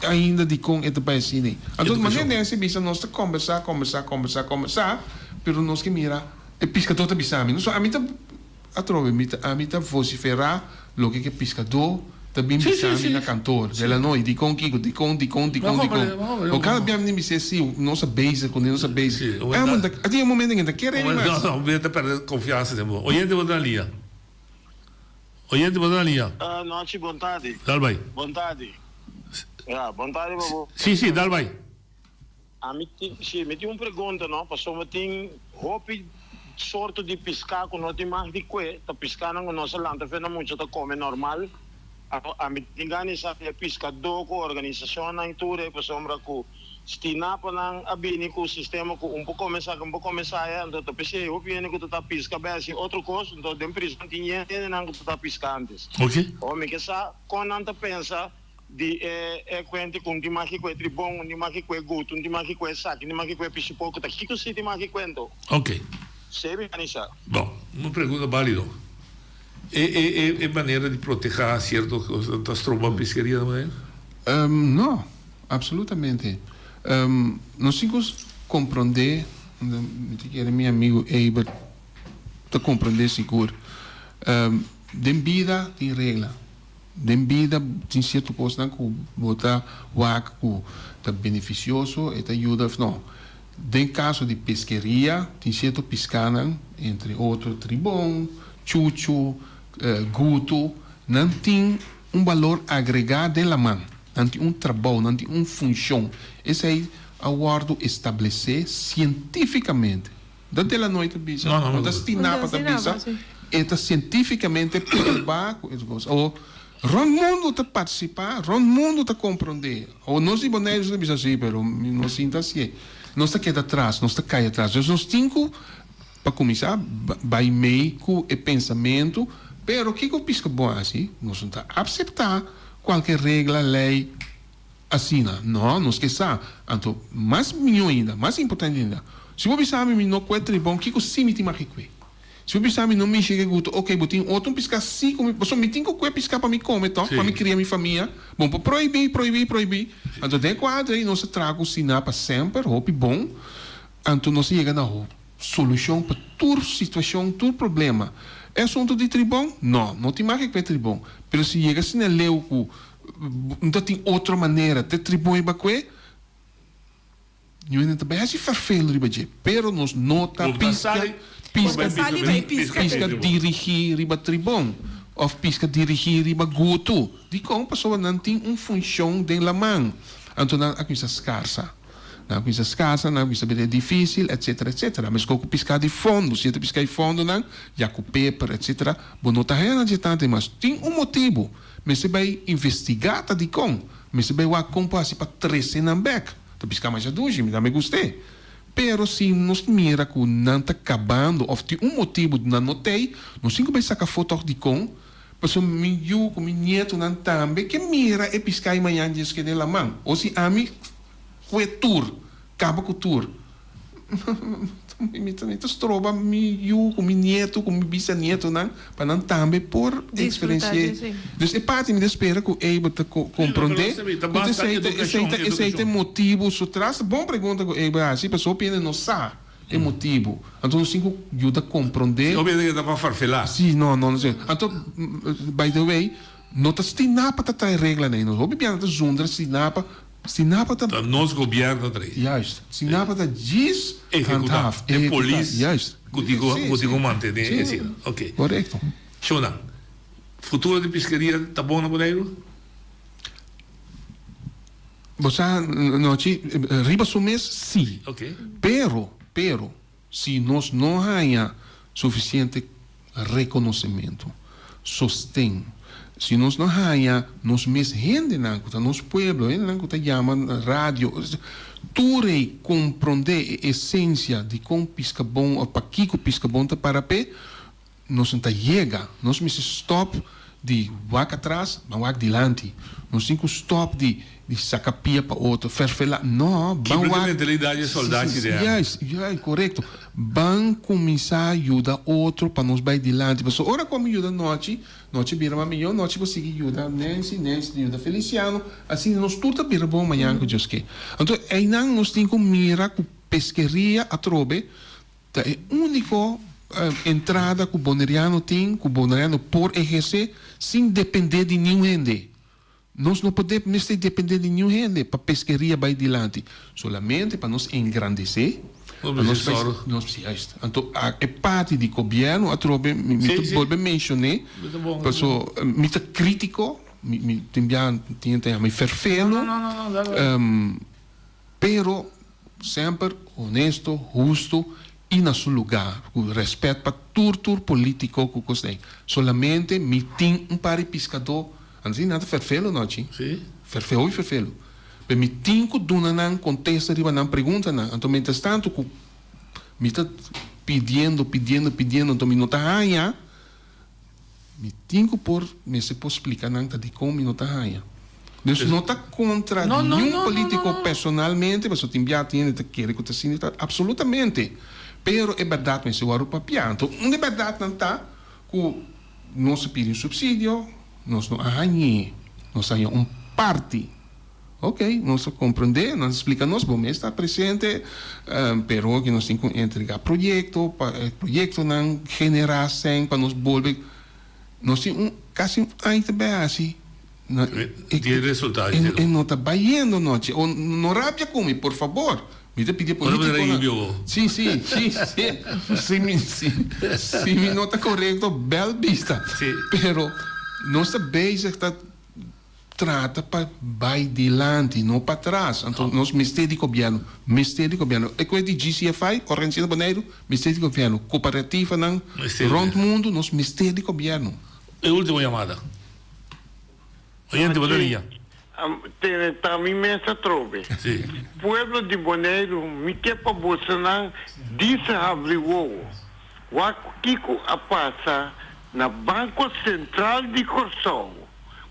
ainda dikon e ta bai asina ei. Anto manera Nancy bisa nos ta kombersá, kombersá, kombersá, kombersá, pero nos ke mira e piskadó ta bisa mi. So ami ta Atrobe mi ta ami ta vociferá loke ke piskadó ta bin bisa mi na kantor Delanoy, dikon kiko, dikon, dikon, dikon, dikon. Bo kada bia mi bis'é si nos a bezig kuné, nos a bezig. Amo ta, a tin un momento en ke ta kere mi mas. No, no, mi ta pèrdè konfiansa den bo. Oyente bo ta na liña. Oyente bo ta na liña. Nochi, bon tardi. Dal bai. Bon tardi. Ya, bon tardi pa bo. Si, si, dal bai. Ami tin, si, mi tin un pregunta no, pasobra tin hopi sorto di piská ku no tin mag di kue, ta piskanan ku nos a lanta fe na mucha ta kome normal. Ami tin gana di sa e piskadó ku organisashonnan i tur e pasobra ku Stinapa nan a bini ku sistema ku un por kome saki un por kome saya anto ta p'esei hopi hende ku ta ta piska bai hasi otro kos anto den prison tin hendenan ku ta ta piska antes. Awor mi ke sa kon nan ta pensa di e e kuente ku un tin maki ku e tribon un tin maki ku e gutu un tin maki ku e saki un tin maki ku e pishipó ku ta kiko si tin maki kuento. Esei mi gana di sa. Bon, un pregunta bálido. E e e e manera di protehá sierto kosnan ta stroba piskeria na manera? No, absolutamente. Nos tin ku komprondé, mi ta kere mi amigu Eber ta komprondé sigur, den bida tin regla, den bida tin sierto kosnan ku bo ta wak ku ta benefisioso, e ta yuda òf no. Den kaso di peskeria tin sierto piskanan, entre otro tribon, chuchu, gutu, nan tin un balor agregá den laman, nan tin un trabou, nan tin un funshon. Esei a wòrdu establesé sientífikamente. No ta Delanoy ta bisa, no ta Stinapa ta bisa, e ta sientífikamente probá ku e kos. Awor, rònt mundu ta partisipá, rònt mundu ta komprondé. Awor, nos di Boneiru ta bisa, sí, pero mi no sinta hasié. Nos ta keda atras, nos ta kai atras. Dus nos tin ku, pa kuminsá, bai mei ku e pensamentu, pero kiko piska bon hasi? Nos no ta apseptá kualke regla, lei. Asina, no, nos ke sa. Anto, mas mihó ainda, mas importante ainda, si bo bisa mi mi no kue tribon, kiko si mi tin maki kue? Si bo bisa mi no mishi ke gutu, oke, bo tin otro un piská si ku mi, pasobra mi tin ku kue piská pa mi kome tòg, pa mi kria mi famia. Bon por prohibí, prohibí, prohibí. Anto den e kuadro ei nos a traha ku Sina pa semper, hopi bon. Anto nos a yega na solushon pa tur situashon, tur problema. E asuntu di tribon? No, no tin maki kue tribon. Pero si yega asina leu ku No ta tin otro manera te tribon e bakue ñuende ta bai haci ferfeel riba dje pero nos no ta pisca pisca pisca dirigi riba tribon of pisca dirigi riba gutu dicon pasobra nan tin un funcion den laman anto nan a cuminsa scarsa nan a cuminsa scarsa nan a cuminsa bira dificil etcetera etcetera mesco cu pisca di fondo si e ta pisca di fondo nan ya cu peper etcetera bo no ta haya nan dje tanto mas tin un motibo. Mester bai investigá ta dikon. Mester bai wak kon por hasi pa trese nan bèk. Ta piská masha dushi, mi tambe gust'é. Pero si nos mira ku nan ta kabando òf tin un motibu nan no t'ei, nos tin ku bai saka afó tòg dikon. Pasobra mi yu ku mi nietunan tambe ke mira e piská ei mañan djes keda den laman. O si ami kue tur, kaba ku tur. Mi ta stroba mi yu ku mi nietu ku mi bisanietonan pa nan tambe por eksperensi'é. Dus e parti mi ta spera ku Eber ta komprondé ku ta esei ta esei ta esei ta e motibu su tras. Bon pregunta ku Eber a hasi pasobra hopi hende no sa e motibu. Anto nos tin ku yuda komprondé. Hopi hende ke ta pa farfelá. Si no no no. Anto by the way no ta Stinapa ta trae reglanan ei. Nos hopi biaha ta zundra Stinapa. Stinapa ta. Ta nos gobierno ta rei. Juist. Stinapa ta djis Ehecuta. handhaaf. E polis Juist. cu tin cu cu tin cu mantene Sí. esina. Ok. Corecto. Shona, futuro di piskeria ta bon na Boneiru? Bo sa, Nochi, riba su mes, sí. Ok. Pero, pero, Si nos no haña suficiente reconocimento, sosten, si nos no haña nos mes hendenan cu ta nos pueblo, hendenan cu ta yama radio, tur ei comprende e esencia di con Piscabon of pakico Piscabon ta para p'e, Nos no ta yega. Nos mester stop di wak atras, ban wak dilanti. Nos tin ku stop di di saka pia pa otro, ferfelá. No, ban Kibra di wak. mentalidad di e soldachi de Juist, juist, korekto. Ban kuminsá yuda otro pa nos bai dilanti. Pasobra ora ku ami yuda Nochi, Nochi bira mas mihó, Nochi por sigui yuda Nancy, Nancy ta yuda Feliciano. Asina nos tur ta bira bon mañan ku Dios ke. Anto einan nos tin ku mira ku peskeria atrobe Ta e úniko entrada ku boneriano tin, ku boneriano por ehersé sin dependé di niun hende. Nos no por mester dependé di niun hende pa peskeria bai dilanti, solamente pa nos engrandesé, pa nos bai, nos, juist. Anto e parti di gobièrnu atrobe mi ta bolbe menshoné, paso mi ta krítiko, mi tin bia tin ta yama mi ferfelo, Pero semper honesto, husto y na su lugar, cu respet pa tur tur politico cu cos den. Solamente mi tin un par di piscador. Anto nan ta ferfelu nochi. Si. Ferfe hopi ferfelu. Pero mi tin ku duna nan kontesta riba nan preguntanan. Anto mientras tanto ku mi ta pidiendo, pidiendo, pidiendo, anto mi no ta haña, mi tin ku por mester por splika nan ta dikon mi no ta haña. Dus no ta kontra niun politiko personalmente, pasobra tin bia tin hende ta kere ku ta asina, ta absolutamente. Pero e bèrdat mester wòrdu papia. Anto un di e bèrdatnan ta ku nos a pidi un supsidio, nos no a hañ'é, nos a haña un parti. Ok, nos a komprendé, nan a splika nos, bo mes ta presente, pero oki nos tin ku entregá proyekto pa e proyektonan generá sèn pa nos bolbe. Nos tin un kasi un aña ta bai hasi. Di e resultado E no ta bayendo nochi. O no rabia ku mi, por fabor. Mi ta pidi e politiconan. Si, si, si, si. Si mi, si, si mi no ta korekto, bel bista. Pero nos ta bezig ta trata pa bai dilanti, no patras. Anto nos mester di gobièrnu, mester di gobièrnu. E kues di GCFI, Organisashon di Boneiru, mester di gobièrnu. Koperativanan rònt mundu, nos mester di gobièrnu. E ultimo yamada. Oyente, bo ta ria. Tene ta mi mes atrobe. Pueblo di Boneiru, mi ke pa bosonan disa habri wowo. Wak kiko a pasa na Banko Sentral di Kòrsou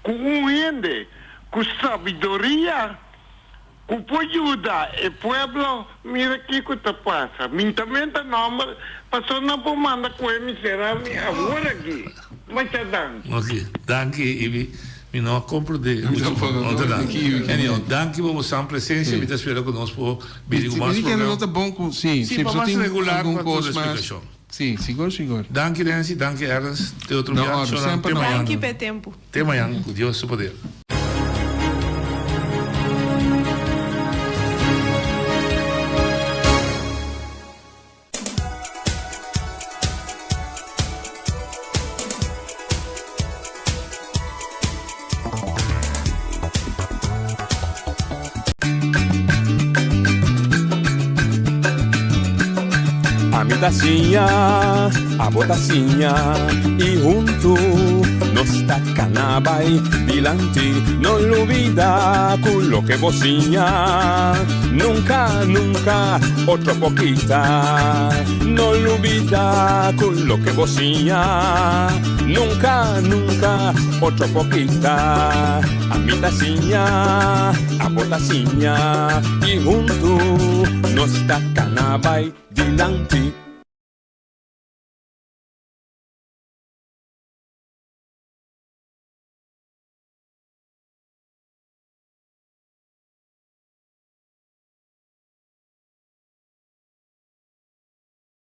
ku un hende ku sabiduria ku por yuda e pueblo mira kiko ta pasa. Mi ta menta nomber pasobra nan por manda koe mi sera mi awor aki. Masha danki. Ok, danki Ibi. Mi no a comprende mucho bon. No ta danki. Anyhow, danki pa bo san presencia. Mi ta spera cu nos por bini cu mas programa. Sí, Sí, pa mas regular pa tur explicacion. Sí, sigur, sigur. Danki Nancy, danki Ernst. Te otro No bia. orde, Shonan, semper te na mañan. Danki p'e tempu. Te mañan, cu Dios su poder. Ami ta siña, abo ta siña y huntu nos ta cana bay dilanti. No lubida cu loke bo siña nunca, nunca otro por kita. No lubida cu loke bo siña nunca, nunca otro por kita. Ami ta siña, abo ta siña y huntu nos ta cana bay dilanti.